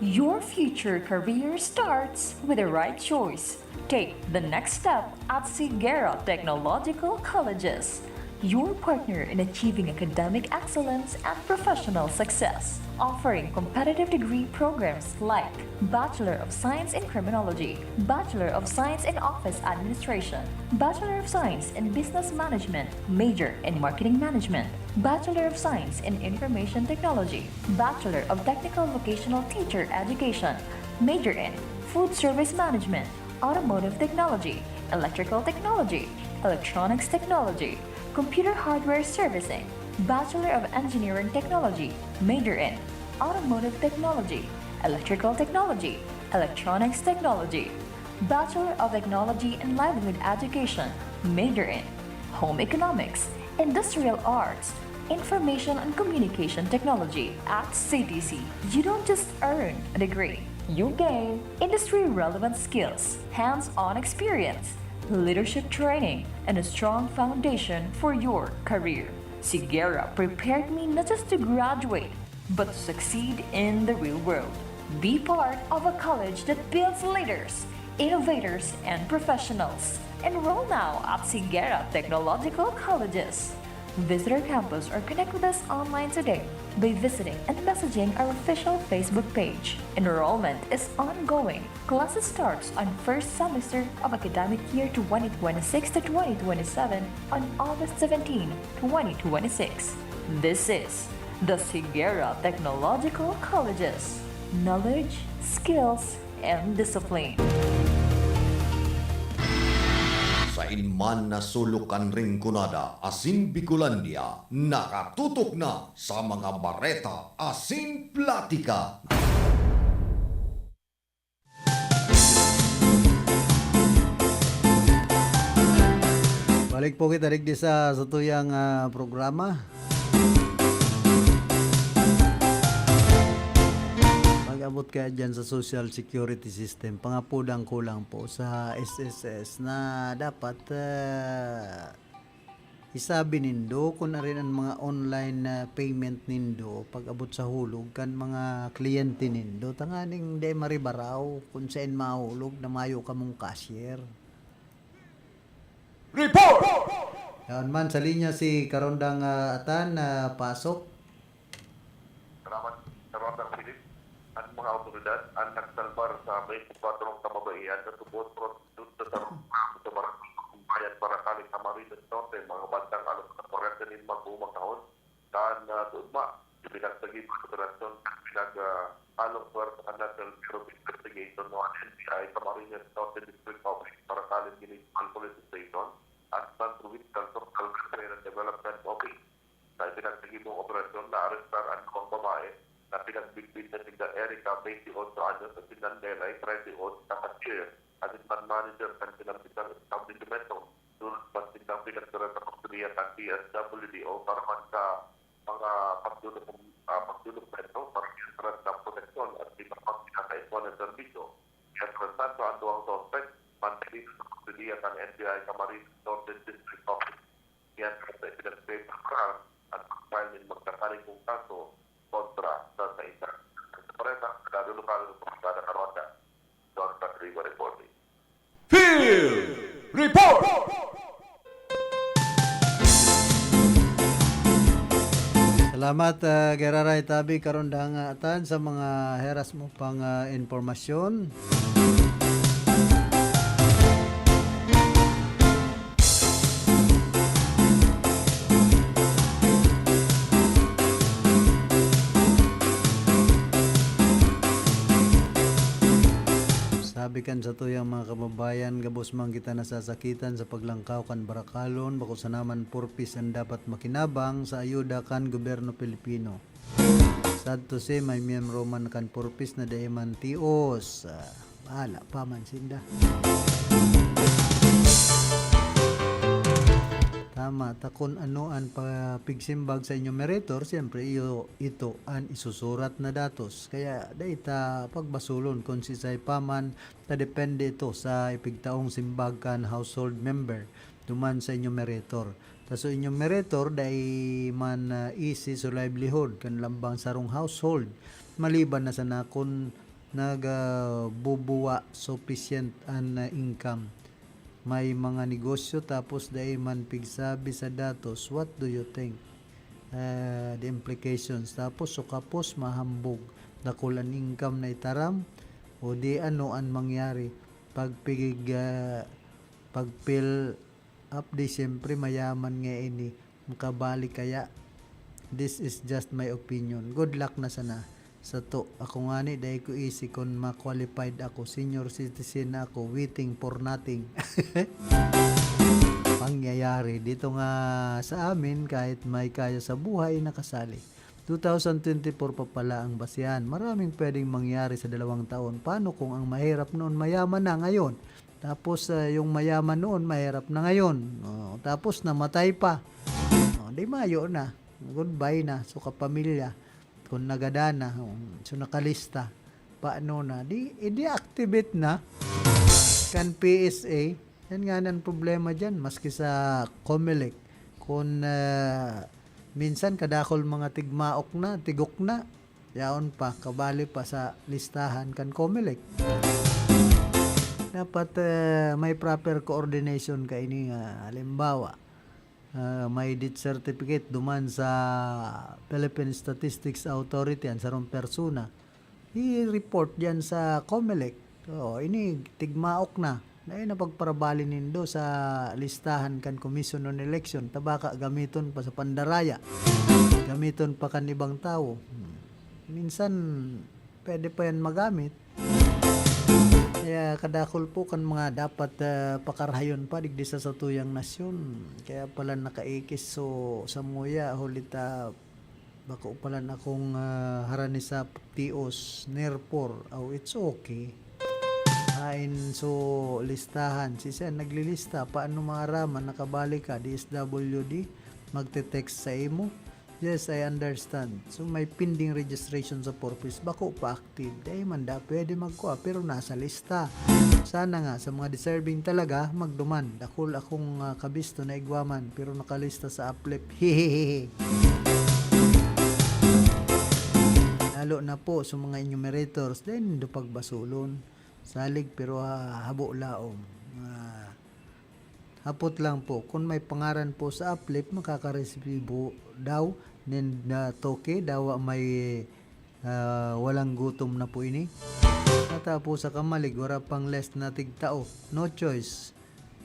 Your future career starts with the right choice. Take the next step at Sigera Technological Colleges, your partner in achieving academic excellence and professional success, offering competitive degree programs like Bachelor of Science in Criminology, Bachelor of Science in Office Administration, Bachelor of Science in Business Management, major in Marketing Management, Bachelor of Science in Information Technology, Bachelor of Technical Vocational Teacher Education, major in Food Service Management, Automotive Technology, Electrical Technology, Electronics Technology, Computer Hardware Servicing, Bachelor of Engineering Technology, major in Automotive Technology, Electrical Technology, Electronics Technology, Bachelor of Technology in Livelihood Education, major in Home Economics, Industrial Arts, Information and Communication Technology. At C T C, you don't just earn a degree, you gain industry-relevant skills, hands-on experience, leadership training, and a strong foundation for your career. Sigera prepared me not just to graduate, but to succeed in the real world. Be part of a college that builds leaders, innovators, and professionals. Enroll now at Sigera Technological Colleges. Visit our campus or connect with us online today by visiting and messaging our official Facebook page. Enrollment is ongoing. Classes starts on first semester of academic year twenty twenty-six to twenty twenty-seven on August seventeen, twenty twenty-six. This is the Sigera Technological Colleges. Knowledge, skills, and discipline. Sain man na sulok kan Rinconada asin Bicolandia, nakatutok na sa mga bareta asin platika. Balik po kita digdi sa satuyang, ah, programa. Pag-abot kaya dyan sa social security system, pangapodan ko lang po sa S S S na dapat, ah, isabi nindo kun arin an mga online na payment nindo pag-abot sa hulog kan mga kliyente nindo, tanganing dai maribaraw kun saen mahulog na mayo kamong cashier. Report! Yaon man, sa linya si Karondang, ah, Atan, ah, pasok. Salamat, Karondang Philip. An mga awtoridad an nagsalbar sa twenty-four kababaihan na tubod prostitute sa sarong sa barangay Bagong Bayan, Paracali, Camarines Norte, mga bandang alas kuwarenta nin mag-uumang kahon. Kan, ah, tuod pa, ipinagtagib an operasyon kan pinag, ah, halong puwersa kan National Bureau of Investigation o an N B I, Camarines Norte District Office, Paracali Municipal Police Station, at San Luis del Sur Culver's Trade and Development Office. Sa ipinagtagibong operasyon, naarestar an duwang babae na pinagbitbit na sinda Erica, twenty-eight anyos, at si Nandelay, treinta y ocho na kasir, asin man manager kan sinambitang establisimento. Sunod pa sindang pinagdara sa kustodiya kan D S W D o para man sa mga pagdodok-, ah, pagdodokumento para sa entrada sa proteksyon at iba pang kinakaipuhan na serbisyo. Mientras tanto, an duwang suspek mantenido sa kustodiya kan N B I Camarines Norte District Office. Mientras na ipinagpe-preparar an pag-file nin magkakarigong kaso kontra sa sainda. Sa Pareta, Estado Lokal, Barangay Karonda, Don Patrigo reporting. Field Report! Salamat, ah, Gerara Itabi, Karondang Atan, sa mga heras mo pang, ah, impormasyon. Kan satuyang mga kababayan, gabos man kita nasasakitan sa paglangkaw kan barakalon, bako sana man purpose an dapat makinabang sa ayuda kan gobyerno Pilipino. Sad to say, may miyembro man kan purpose na dai man tios. Ah, bahala pa man sinda. Tama, ta kun ano an pagsimbag sa enumerator, siyempre iyo, ito an isusurat na datos. Kaya dai ta pagbasulon kun siisay pa man, ta depende ito sa ipigtaong simbag kan household member duman sa enumerator. Ta so enumerator, dai man, ah, easy so livelihood kan lambang sarong household, maliban na sana kun nagbubuwa sufficient an, ah, income. May mga negosyo tapos dai man pigsabi sa datos. What do you think? Ah, the implications. Tapos so kapos mahambog, dakul an income na itaram, o di ano an mangyari? Pag pig-, ah, pag-fill up, di siyempre mayaman nga ini, makabalik kaya. This is just my opinion. Good luck na sana. Sato, ako ngani, dai ko easy kun ma-qualified ako. Senior citizen na ako, waiting for nothing. Pangyayari. Dito nga sa amin, kahit may kaya sa buhay, nakasali. Two thousand twenty-four pa pala ang basehan. Maraming pwedeng mangyari sa dalawang taon. Paano kung ang mahirap noon mayaman na ngayon? Tapos, ah, yung mayaman noon, mahirap na ngayon. Oh, tapos namatay pa. Oh, di mayo na. Goodbye na. So, kapamilya. Kung nagada na, oh, so nakalista. Paano na? Di, i-deactivate na kan P S A. Yan nga ang problema dyan. Maski sa Comelec, kung, ah, minsan kadakol mga tigmaok na, tigok na, yaon pa, kabali pa sa listahan kan Comelec. Dapat, eh, may proper coordination kaini nga, halimbawa, ah, may death certificate duman sa Philippine Statistics Authority an sarong persona, i-report diyan sa Comelec. Oo, ini tigmaok na. Dai na pagparabali nindo sa listahan kan Commission on Election, ta baka gamiton pa sa pandaraya. Gamiton pa kan ibang tawo. Hmm. Minsan, pwede pa yan magamit. Kaya kadakol po kan mga dapat, ah, pakarahayon pa digdi sa satuyang nasyon. Kaya pala nakaikis so samuya, huli ta bako pala na akong, ah, harani sa tios, nerpor. Oh, it's okay. Hain so listahan. Siisay an naglilista? Paano maaraman? Nakabali ka, D S W D, magte-text sa imo? Yes, I understand. So, may pending registration sa purpose. Bako pa active. Dai man da pwede magkua, pero nasa lista. Sana nga, sa mga deserving talaga, magduman. Dakul akong, ah, kabisto na igwa man, pero nakalista sa aplep. Hehehe. Lalo na po sa mga enumerators, dai nindo pagbasulon. Salig pero, ah, habo laom. Ah, hapot lang po, kun may pangaran po sa aplep, makakaresibo daw nin, ah, toke, dawa may, ah, walang gutom na po ini. Ata po sa kamalig, wara pang list na tigtao. No choice.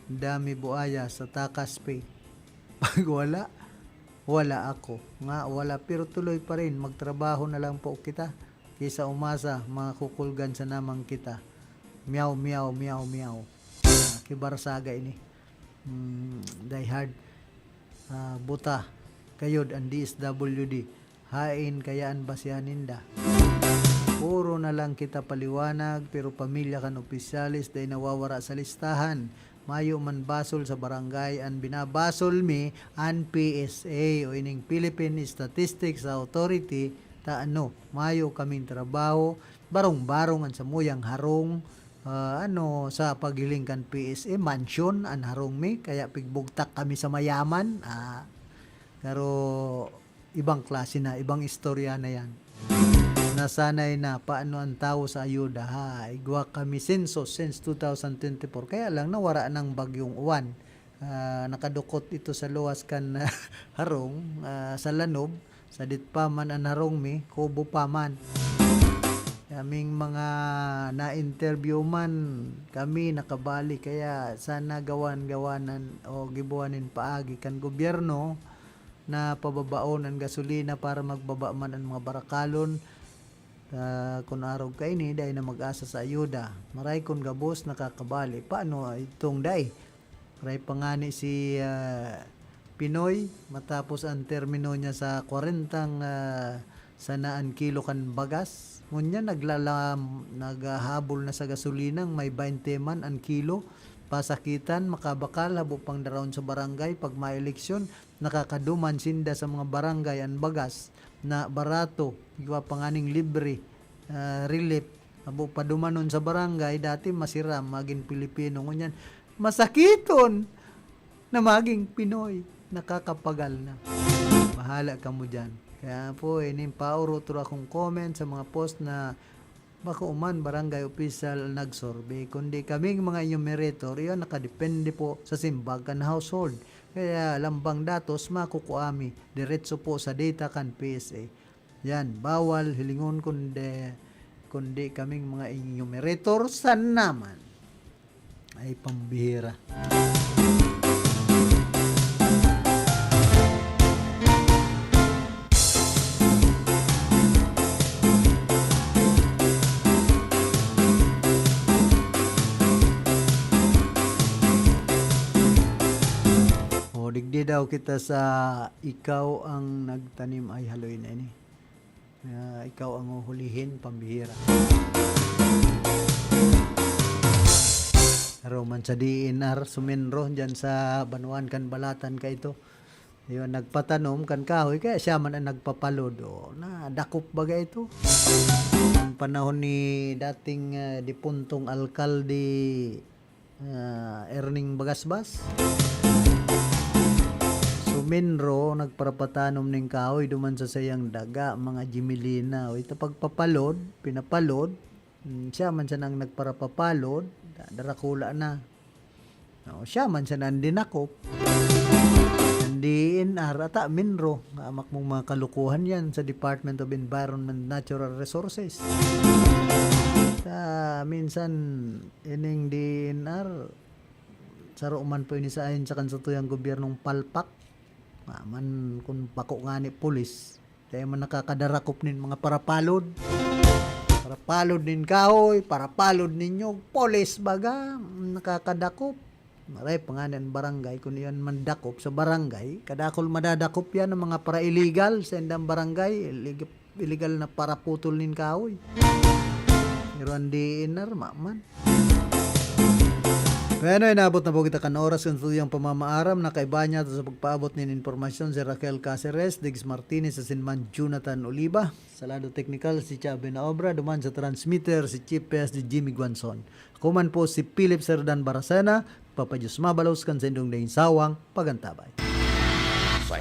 Dami buaya sa takas pay. Pag wala, wala ako. Nga wala, pero tuloy pa rin, magtrabaho na lang po kita. Kaysa umasa, makukulgan sana man kita. Meow, meow, meow, meow. Ah, kibarsaga ini. Mm, die hard. Ah, buta. Kayod ang D S W D. Hain kaya an basehan ninda? Puro na lang kita paliwanag, pero pamilya kan opisyales dai nawawara sa listahan. Mayo man basol sa barangay an binabasol mi, an P S A o ining Philippine Statistics Authority, ta ano, mayo kaming trabaho, barong-barong an samuyang harong, ah, ano, sa paghiling kan P S A, mansyon an harong mi, kaya pigbugtak kami sa mayaman. Ah, pero ibang klase na, ibang istorya na yan. Nasanay na, paano ang tawo sa ayuda, ha? Igwa kami senso since two thousand twenty-four. Kaya lang, nawara ng bagyong uwan. Ah, nakadukot ito sa luwas kan harong, ah, sa lanob. Sadit pa man an harong mi, kubo pa man. Kaming mga na-interview man, kami nakabali. Kaya sana gawan-gawanan o gibuhan nin paagi kan gobyerno na pababaon an gasolina para magbaba man an mga barakalon. Ah, kun arog kaini, dai na mag-asa sa ayuda. Maray kun gabos nakakabali. Paano itong dai? Maray pa ngani si, ah, Pinoy, matapos ang termino niya sa kwarentang, ah, sana an kilo kan bagas. Ngunyan, naglala-, naghahabol na sa gasolinang may baynte man an kilo. Pasakitan, makabakal, habo pang daraon sa barangay pag maeleksyon, nakakaduman sinda sa mga barangay an bagas na barato, igwa pa nganing libre, ah, relief. Habo pa dumanon sa barangay, dati masiram, magin Pilipino. Ngunyan, masakiton na maging Pinoy. Nakakapagal na. Bahala kamo dyan. Kaya po, ining paurot-urot akong comment sa mga post na bako man barangay official nagsurvey, kundi kaming mga enumerator, iyon nakadepende po sa simbag kan household. Kaya lambang datos makukuha mi diretso po sa data kan P S A. Yan, bawal hilingon kundi, kundi kaming mga enumerator sana man. Ay, pambihira. O, digdi daw kita sa ikaw ang nagtanim. Ay, haloy na ini. Ah, ikaw ang huhulihin, pambihira. Pero man sa D N R, suminro dyan sa banwaan kan Balatan ka ito. Yun, nagpatanom kan kahoy, kaya siya man ang nagpapalod. O, nadakop baga ito. Ang panahon ni dating, ah, dipuntong alkalde, ah, Erning Bagasbas. Suminro, nagparapatanom ning kahoy duman sa sayang daga, mga Jimelina. O, ito pagpapalod, pinapalod. Hmm, siya man siya nang nagparapapalod, da-, darakula na. O, siya man siya nang dinakop. Ang D N R, ata, minro. Nga amak mong mga kalukuhan yan sa Department of Environment and Natural Resources. Sa minsan, ining D N R, saro man po ini sa ayon sa kan satuyang gobyernong palpak. Nga man, kung bako nga ni pulis, dai man nakakadarakop nin mga parapalod. Parapalod nin kahoy, parapalod nin nyog, pulis baga, nakakadakop. Maray pa nga nin barangay, kung iyan man dakop sa barangay, kadakol madadakop yan ang mga para-illegal sa indang barangay, illeg-, illegal na paraputol nin kahoy. Pero ang D N R, maman. Bueno, inabot na po kita kan oras kan saiyang pamamaaram. Nakaiba niya sa pagpaabot nin impormasyon si Raquel Caceres, Diggs Martinez, asin man Jonathan Oliva. Sa lado teknikal, si Chave na Obra, duman sa transmitter, si Chief P S D Jimmy Guanzon. Ako man po si Philip Serdan Baracena, papadiyos mabalos kan saindong daing sawang pagantabay. Sa